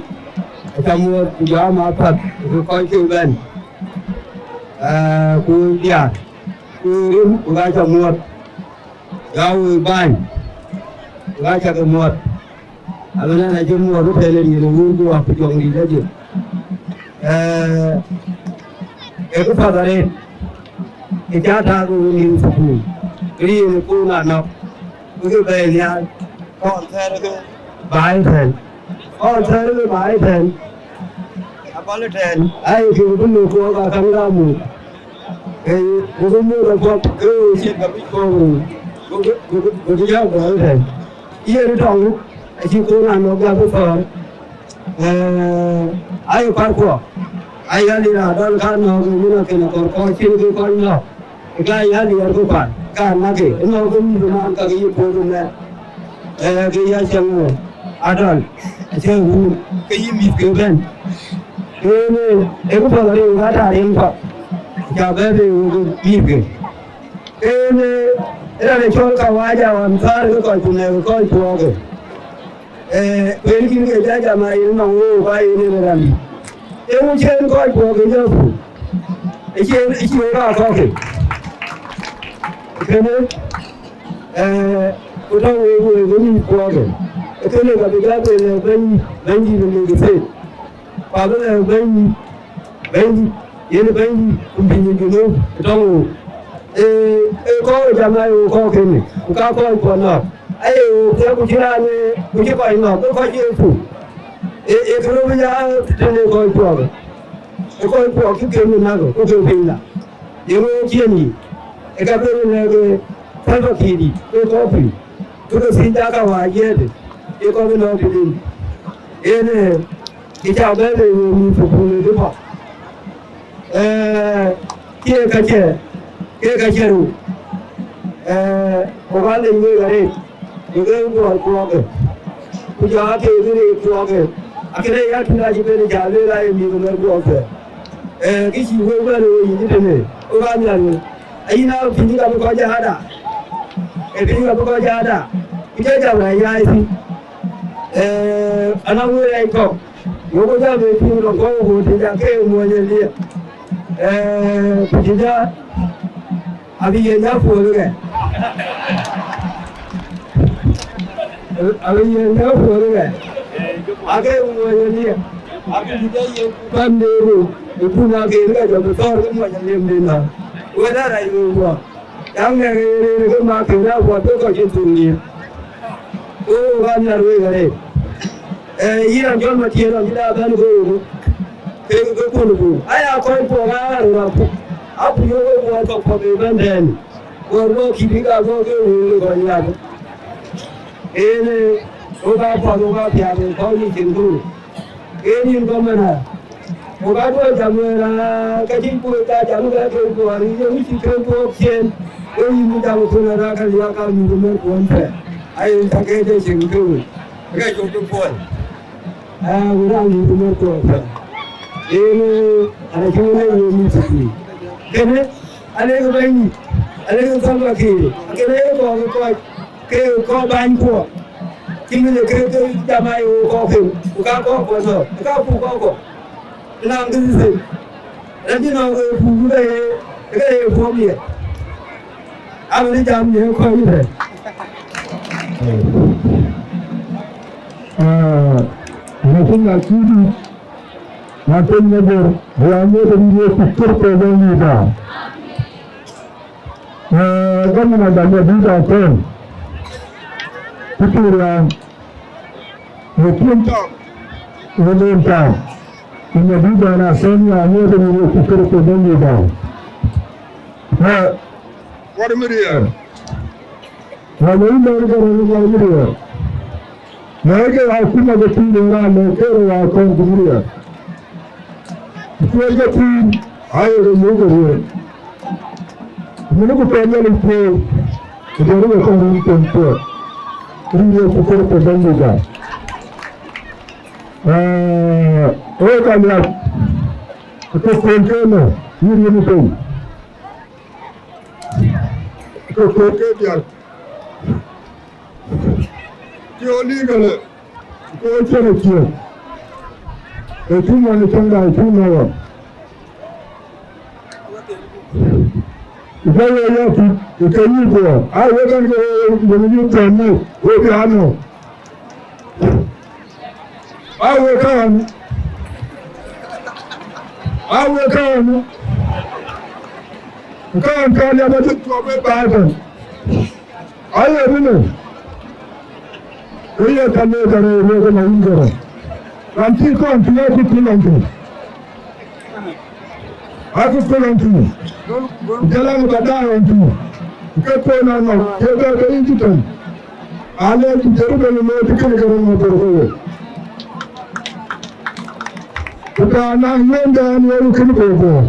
aca muɔ̈th ku jɔ ama path, ku kɔc ke bɛ̈n. Eh, ku diäär, ku rim, ku ka ca muɔ̈th. Ya wek bäny, wek aca ke muɔ̈th. Abï nɛn acï muɔ̈th ëtɛ̈n ë riɛl ë wun ku wak ku jɔŋdït adï. Eh, ee këpath arëët, kë ca tak wek nïn thukul, kë riɛl ë kun anɔ̈k, bï ke bɛ̈ɛ̈i nhial, kɔn thɛɛr ke baai ëtɛ̈n. Kɔn thɛɛr ke baai ëtɛ̈n, abɔl ëtɛ̈n, ayï kë bï lok wok akäŋ gam wok. Ke, ku bï muɔ̈th akuɔth, ke ɣöö cïn ka bï kɔɔr wok, ku, ku, ku, ku bï jam gɔl ëtɛ̈n. Yen tɔŋ, acï kun anɔ̈k gam bï thɔ̈ɔ̈r. Eh, ayï kuarkuɔ, ayï alï raan dɔl kan nɔ̈k, ë min akën akɔɔr kɔc cïn kë kɔc nɔ̈k. Ka ya diɛɛr ku kuan, ka na ke, ënɔ ke mïth man ka ke yï puɔ̈u mɛt. Eh, ke ya cäŋ wɔ, adɔl, acä wun, ke yï mïth ke bɛ̈n. Ke ne, e ku path arëu ka ta riɛŋ path. Ca bɛ be wok mïth ke. Ke ne, raan ë cɔl kawaja wan thar ke kɔc ku nɛɛk kɔc tuɔɔk ke. Eh, kuën kïn ke jajama yen nɔŋ wëu ka yen yen raan. Eeŋö cï en kɔc kuɔɔk ke jɔku? Ë cï en, ë cï wek aa kɔ̈k ke. Kënë, eh, ku tɔ̈ wek, wek ë mïth kuɔɔk ke. Ë kënë ka bï jɔ ben lɛ̈k Bɛ̈nydït, Bɛ̈nydït ë lëk ë thek. Ku abï lɛ̈k Bɛ̈nydït, Bɛ̈nydït, yen ë Bɛ̈nydït, ku bï nyin Junub ë tɔŋ wok. Ee, ee kɔc ë jam aa ye wok kɔ̈k kënë, ku ka kɔc kuɔ nɔ̈k. Aye wok thiëëk ku cï raan, ee, ku cï kɔc nɔ̈k, ke kɔc Yecu. Ee, ee kë röt bï ya tënë kɔc kuɔɔk. Ee kɔc kuɔɔk cï kën näk, ku ke piny la. Ye wok ciëën yic. Ee ka bï röt lɛ̈k, ee, Salva Kiir dït, ee kɔc piny. Ku ke thiëc dak ka wäär jiëëtë, ee kɔc bï nɔ̈k tëdï. Yen, ee, Kë ca bɛ̈n bei wek mïth thukul ë dï path, ee, ke ka cï, ke ka cï rou, ee, ku ka lec wek arëët, wek ë guɔ̈ɔ̈r kuɔɔkë, ku jɔ ake bï rëër kuɔɔkë, akënë ya tun acï ben ë ca lueel aye mïth ë mɛ̈r guɔɔk thɛɛr. Ee, kë cï wek bɛ̈n ë weyiic ëtënë, wek aa nhiar wek. Ayïn aa piny ka bï kɔc aa da, ee piny ka bï kɔc aa da, ku jɔ jam rɛɛc nyaai thïn. Eh, ana wël ë kɔ̈k, yökë jam ë piny lɔ kɔ̈u ku tïc ake muɔny ë liep. Eh, ku tïc a, abï yen ja puɔl ëkɛ. Abï yen ja puɔl ëkɛ. Ake muɔny ë liep. Abï tïc a yen pande ru, ë kun ake ëkɛ jɔ bï thɔ̈r ke muɔny ë liep dïn na. Wën ë rac wëu guɔ. Yaŋ nɛ̈k ë yen ke mak kën a puɔth ke kɔc cï thuk liep. Ku ɣɔn nhiar wek arëët. Ee, yïn raan cɔl Matiɛ̈n raan cï la bɛ̈n ke wek, ke, ke kun ku. Aya kɔc puɔk aa röt apuk. Apuk yök ke buɔɔr kɔ̈k kɔ̈k ë bɛ̈n tɛ̈ɛ̈n. Buɔɔr bɔ̈ kït bï ka gɔ̈k ke wek ë kɔc nhiar. Ënë, wok aa puɔth, wok aa piath ë kɔc yic cïn ku. Yen yïn gɔmëna, ku ka duɔ̈ɔ̈r jam wël, aa, ka cï kuöc ka jam ke ke kuɔɔr, ye wïc cï kën tuɔɔk ciëën, ke yïn bï jam kun ë rac ka liak ka mïth ë mär kuɔn pɛ̈. Aye, ka ke de cïn ke wël, ke cök ke puɔl. Aa, wël a mïth ë mär kuɔn pɛ̈. Yen, ana cï wël ë ye mïth thukul. Kënë, alek Bɛ̈nydït, alek Salva Kiir, kënë ye kɔɔr ke kɔc. Ke kɔc bäny kuɔ, cï min ke, ke jam ayï wok kɔ̈k ke, ku ka kɔ̈k kuɔ tɔ̈, ka puk kɔ̈k kuɔ. Naŋ kë thïn. Rɛ̈n cï nɔ̈k ke puk ke ye, ke ye puɔ̈u miɛt. Abï jam ye kɔc yï rɛ̈n. Ah, na cïn na cï dït, na cïn na bor, ya nyuɔ̈th rin ye ku kër kɔc bäny yï da. Eh, gɔmëna da Madut Akɔ̈l, Tutuur Raŋ, ë Tuïn Tɔŋ, ë Lon Tɔŋ, ku Madut da na Kenya, aŋiɛth ë rin ku kër ku bɛ̈n yï da. Eh, Kuɔr Miriɛr. Wala yïn lɔɔr ke rɔt Kuɔr Miriɛr. Na ke akuma ke tïŋ ë raan lɔ ke rɔt Akɔ̈l ku Miriɛr. Kuɔr ke tïŋ, aye ke yök ke riëëu. Mën ku pɛn Nhialic puɔ̈u, ku jɔl ke kɔn rin pɛn puɔ̈u. Rin ye ku kër pɛn dɔm du gam. Ee, ee ka liap, ke kɔn ke lɔ, yïn rin pɛn. Ke kɔn ke dial. Cï ɣo liikëlë, ku ɣo cïn ë ciëën, ë cï mɔny ë cäŋda ë cï nɔ̈k ɣɔn. Ku jɔ we ya pït ë ke yï guɔ, aa wek ɣɛn ke ɣo yöŋ yï thɛɛn mou, we bï a nɔ̈k. Aa wek kaŋ, aa wek kaŋ, kaŋ ka liap acï thuɔɔk we baai tën. Aye, rënë, ë ye ka leec arëët wek ëmɔ wun Goro. Raan cï kɔn tïŋ akut cï lɔŋ tïŋ. Akut cï lɔŋ tïŋ. Jɔl aŋ ba daai ɣɔn tïŋ. Ke kuɔn anɔk, ke bɛ ke yic tën. Aleec ku jɔl bɛ looi të kënë ke röŋ abor ke we. Ku ka naŋ yen dɛn wek kënë bor bor.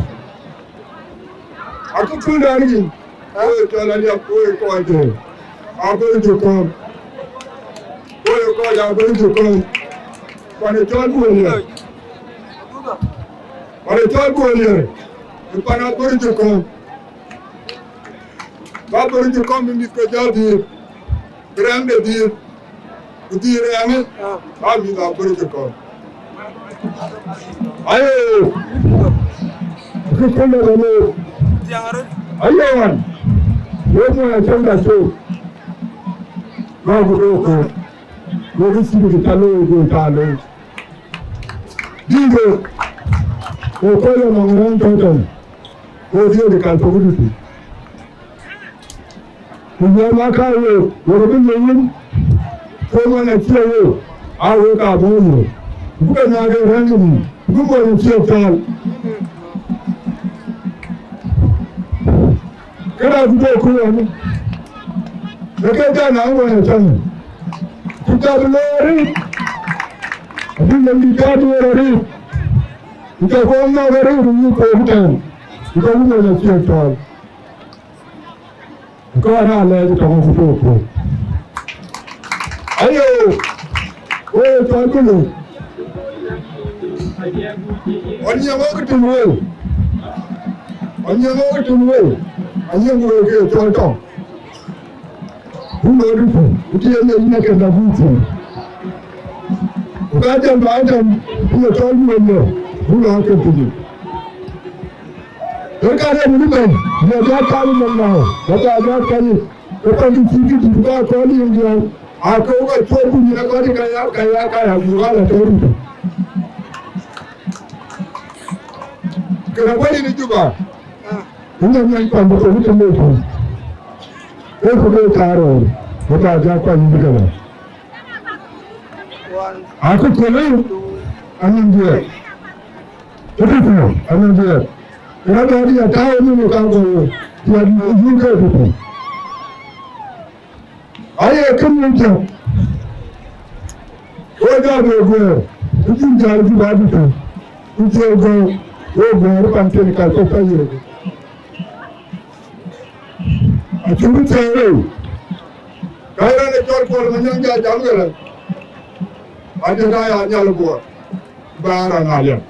Akut cï lɔŋ tïŋ. Woi, cɔl aliap, woi, kɔc de Abël Jukɔm. Woi, kɔc Abël Jukɔm. Pan ë cɔl Guöl Yɛr. Pan ë cɔl Guöl Yɛr. Ë pan Abël Jukɔm. Ba Abël Jukɔm bï mïth ke jɔ dhiëëth. Bï rɛ̈ŋde dhiëëth. Ku dhil rɛɛŋë, aa mïth Abël Jukɔm. Ayo, kë kënë bä looi. Ayo, wan, wek mɔny acäŋda cök, bä ku dok köök, wek ë cït kë ca looi, ku ca looi. Dïït wek, wek kɔc lɔ nɔŋ rɛ̈ŋ tɔ̈ tɛ̈n, wek dhiëëth ë kal pɔ̈k ë dutu. Ku yɔm aa kaar week, wek abï lɔ wun, ke mɔny acie week, aa wek aa bɔ̈ yök. Ku bï ke nyaai ke rɛ̈ŋ ke mïth, ku bï mɔny acie cɔɔl. Këda ku bï ku ɣɔn, ke ke jɔ naŋ mɔny acäŋ. Ku jɔ bï looi arëët, abï lɔ dït jɔ duëër arëët. Ku jɔ kɔn nɔ̈k arëët, ku yïk kook tɛ̈ɛ̈n, ku jɔ ku mɔny acie cɔɔl. Kɔn aa lɛɛc tɔŋ ku tök ku. Ayo, wek cɔl Gulu. Ɣɔn nyiɛɛŋ wek tïŋ wei. Ɣɔn nyiɛɛŋ wek tïŋ wei. Anyiɛɛŋ wek ke cɔl tɔŋ. Ku lɔ dutu, ku tiɛɛl ye yïn akën da guiir thïn. Ka jam ba jam, ku ye tɔl mu ye, ku la ke piny. Ke ka de mu ben, ye ja ka ni na, ba ja ja ka ni. Ke pa di ti di di ka ko ni ye. A ko ka to ku ni ka di ka ya, ka ya, ka ya, ku ka la to ru. Ke na ba ni Juba. Ina nyan pa mo ko ni mo ko. Ko ko ta ro, ko ta ja pa ni ka. Aku kole, anun dia. Itu tu, anun dia. Ina ba dia tahu ni mo ka ko. Ya ni ke tu. Aye, kën në jam. Wo jam wo guëër. Ku cïn jam cï ba bï tïŋ. Ku cie guëër. Wo guëër pan tën ka kɔ̈k ka yïrë. Acïn bï thëëi rou. Ka yɛn ë cɔl Kuɔl Manyaŋ ja jam wëlë. Adï na ya nhial guɔ. Bara na liep.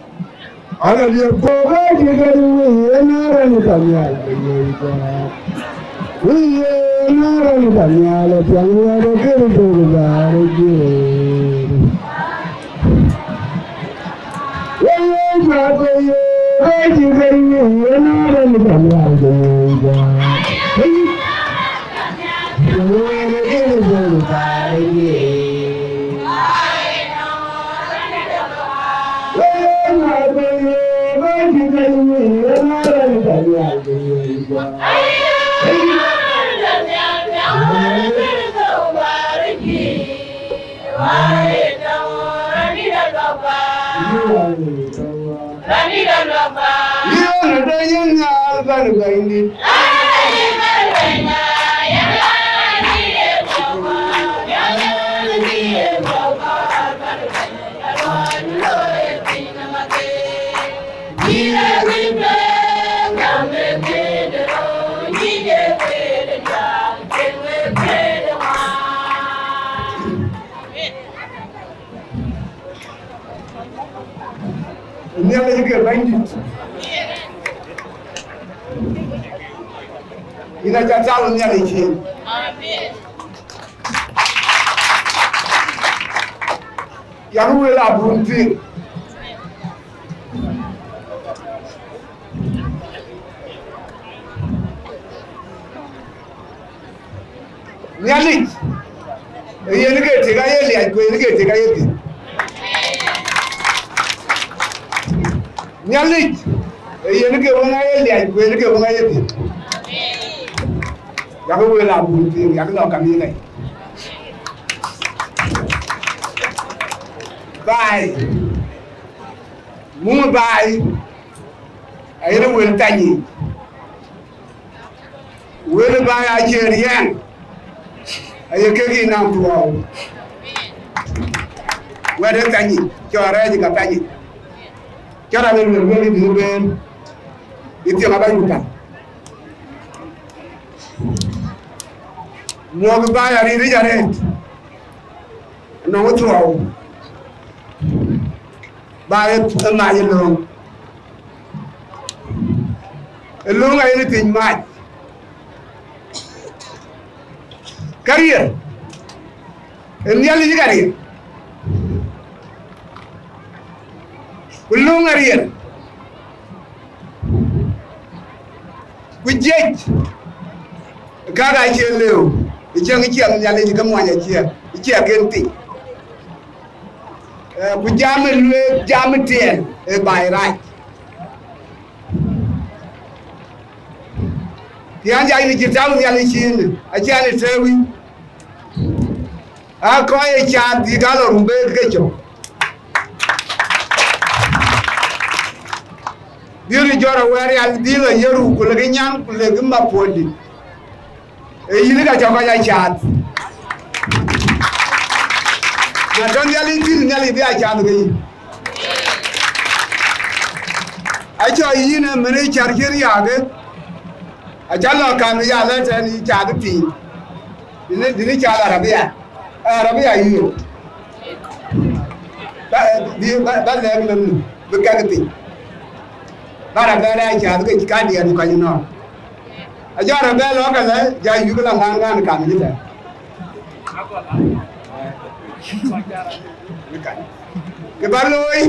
Ana liep ko. Wai ti gari wi ena rani kanyal. Wi ena rani kanyal. Tiang wa de kiri to bara ji. Wai ma ko ye. Wai ti gari wi ena rani kanyal. Nhialic ke Bɛ̈nydït. Yïn aca thal Nhialic yen. Yak wël abun pïïr. Nhialic, ë yen ke tik aye liac, ku yen ke tik aye dhil. Nhialic, ë yen ke weŋ aye liac, ku yen ke weŋ aye dhil. Yak wël abun pïïr, yak lɔ kam yïn ɣɛc. Baai, mum baai, ayen wël thany yic. Wël baai acie riɛɛn, aye kek yï naŋ tuɔɔu. Wɛ̈t ë thany yic, cɔɔr rɛɛc ka thany yic. Cä raan ë luel wël ë bï bɛ̈n, bï thiëŋ abäny ku päl. Muɔ̈k baai arït yic arëët, nɔŋ ë thuɔɔu. Baai ë mac ë löŋ. Ë löŋ ayen piny mac. Ka riɛl, ë Nhialic ka riɛl. Ku löŋ ariɛl. Ku jiëc, kak acie lëu, ë cäŋ ë ciɛɛŋ Nhialic ke muɔny acie, ë ciɛɛŋ ken piny. Eh, ku jam ë lueel, jam ë tiɛɛl, ë baai rac. Tiɛɛŋ jai në cï täu Nhialic cin, acie në tëëu yic. Aa kɔc ë cath bï ka lɔ rum bek ke cök. Bï röt jɔt awɛɛr rial dhil aye ruu, ku lek nyan, ku lek mapuɔ̈ndït. Ee yïn ka cɔk kɔc aa cath. Na tɔ Nhialic thïn, Nhialic bï aa cath ke yïn. Acɔ yïn ë mën ë cär cï riääk, aca lɔ kam ya lɛ̈t tɛ̈n yï cath piny. Dïnë, dïnë cath arabia. Arabia yï. Ba, bï, ba, ba lɛ̈k nɔm bï kɛ̈k piny. Ba arabia cath ke cï kadiɛɛr kɔc ënɔɔnë. Ajɔ arabia lɔ ke lɛ, ja yï ke la ŋaan ŋaan kam yï tɛ̈n. Kë bä looi,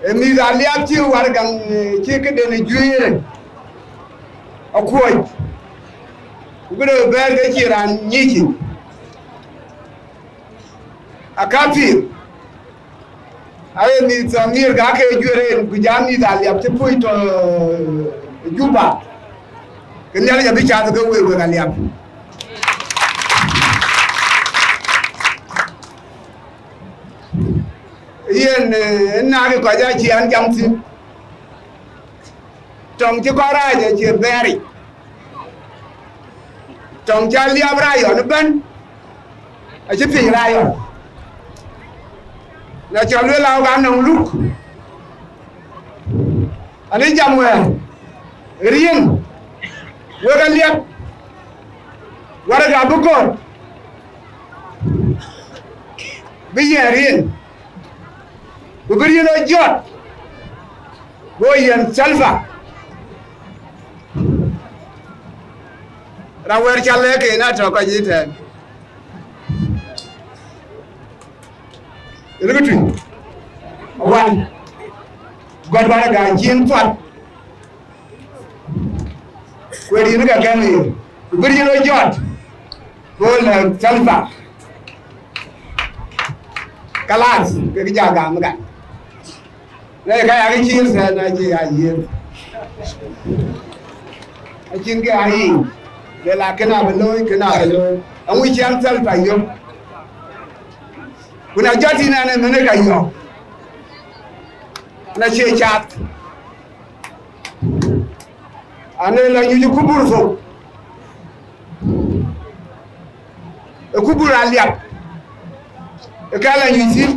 ë mïth Aliap cï warɛgam, eh, cï këden ë juëër akuɔ̈c, ku këde bɛ̈ɛ̈r ke cï raan nyiic yic. Akapïïr, aye mïth Thɔn Miir ka ke juëër en, ku jam mïth Aliap cï puc tɔ Juba, ke Nhialic abï cath ke wek, wek Aliap. Yen, eh, na ke kɔc acï an jam thïn. Tɔŋ cï kɔc rac acï bɛ̈ɛ̈ric. Tɔŋ cä liap rayɔn ëbɛ̈n, acï piŋ rayɔn. Na cä lueel, au, ka nɔŋ luk, ani jam wɛ̈ɛ̈r, riëŋ, wek Aliap, warɛga bï gɔ̈t, bï yɛn riëŋ, ku bï riëŋ ë jɔt, go yɛn Salva. Raan wɛ̈ɛ̈r cä lɛ̈k en atɔ̈ kɔc yiic tɛ̈ɛ̈n. Rin kë tui, awan, gɔ̈t warɛga cïn thuat, ku ë riëŋ ke gɛ̈m ë ye, ku bï riëŋ ë jɔt, go lɛ̈k Salva. Kalas, ke kë ja gam kan. Na ye ka ya kë cïïr thɛɛr, na cï ya yiëër. Acïn kë aa yic, le la kënë abï looi, kënë abï looi. Aŋu cï an Salva yök. Ku na jɔt yïn ɛn ë mënë ka yɔ̈ɔ̈k. Na cie cath. An ë la nyuc ë kubur thok. Ë kubur Aliap. Ë ka la nyuc thïn.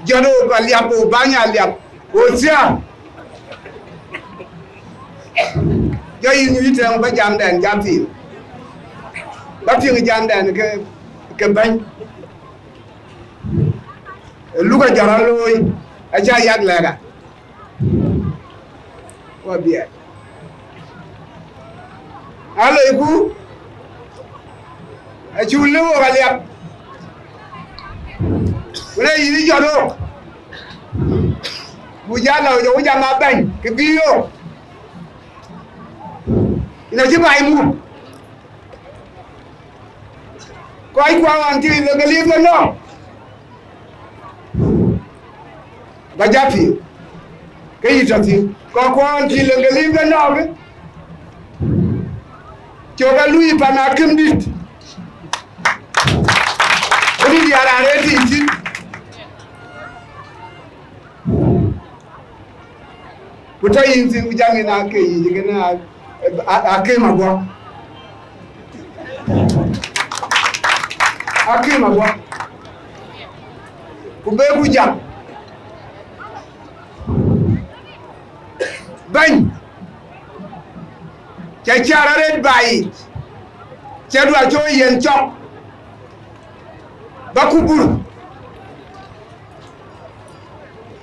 Jɔt ɣok Aliap, ɣok bäny Aliap, ɣok thiaak. Jɔ yïn nyuc tɛ̈ɛ̈ŋ bä jamdɛn jam thïn. Bä piŋ jamdɛn ke, ke bɛ̈ny. Ë luk ajɔt rɔt looi, acä yak lɛ̈k a. Wa biɛt. Aloiku, acuk lëu ɣok Aliap. Ku na yïn jɔt ɣok, ku jal lɔ, jɔ ku jam abɛ̈ny, kë bï ɣok. Yïn acï baai muk. Kɔc kuɔ ɣɔn cï lëk ke liith ke nɔ̈k, bä jɔ piŋ, ke yï tɔ thïn. Kɔc kuɔ ɣɔn cï lëk ke liith ke nɔ̈k, cök ë lui pan akïm dït. Ku dït ya raan rëër tïŋ cït. Ku tɔ yïn thïn, ku jam yïn ake yic, kënë a, a, akïm aguɔ. Akïm aguɔ. Ku be ku jam. Bɛ̈ny, cä car arëët baai yic, cä duar cöö yen cɔk, bä kubur.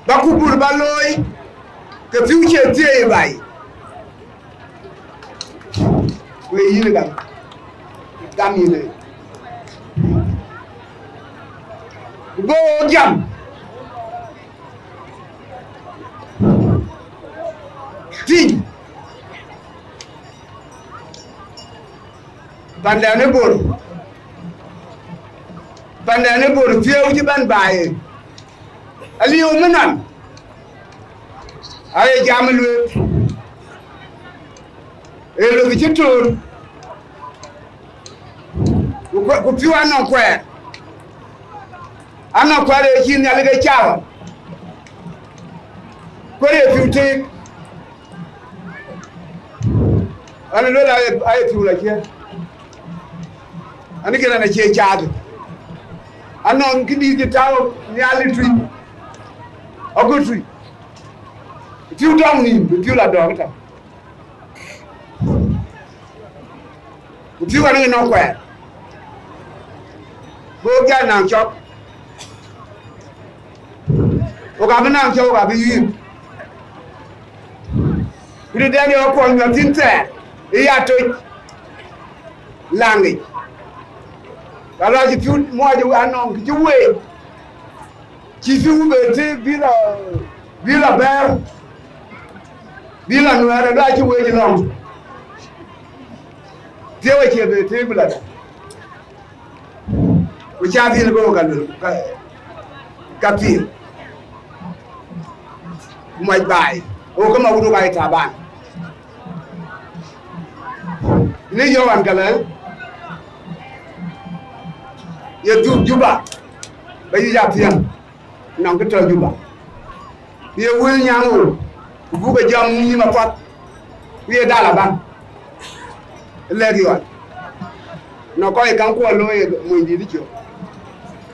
Bä kubur bä looi, ke pïu cie thieei baai. Ku ee yïn gam, gam yïn ee. Ku bï ɣok jam. Tïŋ. Pandɛn ë Bor, pandɛn ë Bor thiëëu cï bɛ̈n baai, aliu minɔn, aye jam ë lueth, ë lueth cï töör, ku, ku pïu anɔŋ kuɛɛr, anɔŋ kuɛɛr ë cï Nhialic ke cak ɣɔn, kuɛɛr ë pïu tëëk. An luel aye, aye pïu la cië. An kën an acie caath. Anɔŋ këdït cï tääu Nhialic tui. Agut tui. Pïu dɔm nïïm, pïu la dɔm tɔ. Ku pïu an ënɔŋ kuɛɛr. Go jal naŋ cɔk. Ɣok abï naŋ cɔk, ɣok abï yïïr. Këdï dɛn ye ɣa kuɔny ŋuɛ̈t thïn thɛɛr, ë ya toc laŋic. Ka la cï piu muɔc anɔŋ kë cï weec, cï piu be tëëk bï la, bï la bɛ̈ɛ̈r, bï la nuɛɛr, ë la cï weec lɔ̈ŋ. Thiëëu acie be tëëk bï la dɛ̈. Ku ca dhil go ka lul, ka, ka pïïr. Muɔc baai, ɣok ke ma wut ɣok aa ye Taban. Ni yɔ̈k ɣɛn këlë, ye dhuk Juba, ba yic a piɛŋ nɔŋ kë tɔ̈ Juba. Ku ye wël nyaŋ ɣo, ku buk ke jɔm nïïm apath, ku ye dal abaŋ. Lɛ̈k yɔn, nɔŋ kɔc kaŋ kuɔl looi ye monydït cök,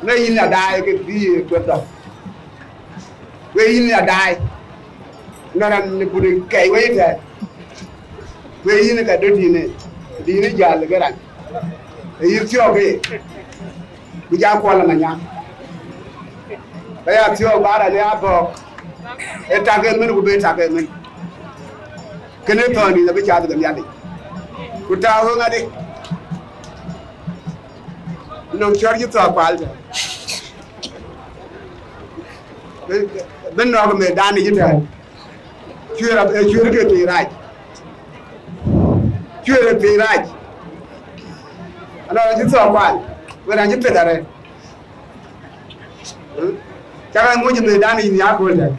na yïn adaai ke bï ye kueth dɔm. Wek yïn adaai, na raan në buni kɛc wei tɛ̈ɛ̈n. Wek yïn ka döt yïn ë, dï yïn jäl ke raan. Ë yïn thiɔ̈k ke, ku ja kuɔl ë manyaŋ. Ba ya thiɔ̈k ba raan ë abɔ̈k, ë tak ë mën ku be tak ë mën. Kënë thɔ̈n dï na bï cath ke Nhialic. Ku tääu ë ŋadï, nɔŋ cɔ̈r cï thɔ̈k kual tɛ̈. Bï, bï nɔ̈k mëëdan yic tɛ̈ɛ̈n. Cuëër, ë cuëër ke piny rac. Cuëër ë piny rac. Anɔŋ cï thɔ̈k kual, wën an cï piɛth arëët. Cak ë muc mëëdan yic nhiaak kööl tɛ̈n.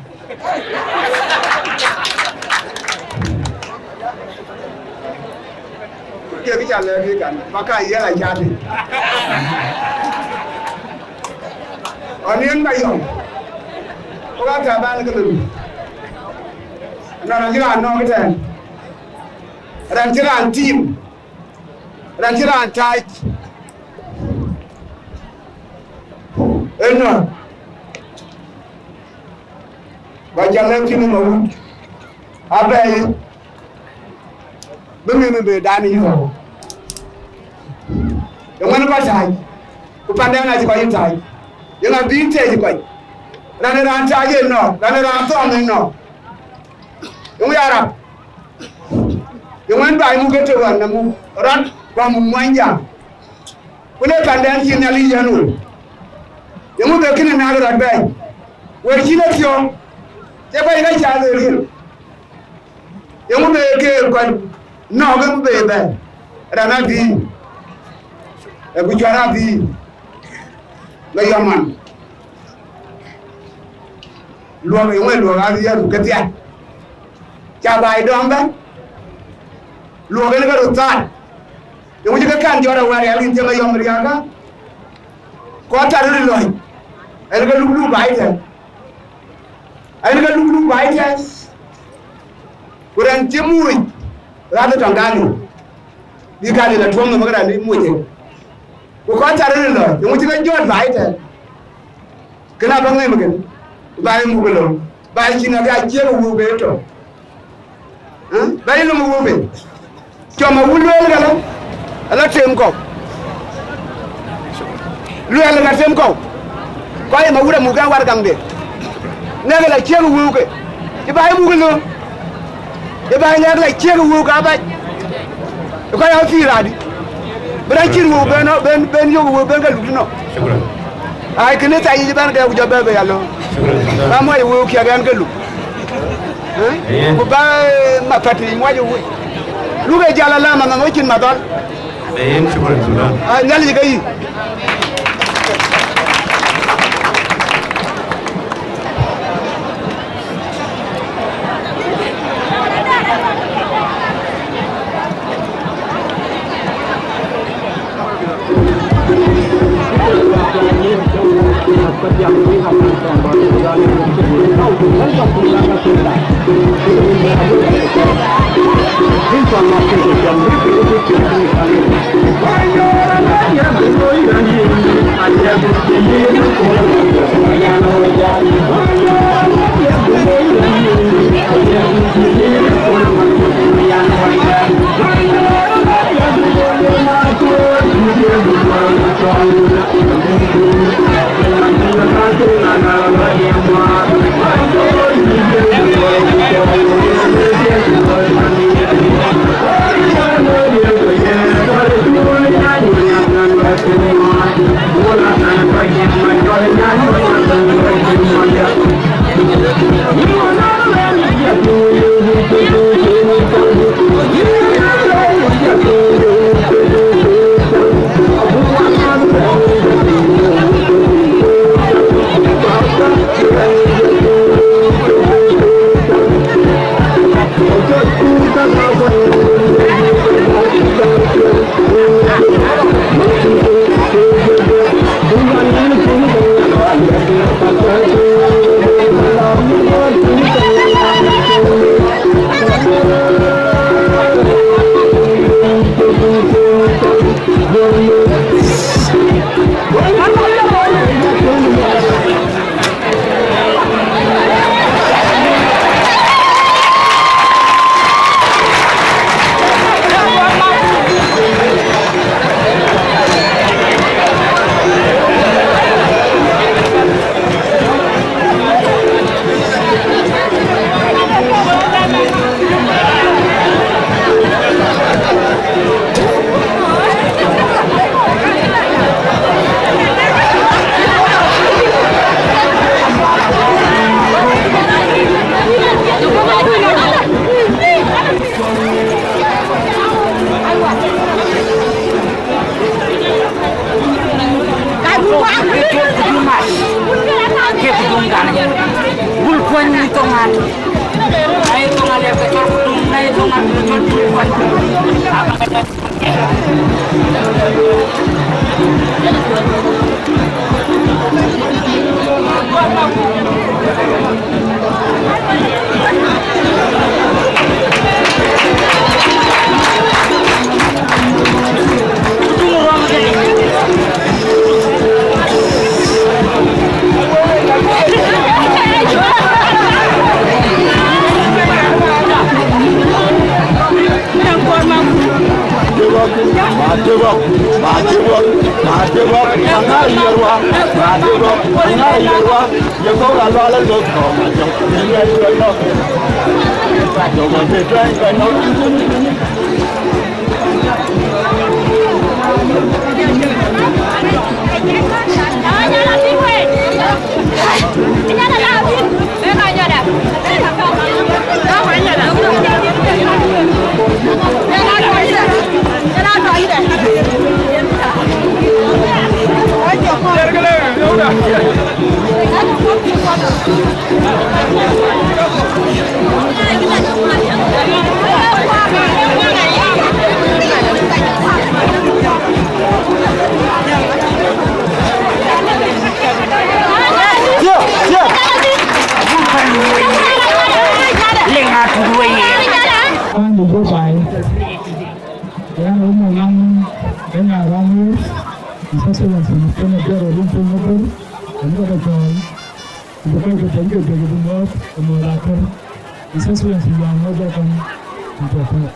Kek ca lɛ̈k yï kan, ba ka yiɛl a cath yic. Ɣɔn yen ba yɔm, ku ka Taban ke lëu. Nɔn acï raan nɔ̈k ëtɛ̈ɛ̈n. Raan cï raan tiim, raan cï raan tac. Ënɔn, ba ca lɛ̈k cïn ë ma wut. Abɛ̈ɛ̈i, bï mïth bï dan yï thou. Ye ŋuɛ̈n kɔc tääc, ku panden acï kɔc yï tääc. Ye ŋa bï tëëc kɔc? Raan ë raan tääc ë nɔ̈k, raan ë raan thɔɔŋ ë nɔ̈k. Ye ŋu ya rap? Ye ŋuɛ̈n baai muk ë tök ɣɔn, na muk rɔt, ku amuk muɔny jam. Ku le panden cï Nhialic yɛn wëu. Ye ŋu be kënë nak rɔt bɛ̈ɛ̈i? Wëu cïn e thiɔ̈ɔ̈ŋ, cï bɛ̈ɛ̈i ke cath ë riël. Yeŋö be ke kɔc nɔ̈k ke be bɛ̈n? Raan adï, ë ku cuar adï, le yɔm man. Luɔk, yeŋö luɔk adhiëëru ke thiat? Ca baai dɔm bɛ̈n, luɔk en ke röt thaar. Yeŋö cï ke kan jɔt awär ya rin cï le yɔm riääkä? Kɔc tar röt lɔny, en ke luk luk baai tɛ̈n. Ayïn ke luk luk baai tɛ̈n, ku raan cï muc, ɣath tɔŋ Galil, bï Galil la tuɔ̈m nhom ke raan cï muc en. Ku kɔc tar röt lɔ, yeŋö cï ke jɔt baai tɛ̈n? Kënë abä ŋëm kën, baai muk ë lɔ, baai cïn ake aciëk ë wëu ke tɔ̈. Ë? Bɛ̈ny lom ë wëu piny. Cɔm awut lueel ka lɔ, ala tem kɔ̈u. Lueel ka tem kɔ̈u. Kɔc ë ma wut amuk ɣɛn warɛgakde. Ŋɛk la ciëk ë wëu ke. Cï bä yï muk ë lööm. Cï bä yï ŋɛk la ciëk ë wëu ke abac. Ë kɔc aa pïïr adï. Bï raan cïn wëu ben, ben, ben yök wëu ben ke luk tënɔ. Ai, kënë thac yic bɛ̈n ke ku jɔ bɛ̈ɛ̈i bei alööm. Bä muɔc ë wëu kiɛk ɛn ke luk. Ë? Ayen. Ku bä, eh, mathät yic muɔc ë wëu. Luk ë jäl alam anɔm ë cïn mathɔl. Ayen, shukran, shukran. Ah, Nhialic ke yï. Bul kuany ni thoŋ ŋaat. Na ye thoŋ ŋaat ya ke cɔl kutum, na ye thoŋ ŋaat ke cɔl bul kuany. Paan de Juba, yan Omo Lang, Kenya Ramur, His Excellency Senator Orutu Mabur, and what I call, the President, the President, the Moderator, His Excellency Young Mabur, and the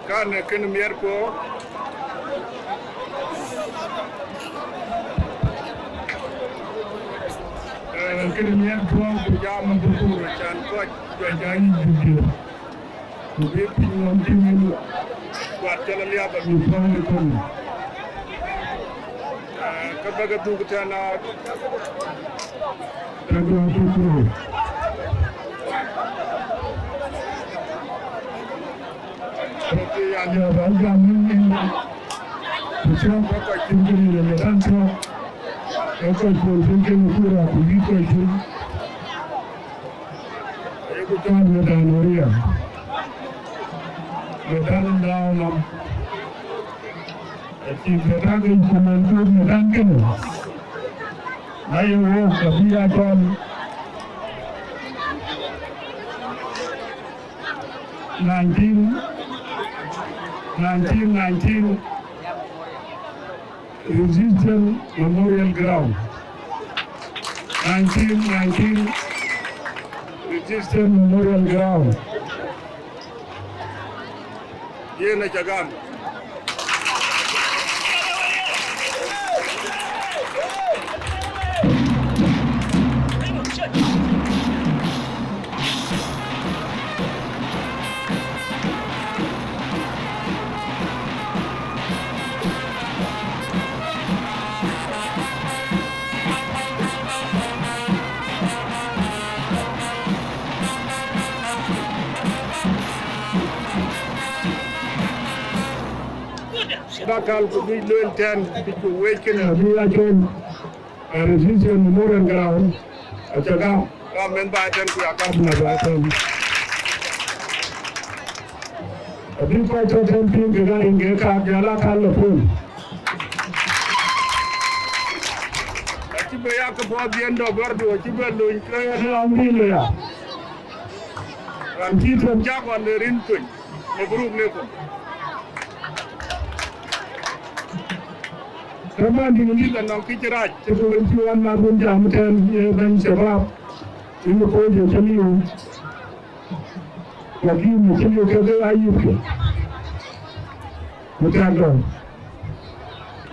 Kan kënë miɛt puɔ̈u. Ee, kënë miɛt puɔ̈u ku jam dhukur can kɔc juëc aa yic dhukur. Ku bï piny ŋɔm tïŋ en kuat cɔl aliap amïth puɔ̈u në köŋ. Ee, ka bäk dhuk tɛ̈n aa, ka duɔ̈ɔ̈r cuk rou. Röt ye ya liɔp an jam wën nin, ku cɔk ke kɔc cïn kënë ye meth an cɔk, ke kɔc pol cïn kënë kura ku yïth kɔc cïn. Ayeku cɔl meth an Maria, meth an Dau Lam. Acï meth an ke ku meth an kënë. Na ye wok, abï ya cɔl nineteen, nineteen nineteen Resistance Memorial Ground. Nineteen nineteen Resistance Memorial Ground. Yen aca gam. Ba kal ku bï lueel tɛ̈n, bï ku wec kënë abï ya cɔl, eh, Resistance Memorial Ground, aca gam. Gam mɛn baai tɛ̈n ku ya gam na baai tɛ̈n. Abï kɔc tɔ̈ tɛ̈n piŋ kek arin kek kaak jäl aa kal lɔ pol. Acï bï ya ke puɔth yen dɔ bärdu, acï bï lony ke raan bï lɔ ya. Raan cï tuɔm cak ɣɔn le rin tuny, mabruk lekum. Raan dït lith anɔŋ kë cï rac, cï ku wën cï wan ma bun jam tɛ̈n, ye bɛ̈ny shabab, yïn ë kɔc ye cï liu, lakin cï liu kek ayïp ke. Ku cak dɔ̈ŋ,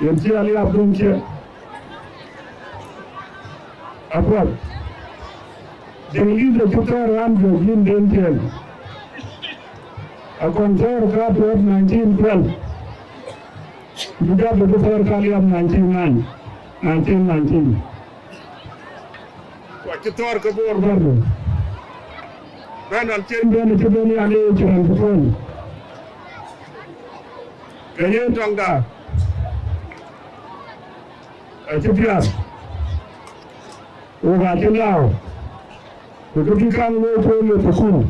yen cï aliap döŋ cië. Apuɔth, dït lith acï thɔ̈ɔ̈r raan jɔ̈k yïn den tiɛɛl. Akɔn thɔ̈ɔ̈r ka puɔth nineteen twelve. Bï jam bï thɔ̈ɔ̈r ka liap nineteen nine, nineteen nineteen. Ku acï thɔ̈ɔ̈r ke Bor bärdu. Bɛ̈n an cen bɛ̈n acï bɛ̈n ya leec raan cï thɔ̈ɔ̈r. Ke yen tɔŋda acï piath. Wok acï lääu. Ku kë bï kaŋ looi thok ye thukul.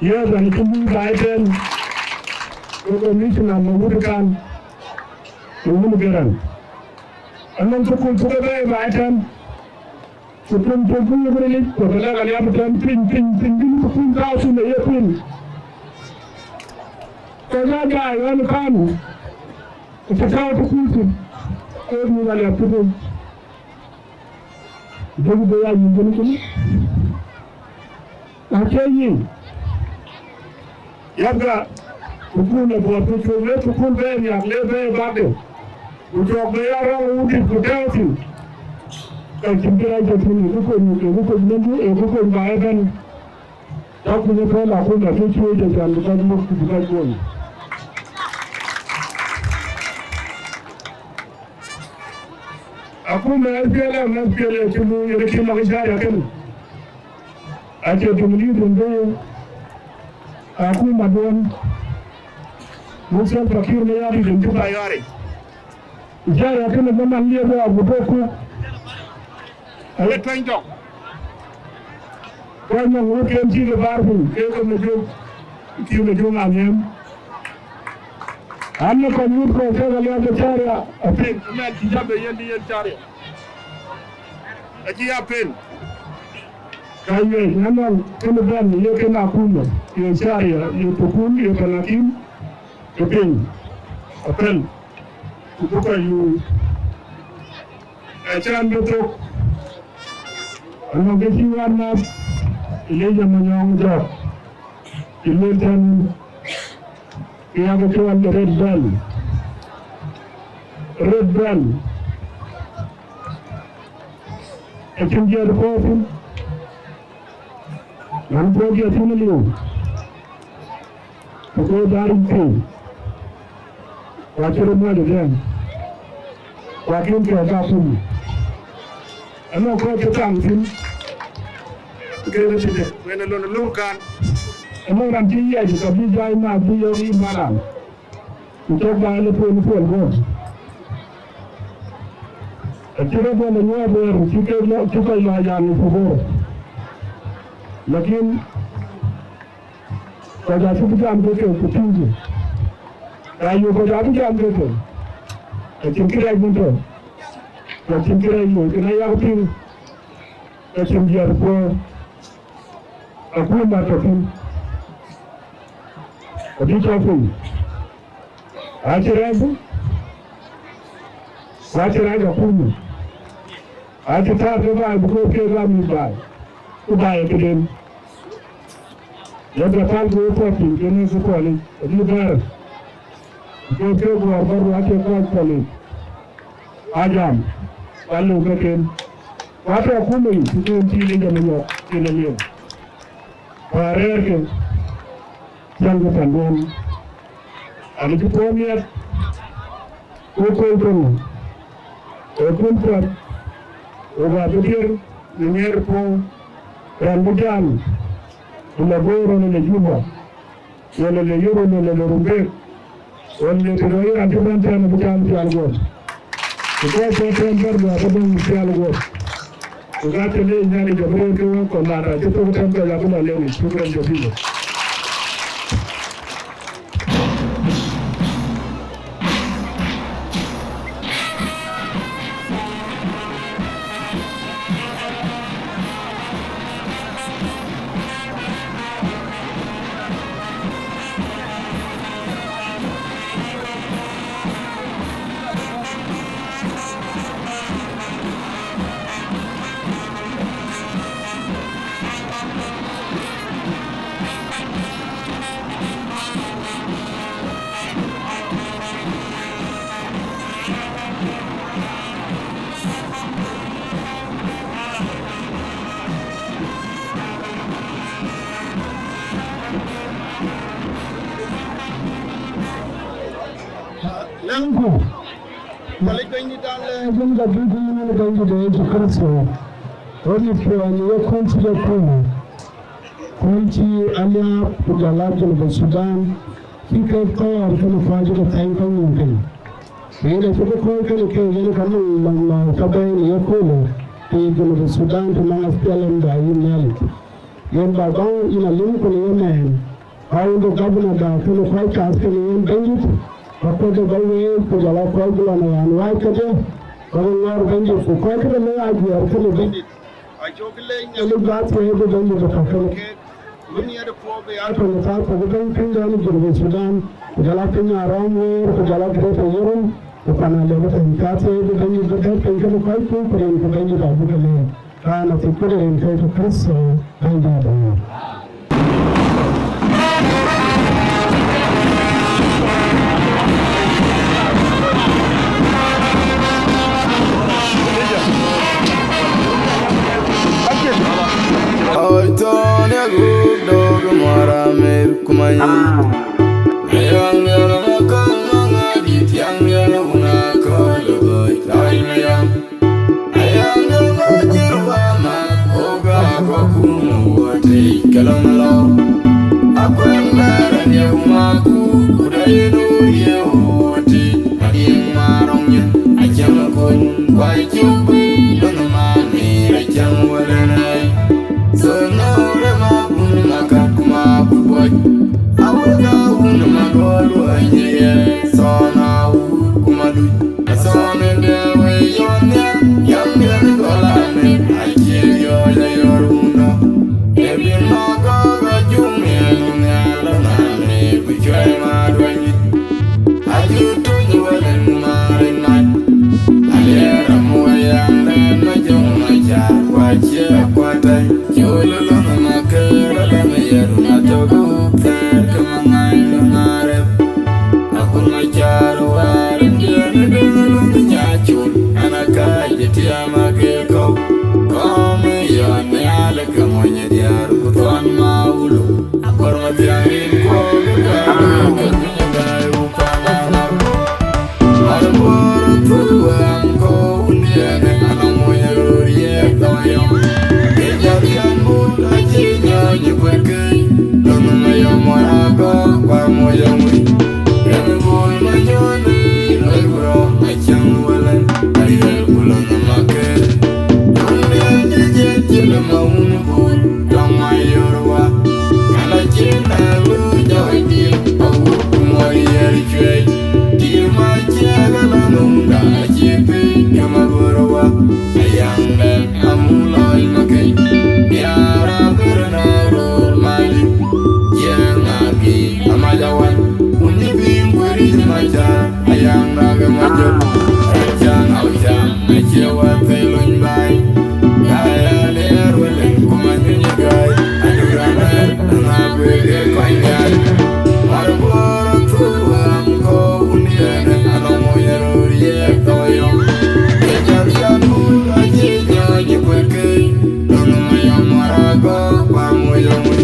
Yes, an cï lui baai tɛ̈n, ke commissioner Mawut kan, Mawut Garaŋ. Anɔŋ thukul cuk ke bɛ̈ɛ̈i baai tɛ̈n, ku piny cuk bï yök rilic, ku ke lɛ̈k aliap tɛ̈n piny, piny, piny, bï thukul thaau thïn ë ye piny. Kɔc aa jai ɣän kan, ku cï tääu thukul thïn, ke mïth aliap cï piny. Duk bï ya yïn bïn kënë. Acie yïn. Yäpka, thukul ë buɔt ku cuk le thukul bɛ̈ɛ̈i nhiäk le bɛ̈ɛ̈i bakde. Ku cɔk bï ya rɔŋ ë wudït ku tɛ̈ɛ̈u thïn. Ka cïn kë rac tɔ̈ thïn, ë kë kony, ë kë kony lëndu, ë kë kony ba ëbɛ̈n. Cä kuc ë pɛ̈l akuma ke cuëëc ë can bï kɔc muk ku bï kɔc gol. Akuma S P L M, S P L A cï luui yen cï lɔk ë caria kënë. Acie dum lidh rin bï akuma duɔ̈n muk Salva Kiir Mayardit rin cï ba yɔ̈ɔ̈ric. Ë caria kënë bï man liep ya ku bï kuk. Aye tuɛny jɔk. Kuany nɔŋ wut ken cï ke baar piny, ke ke Majök, cï Majök Aŋiɛm. An, në kɔc wut kɔ̈k kek aliap de caria, apiŋ, mɛn cï jam ë yen, yen caria. Acï ya pen. Ka yuɛc, na nɔŋ kënë bɛ̈n, ye kën akuma, ye caria, ye thukul, ye panakim, ke piny, apɛl, ku bï kɔc luui. Acan bï thok, anɔŋ kë cï wan nath, Elijah Manyɔŋ Jɔk, cï lueel tɛ̈n, kë yakë cɔl Red Belt. Red Belt. Acïn jiɛɛr puɔ̈u thïn. Ɣɛn puɔ̈u jiɛɛr thïn aliu. Ku ke daaric piny. Ku acï röt muɔc ëtɛ̈ɛ̈n. Ku akïn kɛ̈ɛ̈k ka kum. Ënɔŋ kɔc cï kaŋ thïn. Ke röt tëde, wën ë lon ë lok kan. Ënɔŋ raan cï yiɛc, ka bï jai ma bï yɔ̈ɔ̈k yï malan. Ku cɔk baai lɔ puɔl puɔl guɔ̈p. Acï rɔt bɛ̈n ë nyuɔɔth wëër, cï kek lɔ, cï kɔc lɔ ayan ë cuk bɔ̈. Lakin kɔc acï bï jam ke ke ku tïŋkï. Ka yök kɔc abï jam ke ke, acïn kërɛɛc bï tɔ̈, ku acïn kërɛɛc looi, kën aa yak piŋ, acïn jiɛɛr puɔ̈u, akuma tɔ̈ thïn, abï cɔk piny. Acï rɛɛc bï, ku acï rɛɛc akuma. Acï tääu ke baai, bï kɔ̈k keek aa mïth baai, ku baai ee këden. Yen ke päl ke wek puɔth piny, kën ee kë puɔlic, abï bɛ̈ɛ̈r. Bï kɔ̈k keek guɔ̈ɔ̈r bɔ̈, ruääc ke kɔc puɔlic. Ajam, ku alëu ke ken. Ku atɔ̈ akuma yic, cï ken cï Elijah Manyɔk cïn aliu. Ku arɛɛrkï, cäŋkï panduɔ̈n. An, cï puɔ̈u miɛt, ku kööl töŋ, ee kööl puɔth, ku abï diëër në ŋɛɛr puɔ̈u, raan bï jam, ku lɔ Bor, wala lɔ Juba, wala lɔ Yirol, wala lɔ Rumbek, wala lɔ tënɔŋ raan cï bɛ̈n tɛ̈n abï jam pial guɔ̈p. Ku kɔc tɔ̈ tɛ̈n bär luaak ke döŋ pial guɔ̈p. Ku ka të leec Nhialic abï rëër ke wek kɔn, na ta cï thok tɛ̈n kɔc abï lɔ leŋ yic. Shukran jazilan. Anku, Malik Bɛ̈nydït dan lɛɛr bïn ka bï guiir wën Bɛ̈nydït de Yecu Kërtho. Ɣɔn ë puɔ̈ny ë kööl cï ke kööl, kööl cï Aliap ku jɔl a Junub Thudan, cï kek kɔɔr kënë kɔc ke thɛny kɔc nïïm piny. Ku yen acï bï kɔc kënë keek yen ka nɔŋ lɔ̈ŋ lɔ̈ɔ̈i ka bɛ̈ɛ̈i në ye köölë, të ye Junub Thudan të nɔŋ S P L M da yïn Nhialic. Yen ba bäu yïn alim ku në ye mɛɛn. Awun de governor da kënë kɔc kath kënë yen Bɛ̈nydït, ba kuɔ̈t de ba week, ku jɔl a kɔc bï lɔ në ɣän wääc kedhie, ba ke ŋɔ̈ɔ̈r Bɛ̈nydït, ku kɔc këde lëk ajuɛɛr kënë Bɛ̈nydït. Acuk leec Nhialic ba thiëëc de Bɛ̈nydït ë tɔ̈ kënë keek, bï nhiɛɛr ë puɔ̈u bï ya tɔ̈ në thaar puɔ̈u bï bɛ̈ny piny dɛ̈n Junub Thudan, ku jɔl a piny Arɔ̈m Wëër, ku jɔl a Greater Yirol, ku pan Aliap ëtɛ̈n. Ka thiëëc de Bɛ̈nydït bï bɛ̈t piny kënë kɔc kuc, ku rin ku Bɛ̈nydït abï ke leec. Raan athïc këde rin ke Yecu Kërtho Bɛ̈nydït. Oi, Tony, a good dog, Mara, Mir, Kumai. Ayang, Yara, Makal, Manga, Dit, Yang, Yara, Una, Kol, Boy, Tony, Mayang. Asɔn ëdë wëi yɔn nhial, yam diɛn gɔl amit, acie riɔ̈ɔ̈c ayɔr wunda. Ë bï nɔ̈k kɔ̈k ajuŋ nhial nhial, anhal ë ku cuɛi maduɔ̈ny. Ajuŋ tuny wël en marin mac. Aliɛɛr amuɔi yam dɛn ma jɔŋ ma caar, ku acie akuatany. Col lɔ̈ŋ ma kër alɛ̈ŋ yɛr ma tök thɛɛr ke ma ŋany lɔ̈ŋ arep. Akun Macar wäär ë tiɛɛn ë döŋ lɔ̈ŋ nya col, an, akääc ë tiɛɛm ageer kɔ̈u. Kɔ̈ɔ̈m ë yɔn nhial ke mony ë diäär ku thɔn ma wulu. Akɔr ma thiäŋ rin kuɔɔk ë gäär ke piny ë gäi ku pan anɔk. Mar bɔɔr thur wään kɔ̈u ndiɛɛnë, an, amony röör ye thɔɔyɔm. Ë jɔt yɛn mut acï nyɔɔny ë kuetkëc, lɔ̈ŋ ë mayɔm wär agɔɔk, ku amoc aŋuc. Yen bul ma nyuɔɔn ë loi ku rɔ̈m, acäŋ wälën, ariɛl ku lɔ̈ŋ ë makër. Duŋ diɛɛn cï jiëc cï lë ma wun bul, tɔŋ ma yör wä. An, acïn na lu jɔɔc dït, awut ku muɔr yɛr cuëëc. Dïr ma ciɛk ala nunda, acï piny ke ma bör wä. Ayaŋ dɛn amu lɔc ma keny. Diaar abër na röör mali. Ciɛŋ agi amac awan. Wun cï piny kuëric ma ca. Ayam dak ë majök, rɛ̈t cäŋ au cäŋ, acie wɛ̈t thëi lony baai. Ka ya liɛɛr wëlën ku ma nyuny ë gäi, adu raan rɛ̈ɛ̈r, na guëër ke kɔc nhial. Mar bɔɔr athur wään kɔ̈u wun yɛn, anɔŋ mony ë röör ye thɔɔyɔm. Ye jal thiaan mut acï nyɔɔc ë kuetkëc, lɔ̈ŋ ë mayɔm mar agɔɔk, ku amoc aŋuc.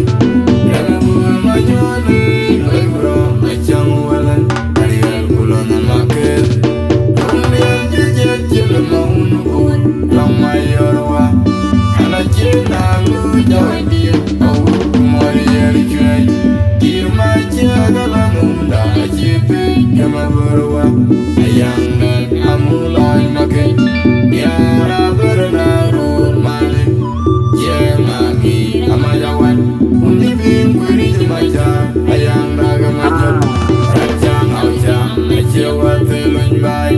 Rɛ̈m bul ma nyuɔɔn ë loi ku rɔ̈m, acäŋ wälën. Ariɛl ku lɔ̈ŋ ë makër. Duŋ diɛɛn cï jiëc cï lë ma wun bul, tɔŋ ma yör wä. An, acïn na lu jɔɔc dït, awut ku muɔr yɛr cuëëc. Dïr ma ciɛk ala nunda, acï piny ke ma bör wä. Ayaŋ dɛn amu lɔc ma keny. Diaar abër na röör mali. Ciɛŋ agi amac awan. Wun cï piny kuëric ma ca. Ayaŋ dak ë majök, rɛ̈t cäŋ au cäŋ, acie wɛ̈t thëi lony baai.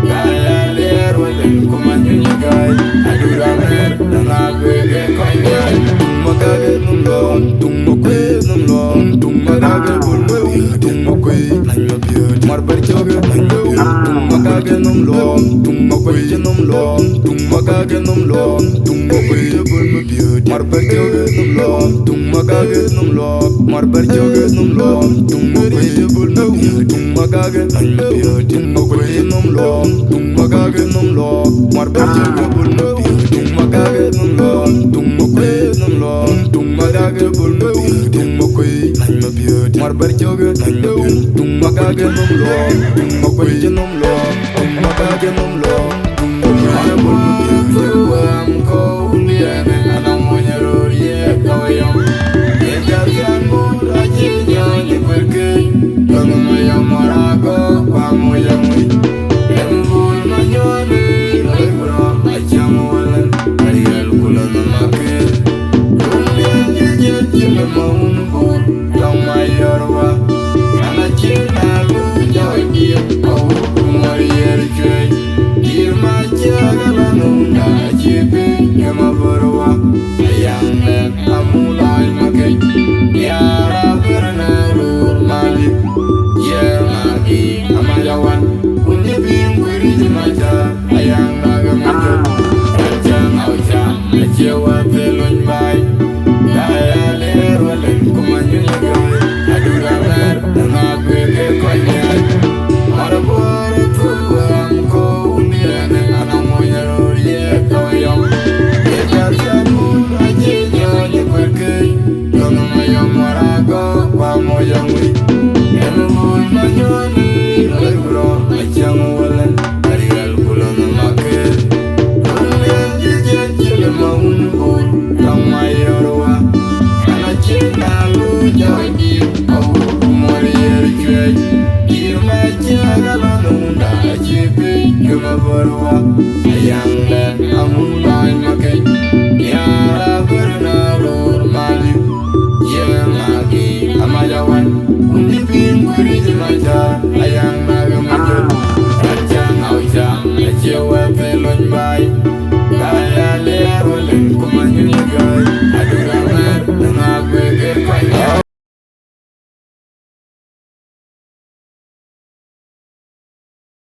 Ka ya liɛɛr wëlën ku ma nyuny ë gäi, adu raan rɛ̈ɛ̈r, na guëër ke kɔc nhial. Tuŋ ma kake nöm lɔ̈ɔ̈m, tuŋ ma kuëë nöm lɔ̈ɔ̈m, tuŋ ma kake bol ma dhiëëth, tuŋ ma kuëë nany ma biööt. Mar bär cökë nany ma biööt, tuŋ ma kake nöm lɔ̈ɔ̈m, tuŋ ma kuëë cï nöm lɔ̈ɔ̈m, tuŋ ma kake nöm lɔ̈ɔ̈m, tuŋ ma kuëë cï bol ma biööt. Mar bär cökë nöm lɔ̈ɔ̈m, tuŋ ma kake nöm lɔ̈ɔ̈m. Mar bär cökë nöm lɔ̈ɔ̈m, tuŋ ma kuëë cï bol ma biööt, tuŋ ma kake nany ma biööt, tuŋ ma kuëë cï nöm lɔ̈ɔ̈m, tuŋ ma kake nöm lɔ̈ɔ̈m. Mar bär cökë bol ma biööt, tuŋ ma kake nöm lɔ̈ɔ̈m, tuŋ ma kuëë nöm lɔ̈ɔ̈m, tuŋ ma kake bol ma biööt, tuŋ ma kuëë nany ma biööt. Mar bɛ̈r cök ë tuŋ, tuŋ makak ë nɔm luɔm, tuŋ makuëc ë nɔm luɔm, tuŋ makak ë nɔm luɔm, tuŋ makuëc ë nɔm luɔm.